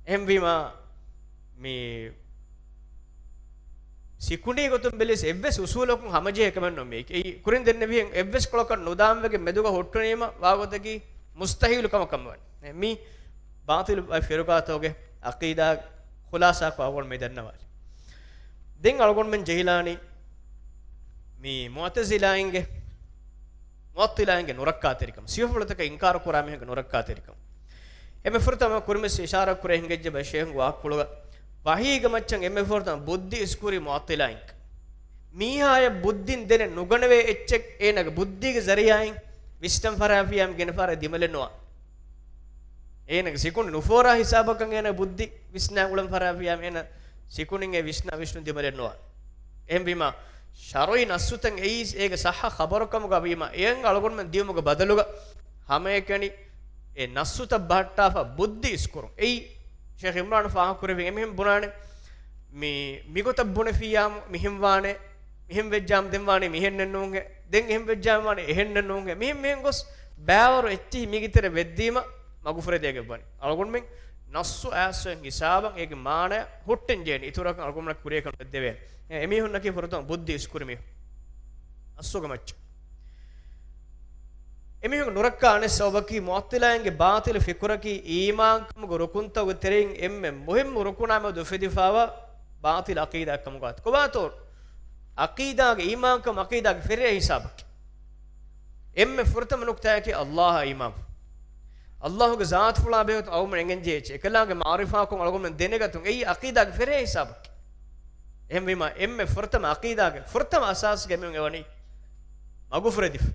އެހެންވީމާ، މި ސިކުނޑީ ގޮތުން ބެލިޔަސް އެއްވެސް އުސޫލަކުން ހަމަޖެހޭ ކަމެއް ނޫން މީ. އެއީ ކުރިން ދެންނެވިހެން އެއްވެސް ކޮޅަކަށް ނުދާންވެގެން މެދުގަ ހުއްޓުނީމަ ވާގޮތަކީ މުސްތަޙީލު ކަމަކަށް ވަނީ. މީ ބާޠިލު ފިރުޤާތަކުގެ ޢަޤީދާ ޚުލާޞާކޮށް އަޅުގަނޑު މި ދަންނަވާލި. ދެން އަޅުގަނޑުމެން ޖެހިލާނީ މި މުޢުތަޒިލާއިންގެ، މުޢައްޠިލާއިންގެ ނުރައްކާތެރިކަން، ސިފަފުޅުތަކަށް އިންކާރު ކުރާ މީހުންގެ ނުރައްކާތެރިކަން. އެންމެ ފުރަތަމަ ކުރިމަސް އިޝާރާތް ކުރެ ހިނގައްޖެ ބައި ޝޭޚު ވާކުޅުގަ ވަޙީގެ މައްޗަށް އެންމެ ފުރަތަމަ ބުއްދި އިސްކުރީ މުޢައްޠިލާއިން. މީހާޔަށް ބުއްދިން ދެނެއް ނުގަނެވޭ އެއްޗެއް އޭނަގެ ބުއްދީގެ ޒަރީޢާއިން ވިސްނަން ފަށާފިޔާމަ ގެނެފާރެ ދިމަލެއް ނުވާ. އޭނަގެ ސިކުނޑި ނުފޯރާ ހިސާބަކަށް އޭނަ ބުއްދި ވިސްނާ އުޅަން ފަށާފިޔާމަ އޭނަ ސިކުނޑިން އެ ވިސްނާ ވިސްނުން ދިމަލެއް ނުވާ. އެހެންވީމާ، ޝަރުޢީ ނައްސުތައް އެއީސް އޭގެ ޞައްޙަ ޚަބަރު ކަމުގަ ވީމަ، އެއަށް އަޅުގަނޑުމެން ދިޔުމުގެ ބަދަލުގަ ހަމައެކަނި އެ ނައްސުތައް ބަހައްޓާފަ ބުއްދި އިސްކުރުން. އެއީ ޝޭޚް އިމްރާން ފާހަގަކުރެއްވި އެމީހުން ބުނާނެ، މި، މިގޮތަށް ބުނެފިއްޔާމު މިހެން ވާނެ، މިހެން ވެއްޖާމު ދެން ވާނެ މިހެންނެއް ނޫންހޭ، ދެން އެހެން ވެއްޖާމު ވާނެ އެހެންނެއް ނޫންހޭ. މިހެން މިހެން ގޮސް ބައިވަރު އެއްޗިހި މީގެ ތެރެ ވެއްދީމަ މަގުފުރެދޭގެ ވަނީ. އަޅުގަނޑުމެން ނައްސު އައިސްފައި ހިސާބަށް އޭގެ މާނަ ހުއްޓެން ޖެހޭނެ. އިތުރަކަށް އަޅުގަނޑުމެންނަށް ކުރިއަކަށް ނުދެވޭނެ. އެ، އެމީހުންނަކީ ފުރަތަމަ ބުއްދި އިސްކުރި މީހުން. ނައްސުގެ މައްޗަށް. އެމީހުން ނުރައްކާ އަނެއް ސަބަބަކީ މުޢައްޠިލާއިންގެ ބާޠިލު ފިކުރަކީ އީމާންކަމުގެ ރުކުންތަކުގެ ތެރެއިން އެންމެ މުހިއްމު ރުކުނާ މެދު އުފެދިފާވާ ބާޠިލު ޢަޤީދާއެއް ކަމުގައި. ކޮބާތޯ؟ ޢަޤީދާގެ އީމާންކަން ޢަޤީދާގެ ފެރޭ ހިސާބަކީ. އެންމެ ފުރަތަމަ ނުކުތާއަކީ ﷲ އަށް އީމާން. ﷲގެ ޒާތުފުޅާ ބެހޭގޮތުން އަޅުގަނޑުމެން އެނގެންޖެހޭ އެއްޗެއް. އެކަލާނގެ މަޢުރިފާކޮށް އަޅުގަނޑުމެން ދެނެގަތުން އެއީ ޢަޤީދާގެ ފެރޭ ހިސާބަކީ. އެހެންވީމާ، އެންމެ ފުރަތަމަ ޢަޤީދާގެ ފުރަތަމަ އަސާސްގަ އެމީހުން އެވަނީ މަގުފުރެދިފަ.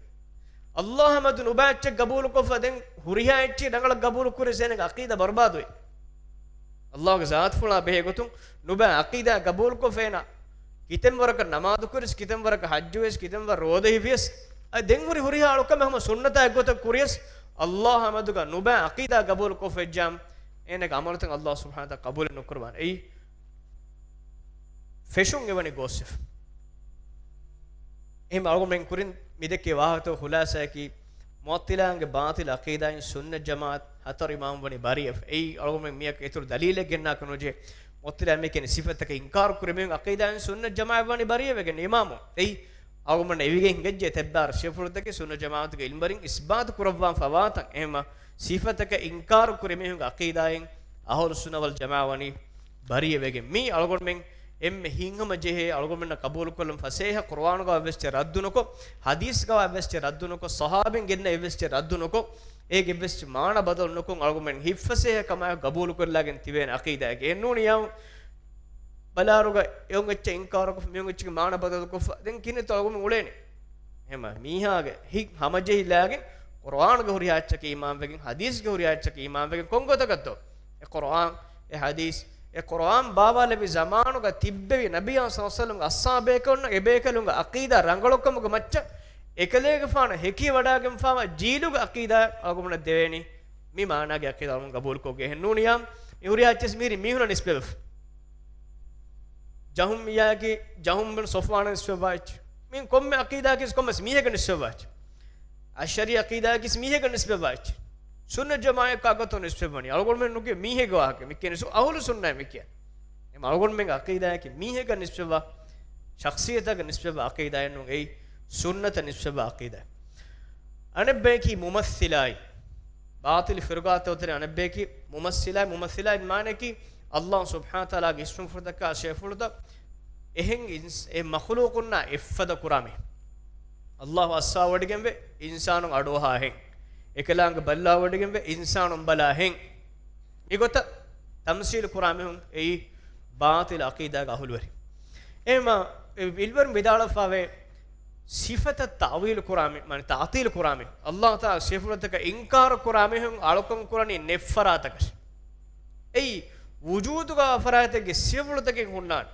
ﷲ މެދު ނުބައި އެއްޗެއް ގަބޫލުކޮށްފަ ދެން ހުރިހާ އެއްޗެއް ރަނގަޅަށް ގަބޫލު ކުރިޔަސް އޭނަގެ ޢަޤީދާ ބަރުބާދުވޭ. ﷲގެ ޒާތުފުޅާ ބެހޭގޮތުން ނުބައި ޢަޤީދާ ގަބޫލުކޮށްފަ އޭނަ ކިތަން ވަރަކަށް ނަމާދު ކުރިޔަސް، ކިތަން ވަރަކަށް ޙައްޖު ވިޔަސް، ކިތަން ވަރަށް ރޯދަ ހިފިޔަސް، އަދި ދެން ހުރި ހުރިހާ އަޅުކަމެއް ހަމަ ސުންނަތާ އެއްގޮތަށް ކުރިޔަސް، ﷲ މެދުގަ ނުބައި ޢަޤީދާ ގަބޫލުކޮށްފަ ވެއްޖާމަ އޭނަގެ ޢަމަލުތައް ﷲ ސުބްޙާނަހޫ ވަތަޢާލާ ޤަބޫލެއް ނުކުރައްވާނެ. އެއީ ފެށުން އެވަނީ ގޯސްވެފަ. އެހެން އަޅުގަނޑުމެން ކުރިން މިދެއްކޭ ވާހަކަތަކުގެ ޚުލާޞާއަކީ، މުޢައްޠިލާއިންގެ ބާޠިލު ޢަޤީދާއިން ސުންނަތް ޖަމާޢަތް ހަތަރު އިމާމުން ވަނީ ބަރީއަވެފަ. އެއީ އަޅުގަނޑުމެން މިއަށް އިތުރު ދަލީލެއް ގެންނާކަށް ނުޖެހޭ. މުޢައްޠިލާ މި ކިޔަނީ ސިފަތަކަށް އިންކާރު ކުރި މީހުން ޢަޤީދާއިން ސުންނަތް ޖަމާޢަތް ވަނީ ބަރީއަވެގެން އިމާމުން. އެއީ އަޅުގަނޑުމެންނަށް އިވިގެން ހިނގައްޖެ ތެއްބާރަ ޝިޔަޢީ ފުޅުތަކީ ސުންނަތް ޖަމާޢަތުގެ ޢިލްމުވެރިން އިސްބާތު ކުރައްވާފަ ވާތަން. އެހެންމަ ސިފަތަކަށް އިންކާރު ކުރި މީހުންގެ ޢަޤީދާއިން އަހުލުއްސުންނަ ވަލް ޖަމާޢަތް ވަނީ ބަރީއަވެގެން. މީ އަޅުގަނޑުމެން އެންމެ ހިތްހަމަ ޖެހޭ، އަޅުގަނޑުމެންނަށް ޤަބޫލުކޮށްލަން ފަސޭހަ ޤުރުއާނުގަ އެއްވެސް އެއްޗެއް ރައްދު ނުކޮށް، ޙަދީޘްގަ އެއްވެސް އެއްޗެއް ރައްދު ނުކޮށް، ޞަޙާބީން ގެންނަ އެއްވެސް އެއްޗެއް ރައްދު ނުކޮށް، އޭގެ އެއްވެސް މާނަ ބަދަލު ނުކޮށް، އަޅުގަނޑުމެން ހިތްފަސޭހަ ކަމާއެކު ޤަބޫލުކޮށްލާގެން ތިބޭނެ ޢަޤީދާއެއް. އެއްނޫނިއްޔާ ބަލާރުގަ އެއޮތް އެއްޗެއް އިންކާރުކޮށް، މިއޮތް އެއްޗެއްގެ މާނަ ބަދަލުކޮށްފަ، ދެން ކިހިނެއްތޯ އަޅުގަނޑުމެން އުޅޭނެ؟ އެހެންމަ މީހާގެ ހިތް ހަމަޖެހިލާގެން ޤުރުއާނުގެ ހުރިހާ އެއްޗަކަށް އީމާންވެގެން، ޙަދީޘްގެ ހުރިހާ އެއްޗަކަށް އީމާންވެގެން ކޮން ގޮތަކަށްތޯ؟ އެ ޤުރުއާން، އެ ޙަދީޘް، އެ ޤުރުއާން ބާވާލެއްވި ޒަމާނުގަ ތިއްބެވި ނަބިއްޔާ ޞައްލަﷲު ޢަލައިހި ވަސައްލަމްގެ އަޞްޙާބޭކަލުންގެ ޢަޤީދާ ރަނގަޅުކަމުގެ މައްޗަށް އެކަލޭގެފާނު ހެކިވަޑާގެންފާވާ ޖީލުގެ އަޤީދާ އަޅުގަނޑަށް ދެވޭނީ. މި މާނާގެ އަޤީދާ އަޅުގަނޑު ގަބޫލުކޮށްގެ އެހެން ނޫނިޔާ. މި ހުރިހާ އެއްޗެސް މީރި މީހުނަށް ނިސްބަތްވެފަ. ޖަހުމިއްޔާއަކީ ޖަހުމް ބިން ޞަފްވާނަށް ނިސްބަތްވާ އެއްޗެއް. މި ކޮންމެ އަޤީދާއަކީ ކޮންމެސް މީހެއްގެ ނިސްބަތްވާ އެއްޗެއް. އަޝްޢަރީ އަޤީދާއަކީ މީހެއްގެ ނިސްބަތްވާ އެއްޗެއް. ސުންނަ ޖަމާޢަތް އަގަތޯ ނިސްބަތްވަނީ. އަޅުގަނޑުމެން ނުކިޔޭ މީހެއްގެ ވާހަކަ. މި ކިޔަނީ ސު-، އަހުލު ސުންނަ މި ކިޔަނީ. އެމަ އަޅުގަނޑުމެންގެ އަޤީދާއަކީ މީހެއްގެ ނިސްބަތްވާ، ޝަޚްޞިއްޔަތަކަށް ނިސްބަތްވާ އަޤީދާއެއް ނޫން. އެއީ ސުންނަތަށް ނިސްބަތްވާ އަޤީދާ. އަނެއްބަޔަކީ މުމައްސިލާއި. ބާޠިލު ފިރުގާތަކު ތެރެ އަނެއްބަޔަކީ މުމައްސިލާއި. މުމައްސިލާއި މާނައަކީ ﷲ ސުބްޙާނަހޫ ވަތަޢާލާގެ އިސްމުފުޅުތަކާ ސިފަފުޅުތައް އެހެން އިންސް-، އެ މަޚުލޫޤުންނާ އެއްފަދަ ކުރާ މީހުން. ﷲ އައްސާވަޑިގެންވެ އިންސާނުން އަޑުއަހާހެން، އެކަލާނގެ ބައްލަވަޑިގެންވެ އިންސާނުން ބަލާހެން. މިގޮތަށް ތަމްސީލު ކުރާ މީހުން އެއީ ބާޠިލު ޢަޤީދާގެ އަހުލުވެރި. އެހެންވީމަ، އެ ޢިލްމުވެރިން ވިދާޅުވެފަވޭ، ސިފަތައް ތައުވީލު ކުރާ މީ، މާނަ ތަޢްޠީލު ކުރާ މީ، ﷲ ތަޢާލާ ސިފަފުޅުތަކަށް އިންކާރު ކުރާ މީހުން އަޅުކަން ކުރަނީ ނެތް ފަރާތަކަށް. އެއީ، ވުޖޫދުގަ ފަރާތެއްގެ ސިފަފުޅުތަކެއް ހުންނާނެ.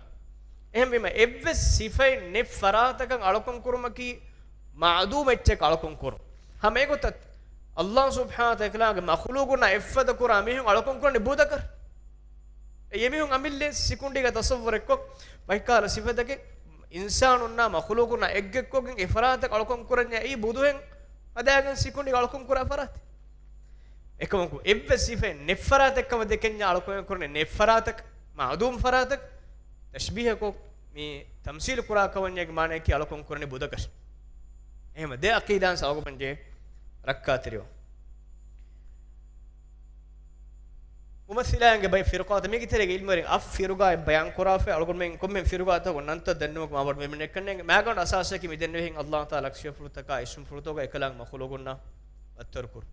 އެހެންވީމަ، އެއްވެސް ސިފައެއް ނެތް ފަރާތަކަށް އަޅުކަން ކުރުމަކީ މަޢުދޫމް އެއްޗަކަށް އަޅުކަން ކުރުން. ހަމަ އެގޮތަށް، ﷲ ސުބްޙާނަހޫ ވަތަޢާލާގެ މަޚުލޫޤުންނާ އެއްފަދަ ކުރާ މީހުން އަޅުކަން ކުރަނީ ބުދަކަށް. އެ އެމީހުން އަމިއްލަ ސިކުނޑީގަ ތަޞައްވުރެއްކޮށް، ވަކިކަހަލަ ސިފަތަކެއް އިންސާނުންނާ މަޚުލޫޤުންނާ އެއްގޮތްކޮށްގެން އެ ފަރާތަކަށް އަޅުކަން ކުރަންޏާ އެއީ ބުދުހެން ހަދާގެން ސިކުނޑީގަ އަޅުކަން ކުރާ ފަރާތެއް. އެކަމަކު، އެއްވެސް ސިފައެއް ނެތް ފަރާތެއް ކަމަށް ދެކެންޏާ އަޅުކަން ކުރަނީ ނެތް ފަރާތަކަށް، މަޢުދޫމް ފަރާތަކަށް. ތަޝްބީހަކޮށް، މި ތަމްސީލު ކުރާ ކަމަށް މާނައަކީ އަޅުކަން ކުރަނީ ބުދަކަށް. އެހެންވީމަ ދެ ޢަޤީދާއިން ސައުގުބަންޖެ ރައްކާތެރިވުން. މުމައްސިލާއިންގެ ބައެއް ފިރުޤާތައް މީގެ ތެރޭގަ ޢިލްމުވެރިން އަށް ފިރުޤާއެއް ބަޔާން ކުރާފައި، އަޅުގަނޑުމެން ކޮންމެ ފިރުޤާތަކުން ނަންތައް ދެންނެވުމަކު މާބޮޑު މިންވަރެއް ނެތްކަން. މާގަނޑު އަސާސަކީ މި ދެންނެވިހެން ﷲ ތަޢާލާ ސިފަފުޅުތަކާ އިސްމުފުޅުތަކާ އެކަލާނގެ މަޚުލޫޤުންނާ ވައްތަރުކުރުން.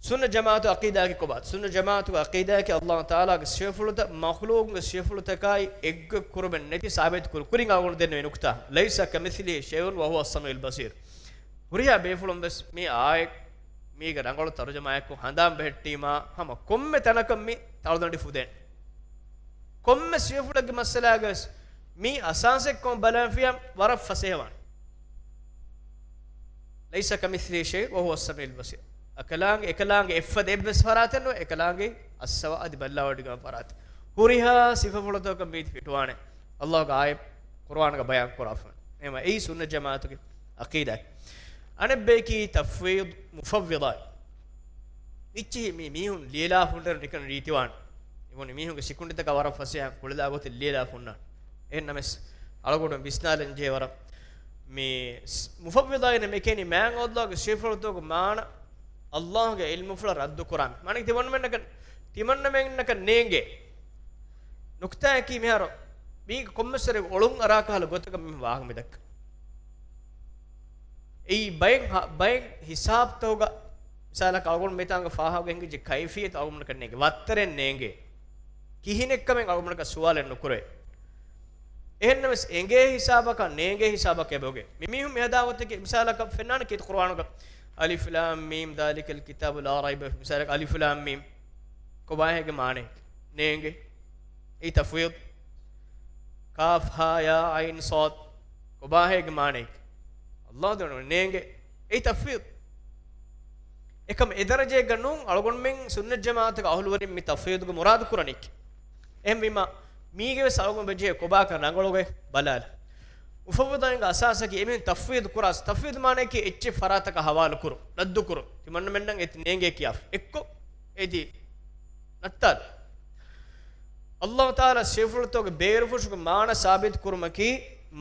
ސުންނަ ޖަމާޢަތުގެ ޢަޤީދާއަކީ ކޮބާތަ؟ ސުންނަ ޖަމާޢަތުގެ ޢަޤީދާއަކީ ﷲ ތަޢާލާގެ ސިފަފުޅުތައް މަޚްލޫޤުންގެ ސިފަފުޅުތަކާއި އެއްގޮތް ކުރުމެއް ނެތި ސާބިތު ކުރުން. ކުރިން އަޅުގަނޑު ދެންނެވި ނުކުތާ، ليس كمثله شيء وهو السميع البصير. ހުރިހާ ބޭފުޅުން ވެސް މި އާޔަތް މީގެ ރަނގަޅު ތަރުޖަމާއެއްކޮށް ހަނދާން ބެހެއްޓީމާ، ހަމަ ކޮންމެ ތަނަކަށް މި ތަޅުދަނޑި ފުދޭނެ. ކޮންމެ ސިފަފުޅެއްގެ މައްސަލާގަވެސް މީ އަސާސެއްކަމަށް ބަލާފިޔާ ވަރަށް ފަސޭހަވާނެ. ليس كمثله شيء وهو السميع البصير. އަކަލާނގެ، އެކަލާނގެ އެއްފަދަ އެއްވެސް ފަރާތެއް ނުވޭ، އެކަލާނގެ އައްސަވާ އަދި ބައްލަވަޑިގަން ފަރާތެއް. ހުރިހާ ސިފަފުޅުތަކަށް މީތި ފިޓުވާނެ. ﷲގެ އާޔަތް ޤުރުއާންގަ ބަޔާން ކުރާފަ. އެހެންވީމަ އެއީ ސުންނަ ޖަމާޢަތުގެ ޢަޤީދާ. އަނެއްބަޔަކީ ތަފްވީޟް މުފައްވިޟާ. މިއްޗިހި މި މީހުން ލިޔެލާފަ ހުންނަ ނިކަން ރީތިވާނެ. އެބުނި މީހުންގެ ސިކުނޑިތަކާ ވަރަށް ފަސޭހަ ކުޅެލާ ގޮތެއް ލިޔެލާފަ ހުންނާނެ. އެހެންނަމަވެސް، އަޅުގަނޑު ވިސްނާލަން ޖެހޭ ވަރަށް މި ސް-، މުފައްވިޟާއިން މި ކިޔަނީ މާތް ﷲގެ ސިފަފުޅުތަކުގެ މާނަ، ﷲގެ ޢިލްމުފުޅަށް ރައްދު ކުރާ މީހުން. މާނައަކީ ތިމަންނަމެންނަކަށް، ތިމަންނަމެންނަކަށް ނޭނގޭ. ނުކުތާއަކީ މިހާރު މީގެ ކޮންމެސް ވަރެއް އޮޅުން އަރާ ކަހަލަ ގޮތަކަށް މި ވާހަކަ މި ދައްކަނީ. އެއީ ބައެއް ހަ-، ބައެއް ހިސާބުތަކުގަ، މިސާލަކަށް އަޅުގަނޑު މިތާނގަ ފާހަގަ ހިނގިއްޖެ ކައިފިއްޔަތު އަޅުގަނޑަކަށް ނޭނގެ. ވައްތަރެއް ނޭނގޭ. ކިހިނެއްކަމެއް އަޅުގަނޑަކަށް ސުވާލެއް ނުކުރޭ. އެހެންނަމަވެސް އެނގޭ ހިސާބަކާ ނޭނގޭ ހިސާބަކަށް އެބަ އޮގޭ. މި މީހުން މި ހަދާ ގޮތަކީ މިސާލަކަށް ފެންނާނެ ކީރިތި ޤުރުއާނުގަ، الم ذلك الكتاب لا ريب فيه. މިސާލަކަށް އަލިފް ލާމް މީމް. ކޮބާހޭގެ މާނައެއް؟ ނޭނގޭ. އެއީ ތަފްވީޟް. ކާފް ހާ ޔާ ޢައިން ޞާދް. ކޮބާހޭގެ މާނައެއް؟ ﷲ ދެންނެވި ނޭނގޭ. އެއީ ތަފްވީޟް. އެކަމަކު އެ ދަރަޖައިގަ ނޫން އަޅުގަނޑުމެން ސުންނަތް ޖަމާޢަތުގެ އަހުލުވެރިން މި ތަފްވީޟުގެ މުރާދު ކުރަނީކީ. އެހެންވީމަ، މީގެވެސް އަޅުގަނޑު ބެޖޭ ކޮބާކަން ރަނގަޅުގޮތް ބަލާލަ. މުފައްވިޟާއިންގެ އަސާސަކީ އެމީހުން ތަފްވީޟު ކުރާ، ތަފްވީޟު މާނައަކީ އެއްޗެއް ފަރާތަކަށް ހަވާލު ކުރުން، ރައްދު ކުރުން. ތިމަންނަމެންނަށް އެތި ނޭނގޭ ކިޔާފަ. އެއްކޮށް އެތި ނައްތާލު. ﷲ ތަޢާލާ ސިފަފުޅުތަކުގެ ބޭރުފުށުގެ މާނަ ސާބިތު ކުރުމަކީ،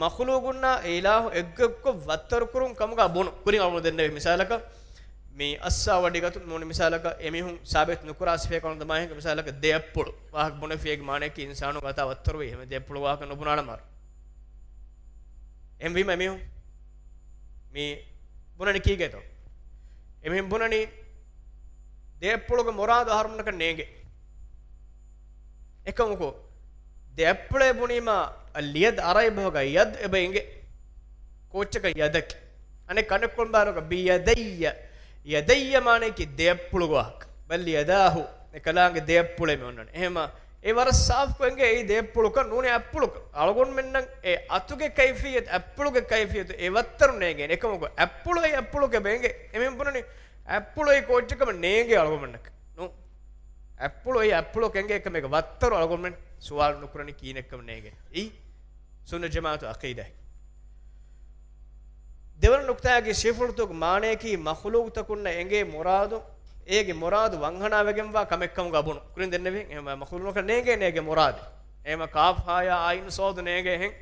މަޚްލޫޤުންނާ އެ އިލާހު އެއްގޮތްކޮށް ވައްތަރު ކުރުން ކަމުގަ ބުނު. ކުރިން އަޅުގަނޑު ދެންނެވި މިސާލަކަށް، މި އައްސާ ވަޑިގަތު މޫނި މިސާލަކަށް، އެމީހުން ސާބިތު ނުކުރާ ސިފައެއް ކަމުން ދަމާހެން މިސާލަކަށް ދެ އަތްޕުޅު ވާހަކަ ބުނެފިޔޭގެ މާނައަކީ އިންސާނު ގަތާ ވައްތަރުވީ އެހެން ދެ އަތްޕުޅު ވާހަކަ ނުބުނާނަމާ. އެހެންވީމަ އެމީހުން މި ބުނަނީ ކީގެތޯ؟ އެމީހުން ބުނަނީ ދެ އަތްޕުޅުގެ މުރާދު އަހަރުމެންނަކަށް ނޭނގޭ. އެކަމަކު، ދެ އަތްޕުޅޭ ބުނީމާ، އަލްޔަދް އަރަބި ބަހުގަ ޔަދް އެބަ އެނގޭ. ކޯއްޗަކަށް ޔަދަކީ. އަނެއް ކަނެއްކޮޅުން ބާރުގަ ބިޔަދައްޔަ. ޔަދައްޔަ މާނައަކީ ދެ އަތްޕުޅުގެ ވާހަކަ. ބަލް ޔަދާހު. އެކަލާނގެ ދެ އަތްޕުޅޭ މި އޮންނަނީ. އެހެންވީމަ، އެ ވަރަށް ސާފުކޮށް އެނގޭ އެއީ ދޭއްޕުޅުކަން ނޫނީ އަތްޕުޅުކަން. އަޅުގަނޑުމެންނަށް އެ އަތުގެ ކައިފިއްޔަތު، އަތްޕުޅުގެ ކައިފިއްޔަތު އެ ވައްތަރު ނޭނގޭނެ. އެކަމަކު އަތްޕުޅު އެއީ އަތްޕުޅުގެ ބޭނގެ. އެމެން ބުނަނީ އަތްޕުޅު އެއީ ކޯއްޗެއްކަމަށް ނޭނގޭ އަޅުގަނޑުމެންނަކަށް. ނޫން. އަތްޕުޅު އެއީ އަތްޕުޅު ކެނގޭ ކަމެއްގެ ވައްތަރު އަޅުގަނޑުމެން ސުވާލު ނުކުރަނީ ކީއްކަމަށް ނޭނގޭ. އެއީ ސުންނަ ޖަމާއަތު އަޤީދާއެއް. ދެވަނަ ނުކުތާއަކީ ސިފަފުޅުތަކުގެ މާނަޔަކީ މަޚުލޫޤުތަކުންނަށް އެނގޭ މުރާދު، އޭގެ މުރާދު ވަންހަނާވެގެންވާ ކަމެއްކަމުގަ ބުނުން. ކުރިން ދެންނެވި، އެހެން މަޚުލޫޤަށް ނޭނގޭނެ އޭގެ މުރާދެއް. އެހެން ކާފް ހާ ޔާ އައިން ޞާދު ނޭނގޭ އެހެން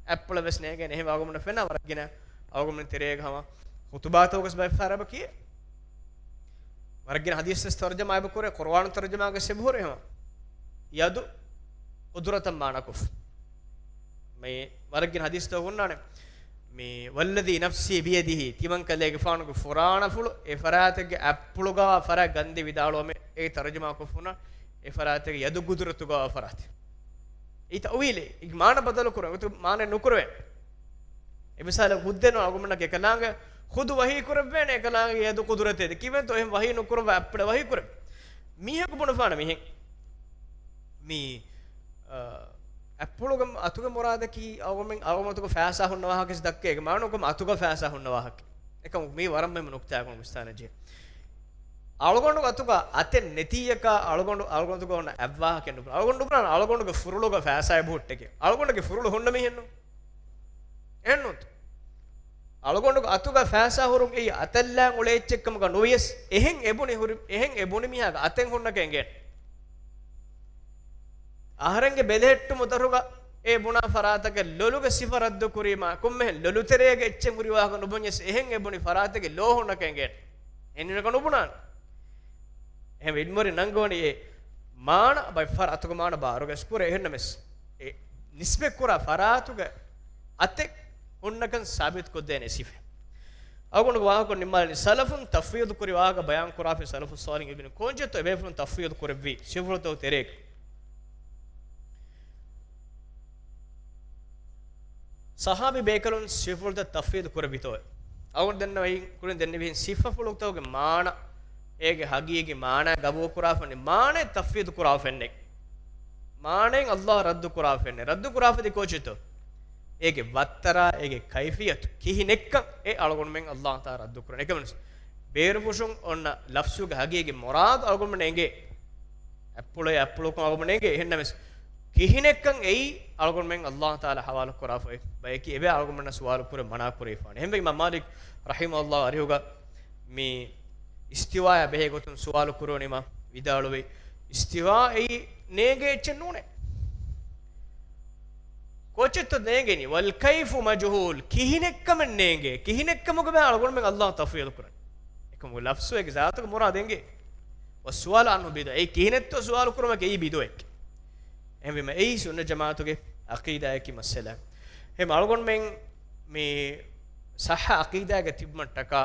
އަތްޕުޅަށް ވެސް ނޭނގޭނެ. އެހެން އަޅުގަނޑުމެންނަށް ފެންނަ ވަރަށް ގިނަ އަޅުގަނޑުމެން ތެރޭގަ ހަމަ ޚުތުބާތަކުގަސް ބައެއް ފަހަރަށް އެބަ ކިޔޭ. ވަރަށް ގިނަ ޙަދީޘް ވެސް ތަރުޖަމާ އެބަ ކުރޭ، ޤުރުއާނު ތަރުޖަމާގަސް އެބަ ހުރޭ ހަމަ. ޔަދު ޤުދުރަތަށް މާނަކޮށް. މި ވަރަށް ގިނަ ޙަދީޘްތައް ހުންނާނެ. މި ވައްލަޛީ ނަފްސީ ބިޔަދިހީ، ތިމަންކަލޭގެފާނުގެ ފުރާނަފުޅު އެ ފަރާތެއްގެ އަތްޕުޅުގަވާ ފަރާތް ގަންދީ ވިދާޅުވަމޭ، އެ ތަރުޖަމާކޮށްފަ ހުންނާނެ، އެ ފަރާތެއްގެ ޔަދު ޤުދުރަތުގަވާ ފަރާތެއް. އެއީ ތައުވީލެއް. އެ މާނަ ބަދަލު ކުރަން، އެގޮތަށް މާނަ ނުކުރެވޭނެ. އެ މިސާލަށް ހުއްދައެއް ނޫން އަޅުގަނޑުމެންނަށް އެކަލާނގެ ޚުދު ވަޙީ ކުރެވޭނެ، އެކަލާނގެ ޔަދު ޤުދުރަތެއް ކިވެންތޯ އެހެން ވަޙީ ނުކުރައްވާ އަތްޕުޅެއް ވަޙީ ކުރެވޭ. މީހަކު ބުނެފާނެ މިހެން. މި، އަ، އަތްޕުޅުގެ އަތުގެ މުރާދަކީ އަޅުގަނޑުމެން އަޅުގަނޑުމެން އަތުގަ ފައިސާ ހުންނަ ވާހަކަ ދައްކައިގެ މާނަ ކޮން އަތުގަ ފައިސާ ހުންނަ ވާހަކަ. އެކަމަކު މީ ވަރަށް މުހިއްމު ނުކުތާއެއް ވިސްނާލަން ޖެހޭ. އަޅުގަނޑު އަތުގަ އަތެއް ނެތިއްޔަކާ އަޅުގަނޑު، އަޅުގަނޑުގަ އޮންނަ އަތްވާހަކައެއް ނުބުނާ. އަޅުގަނޑު ނުބުނާނެ އަޅުގަނޑުގެ ފުރޮޅުގަ ފައިސާ އެބަހުއްޓައިގެން. އަޅުގަނޑުގެ ފުރޮޅު ހުންނަ މީހެއްނު. އެހެންނޫންތޯ؟ އަޅުގަނޑުގެ އަތުގަ ފައިސާ ހުރުން އެއީ އަތަށްލާން އުޅޭ އެއްޗެއްކަމުގަ ނުވިޔަސް، އެހެން އެބުނި ހުރި، އެހެން އެބުނި މީހާގެ އަތެއް ހުންނަކަށް އެނގޭނެ. އަހަރެންގެ ބެލެހެއްޓުމު ދަށުގަ އެ ބުނާ ފަރާތަކަށް ލޮލުގެ ސިފަ ރައްދުކުރީމާ، ކޮންމެހެން ލޮލުތެރޭގެ އެއްޗެއް ހުރި ވާހަކަ ނުބުންޏަސް، އެހެން އެބުނި ފަރާތެއްގެ ލޯ ހުންނަކަށް އެނގޭނެ. އެހެން ނުބުނާނެ. އެހެންވެ އިލްމުވެރިން ނަންގަވަނީ އެ މާނަ ބައެއް ފަރާތުގެ މާނަ ބާރުގަ އެސްކުރޭ. އެހެންނަމަވެސް، އެ ނިސްބަތްކުރާ ފަރާތުގެ އަތެއް ހުންނަކަން ސާބިތުކޮށްދޭނެ ސިފަ. އަޅުގަނޑު ވާހަކަ ނިންމާލަނީ ސަލަފުން ތަފްވީޟު ކުރި ވާހަކަ ބަޔާން ކުރާފައި ސަލަފު ޞާލިޙުން އިބިން ކޯންޗެއްތޯ އެބޭފުޅުން ތަފްވީޟު ކުރެއްވީ ސިފަފުޅުތަކުގެ ތެރޭގަ. ޞަޙާބީ ބޭކަލުން ސިފަފުޅުތައް ތަފްވީޟު ކުރެއްވިތޯއޭ؟ އަޅުގަނޑު ދެންނެވި، ކުރިން ދެންނެވިހެން ސިފަފުޅުތަކުގެ މާނަ، އޭގެ ހަގީގީ މާނަ ގަބޫލުކުރާފަނި މާނައެއް ތަފްވީޟު ކުރާފައެއްނެތް. މާނައިން ﷲ ރައްދު ކުރާފައެއްނެތް. ރައްދު ކުރާފަދި ކޯޗެއްތޯ؟ އޭގެ ވައްތަރާ، އޭގެ ކައިފިއްޔަތު ކިހިނެއްކަން އެ އަޅުގަނޑުމެން ﷲ ތާ ރައްދު ކުރަނީ. އެކަމަން ބޭރުފުށުން އޮންނަ ލަފްޒުގެ ހަގީގީ މުރާދު އަޅުގަނޑުމެން އެނގޭ. އަތްޕުޅޭ އަތްޕުޅުކަން އަޅުގަނޑުމެން އެނގޭ. އެހެންނަމަވެސް، ކިހިނެއްކަން އެއީ އަޅުގަނޑުމެން ﷲ ތާލާ ހަވާލު ކުރާފައި ބަޔަކީ އެބަ އަޅުގަނޑުމެންނަށް ސުވާލު ކުރެ މަނާ ކުރެވިފާނެ. އެހެންވެ އިމާމް މާލިކް ރަޙިމަހުﷲ އަރިހުގަ މި އިސްތިވާޔާ ބެހޭ ގޮތުން ސުވާލު ކުރުވަނީމަ ވިދާޅުވި، އިސްތިވާ އެއީ ނޭނގޭ އެއްޗެއް ނޫނޭ. ކޯޗެއްތޯ ނޭނގެނީ؟ ވަލް ކައިފު މަޖުހޫލް. ކިހިނެއްކަމެއް ނޭނގޭ. ކިހިނެއްކަމުގެ ބައި އަޅުގަނޑުމެން ﷲ ތަފްވީޟު ކުރަނީ. އެކަމު ލަފްޒު އޭގެ ޒާތުގެ މުރާދު އެނގޭ. ވައްސުއާލު ޢަންހު ބިދުޢަ. އެއީ ކިހިނެއްތޯ ސުވާލު ކުރުމަކީ އެއީ ބިދުޢައެއް. އެހެންވީމަ އެއީ ސުންނަ ޖަމާޢަތުގެ ޢަޤީދާއަކީ މައްސަލަ. އެހެން އަޅުގަނޑުމެން މި ޞައްޙަ ޢަޤީދާގަ ތިބުމަށްޓަކާ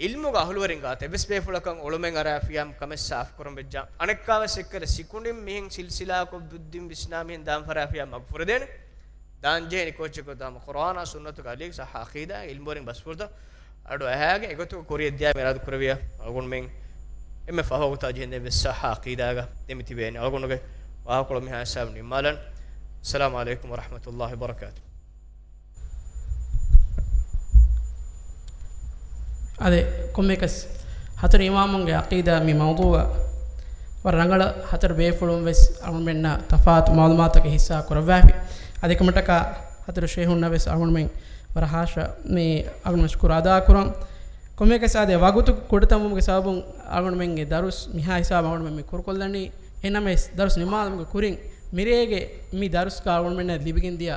ޢިލްމުގެ އަހުލުވެރިން ގާތަށް އެއްވެސް ބޭފުޅަކަށް އޮޅުމެއް އަރާފިޔާ ކަމެއް ސާފު ކުރަން ވެއްޖާ، އަނެއްކާވެސް އެއްކަލަ ސިކުނޑިން މިހެން ސިލްސިލާކޮށް ބުއްދިން ވިސްނާ މިހެން ދާން ފަރާފިޔާ މަގުފުރެދޭނެ. ދާން ޖެހެނީ ކޯޗެއް ކޮށް ދާމަ ޤުރްއާނާ ސުންނަތުގެ އަލީގެ ޞައްޙަ ޢަޤީދާގެ ޢިލްމުވެރިން ބަސްފުޅުތައް އަޑު އަހާގެން އެގޮތުގަ ކުރިޔަށް ދިޔާ މިރާދު ކުރެވިޔާ އަޅުގަނޑުމެން އެންމެ ފަހު ވަގުތާ ޖެހެން ދެން ވެސް ޞައްޙަ ޢަޤީދާގަ ދެމި ތިބޭނެ. އަޅުގަނޑުގެ ވާހަކަކޮޅު މިހާ ހިސާބުން ނިންމާލަން. އައްސަލާމު ޢަލައިކުމް ވަރަޙްމަތުﷲ ވަބަރަކާތު. އާދެ، ކޮންމެއަކަސް ހަތަރު އިމާމުންގެ ޢަޤީދާ މި މައުޟޫޢަށް ވަރަށް ރަނގަޅަށް ހަތަރު ބޭފުޅުން ވެސް އަޅުގަނޑުމެންނަށް ތަފާތު މަޢުލޫމާތުތަކެއް ހިއްސާ ކުރައްވާފި. އަދި އެކަމަށްޓަކާ ހަތަރު ޝޭޚުންނަށް ވެސް އަޅުގަނޑުމެން ވަރަށް ހާއްސަ މި އަޅުގަނޑުމެން ޝުކުރު އަދާކުރަން. ކޮންމެއަކަސް އާދެ، ވަގުތު ކުޑަތަމުމުގެ ސަބަބުން އަޅުގަނޑުމެންގެ ދަރުސް މިހާ ހިސާބަށް އަޅުގަނޑުމެން މި ކުރުކޮށްލަނީ. އެހެންނަމަވެސް، ދަރުސް ނިންމާލުމުގެ ކުރިން މިރޭގެ މި ދަރުސްގަ އަޅުގަނޑުމެންނަށް ލިބިގެންދިޔަ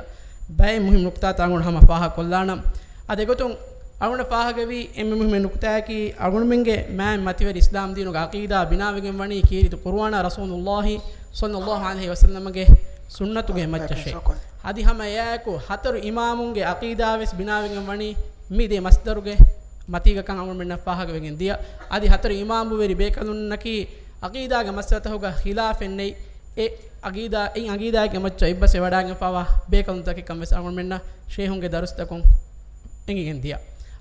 ބައެއް މުހިއްމު ނުކުތާތައް އަޅުގަނޑު ހަމަ ފާހަގަކޮށްލާނަން. އަދި އެގޮތުން އަޅުގަނޑަށް ފާހަގަވީ އެންމެ މުހިއްމު ނުކުތާއަކީ، އަޅުގަނޑުމެންގެ މާތް މަތިވެރި އިސްލާމް ދީނުގެ ޢަޤީދާ ބިނާވެގެން ވަނީ ކީރިތި ޤުރުއާނާ ރަސޫލުﷲ ޞައްލަﷲ ޢަލައިހި ވަސައްލަމަގެ ސުންނަތުގެ މައްޗަށޭ. އަދި ހަމަ އެއާއެކު ހަތަރު އިމާމުންގެ ޢަޤީދާ ވެސް ބިނާވެގެން ވަނީ މި ދެ މަޞްދަރުގެ މަތީގަކަން އަޅުގަނޑުމެންނަށް ފާހަގަވެގެން ދިޔަ. އަދި ހަތަރު އިމާމުވެރި ބޭކަލުންނަކީ ޢަޤީދާގެ މައްސަލަތަކުގަ ޚިލާފެއް ނެތް. އެ ޢަޤީދާ، އެ ޢަޤީދާގެ މައްޗަށް އެއްބަސްވެވަޑައިގެންފާވާ ބޭކަލުންތަކެއްކަން ވެސް އަޅުގަނޑުމެންނަށް ޝޭޚުންގެ ދަރުސްތަކުން އެނގިގެން ދިޔަ.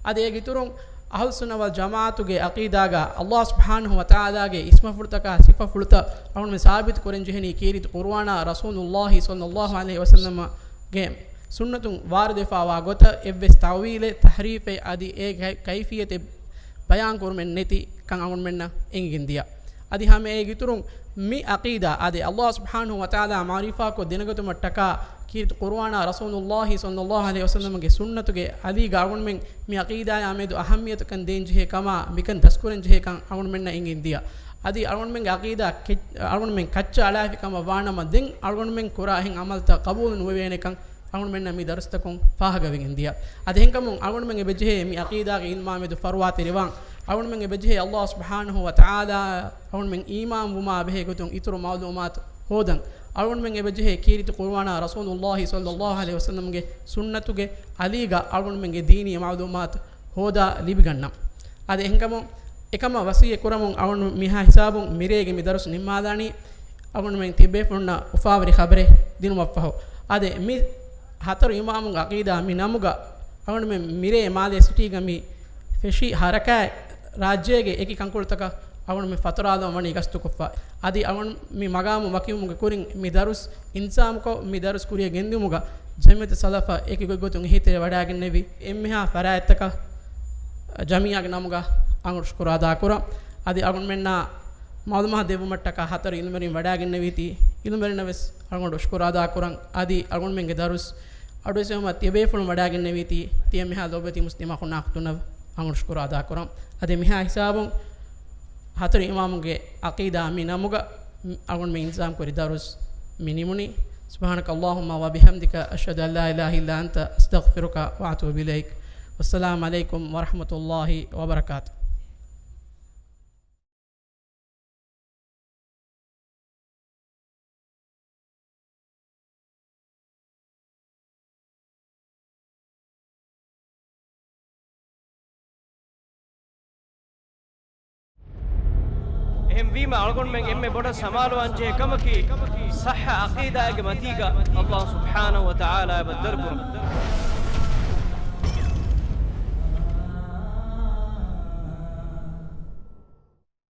އަދި އޭގެ އިތުރުން އަހުލުއްސުންނަ ވަލް ޖަމާޢަތުގެ ޢަޤީދާގަ ﷲ ސުބްޙާނަހޫ ވަތަޢާލާގެ އިސްމުފުޅުތަކާ ޞިފަފުޅުތައް އަޅުގަނޑުމެން ސާބިތު ކުރަން ޖެހެނީ ކީރިތި ޤުރުއާނާ ރަސޫލުﷲ ޞައްލައްލާހު ޢަލައިހި ވަސައްލަމަގެ ސުންނަތުން ވާރިދުވެފާވާ ގޮތަށް އެއްވެސް ތައުވީލެއް، ތަޙްރީފެއް އަދި އޭގެ ކައި-، ކައިފިއްޔަތެއް ބަޔާން ކުރުމެއް ނެތި ކަން އަޅުގަނޑުމެންނަށް އެނގިގެން ދިޔަ. އަދި ހަމަ އޭގެ އިތުރުން މި ޢަޤީދާ އަދި ﷲ ސުބްޙާނަހޫ ވަތަޢާލާ މަޢުރިފާކޮށް ދެނެގަތުމަށްޓަކާ ކީރިތި ޤުރުއާނާ ރަސޫލުﷲ ޞައްލައްލާހު ޢަލައިހި ވަސައްލަމަގެ ސުންނަތުގެ އަލީގަ އަޅުގަނޑުމެން މި ޢަޤީދާއާ މެދު އަހައްމިޔަތުކަން ދޭންޖެހޭ ކަމާ މިކަން ދަސްކުރަންޖެހޭ ކަން އަޅުގަނޑުމެންނަށް އެނގިގެން ދިޔަ. އަދި އަޅުގަނޑުމެންގެ ޢަޤީދާ ކެ-، އަޅުގަނޑުމެން ކައްޗަށް އަޅާފި ކަމަށް ވާނަމަ، ދެން އަޅުގަނޑުމެން ކުރާ އެހެން ޢަމަލުތައް ޤަބޫލު ނުވެވޭނެކަން އަޅުގަނޑުމެންނަށް މި ދަރުސްތަކުން ފާހަގަވެގެން ދިޔަ. އަދި އެހެންކަމުން އަޅުގަނޑުމެން އެބަޖެހޭ މި ޢަޤީދާގެ ޢިލްމާ މެދު ފަރުވާތެރިވާން. އަޅުގަނޑުމެން އެބަޖެހޭ ﷲ ސުބްޙާނަހޫ ވަތަޢާލާ އަޅުގަނޑުމެން އީމާން ވުމާ ބެހޭ ގޮތުން އިތުރު މަޢުލޫމާތު ހޯދަން. އަޅުގަނޑުމެން އެބަޖެހޭ ކީރިތި ޤުރުއާނާ ރަސޫލުﷲ ޞައްލައްލާހު ޢަލައިހި ވަސައްލަމަގެ ސުންނަތުގެ އަލީގަ އަޅުގަނޑުމެންގެ ދީނީ މަޢުލޫމާތު ހޯދާ ލިބިގަންނަން. އަދި އެހެންކަމުން އެކަމަށް ވަޞިއްޔަތް ކުރަމުން އަޅުގަނޑު މިހާ ހިސާބުން މިރޭގެ މި ދަރުސް ނިންމާލާނީ. އަޅުގަނޑުމެން ތިޔަބޭފުޅުންނަށް އުފާވެރި ޚަބަރެއް ދިނުމަށްފަހު، އަދި މި ހަތަރު އިމާމުންގެ ޢަޤީދާ މި ނަމުގަ އަޅުގަނޑުމެން މިރޭ މާލޭ ސިޓީގަ މި ފެށި ހަރަކާތް ރާއްޖޭގެ އެކި ކަންކޮޅުތަކަށް އަޅުގަނޑުމެން ފަތުރާލަން ވަނީ ގަސްތުކޮށްފަ. އަދި އަޅުގަނޑު މި މަގާމު ވަކިވުމުގެ ކުރިން މި ދަރުސް އިންތިޒާމުކޮށް، މި ދަރުސް ކުރިއަށް ގެންދިއުމުގަ ޖަމިއްޔަތު ސަލަފަށް އެކި ގޮތްގޮތުން އެހީތެރި ވަޑާގެންނެވި އެންމެހާ ފަރާތްތަކަށް ޖަމިއްޔާގެ ނަމުގަ އަޅުގަނޑު ޝުކުރު އަދާކުރަން. އަދި އަޅުގަނޑުމެންނާ މަޢުލޫމާތު ދެއްވުމަށްޓަކާ ހަތަރު ޢިލްމުވެރިން ވަޑާގެންނެވީތީ، ޢިލްމުވެރިންނަށް ވެސް އަޅުގަނޑު ޝުކުރު އަދާކުރަން. އަދި އަޅުގަނޑުމެންގެ ދަރުސް އަޑުއެއްސެވުމަށް ތިޔަބޭފުޅުން ވަޑާގެންނެވީތީ، ތިޔަ މިހާ ލޯބިވެތި މުސްލިމް އަޚުންނާ އުޚްތުންނަށް އަޅުގަނޑު ޝުކުރު އަދާކުރަން. އަދި މިހާ ހިސާބުން ހަތަރު އިމާމުންގެ ޢަޤީދާ މި ނަމުގަ އަޅުގަނޑުމެން އިންތިޒާމް ކުރި ދަރުސް މި ނިމުނީ. سبحانك اللهم وبحمدك، أشهد أن لا إله إلا أنت، أستغفرك وأتوب إليك. والسلام عليكم ورحمة الله وبركاته. އެހެންވީމަ، އަޅުގަނޑުމެން އެންމެ ބޮޑަށް ސަމާލުވާންޖެހޭ ކަމަކީ، ޞައްޙަ ޢަޤީދާގެ މަތީގަ ﷲ ސުބްޙާނަހޫ ވަތަޢާލާ ބައްދަލުކުރުން.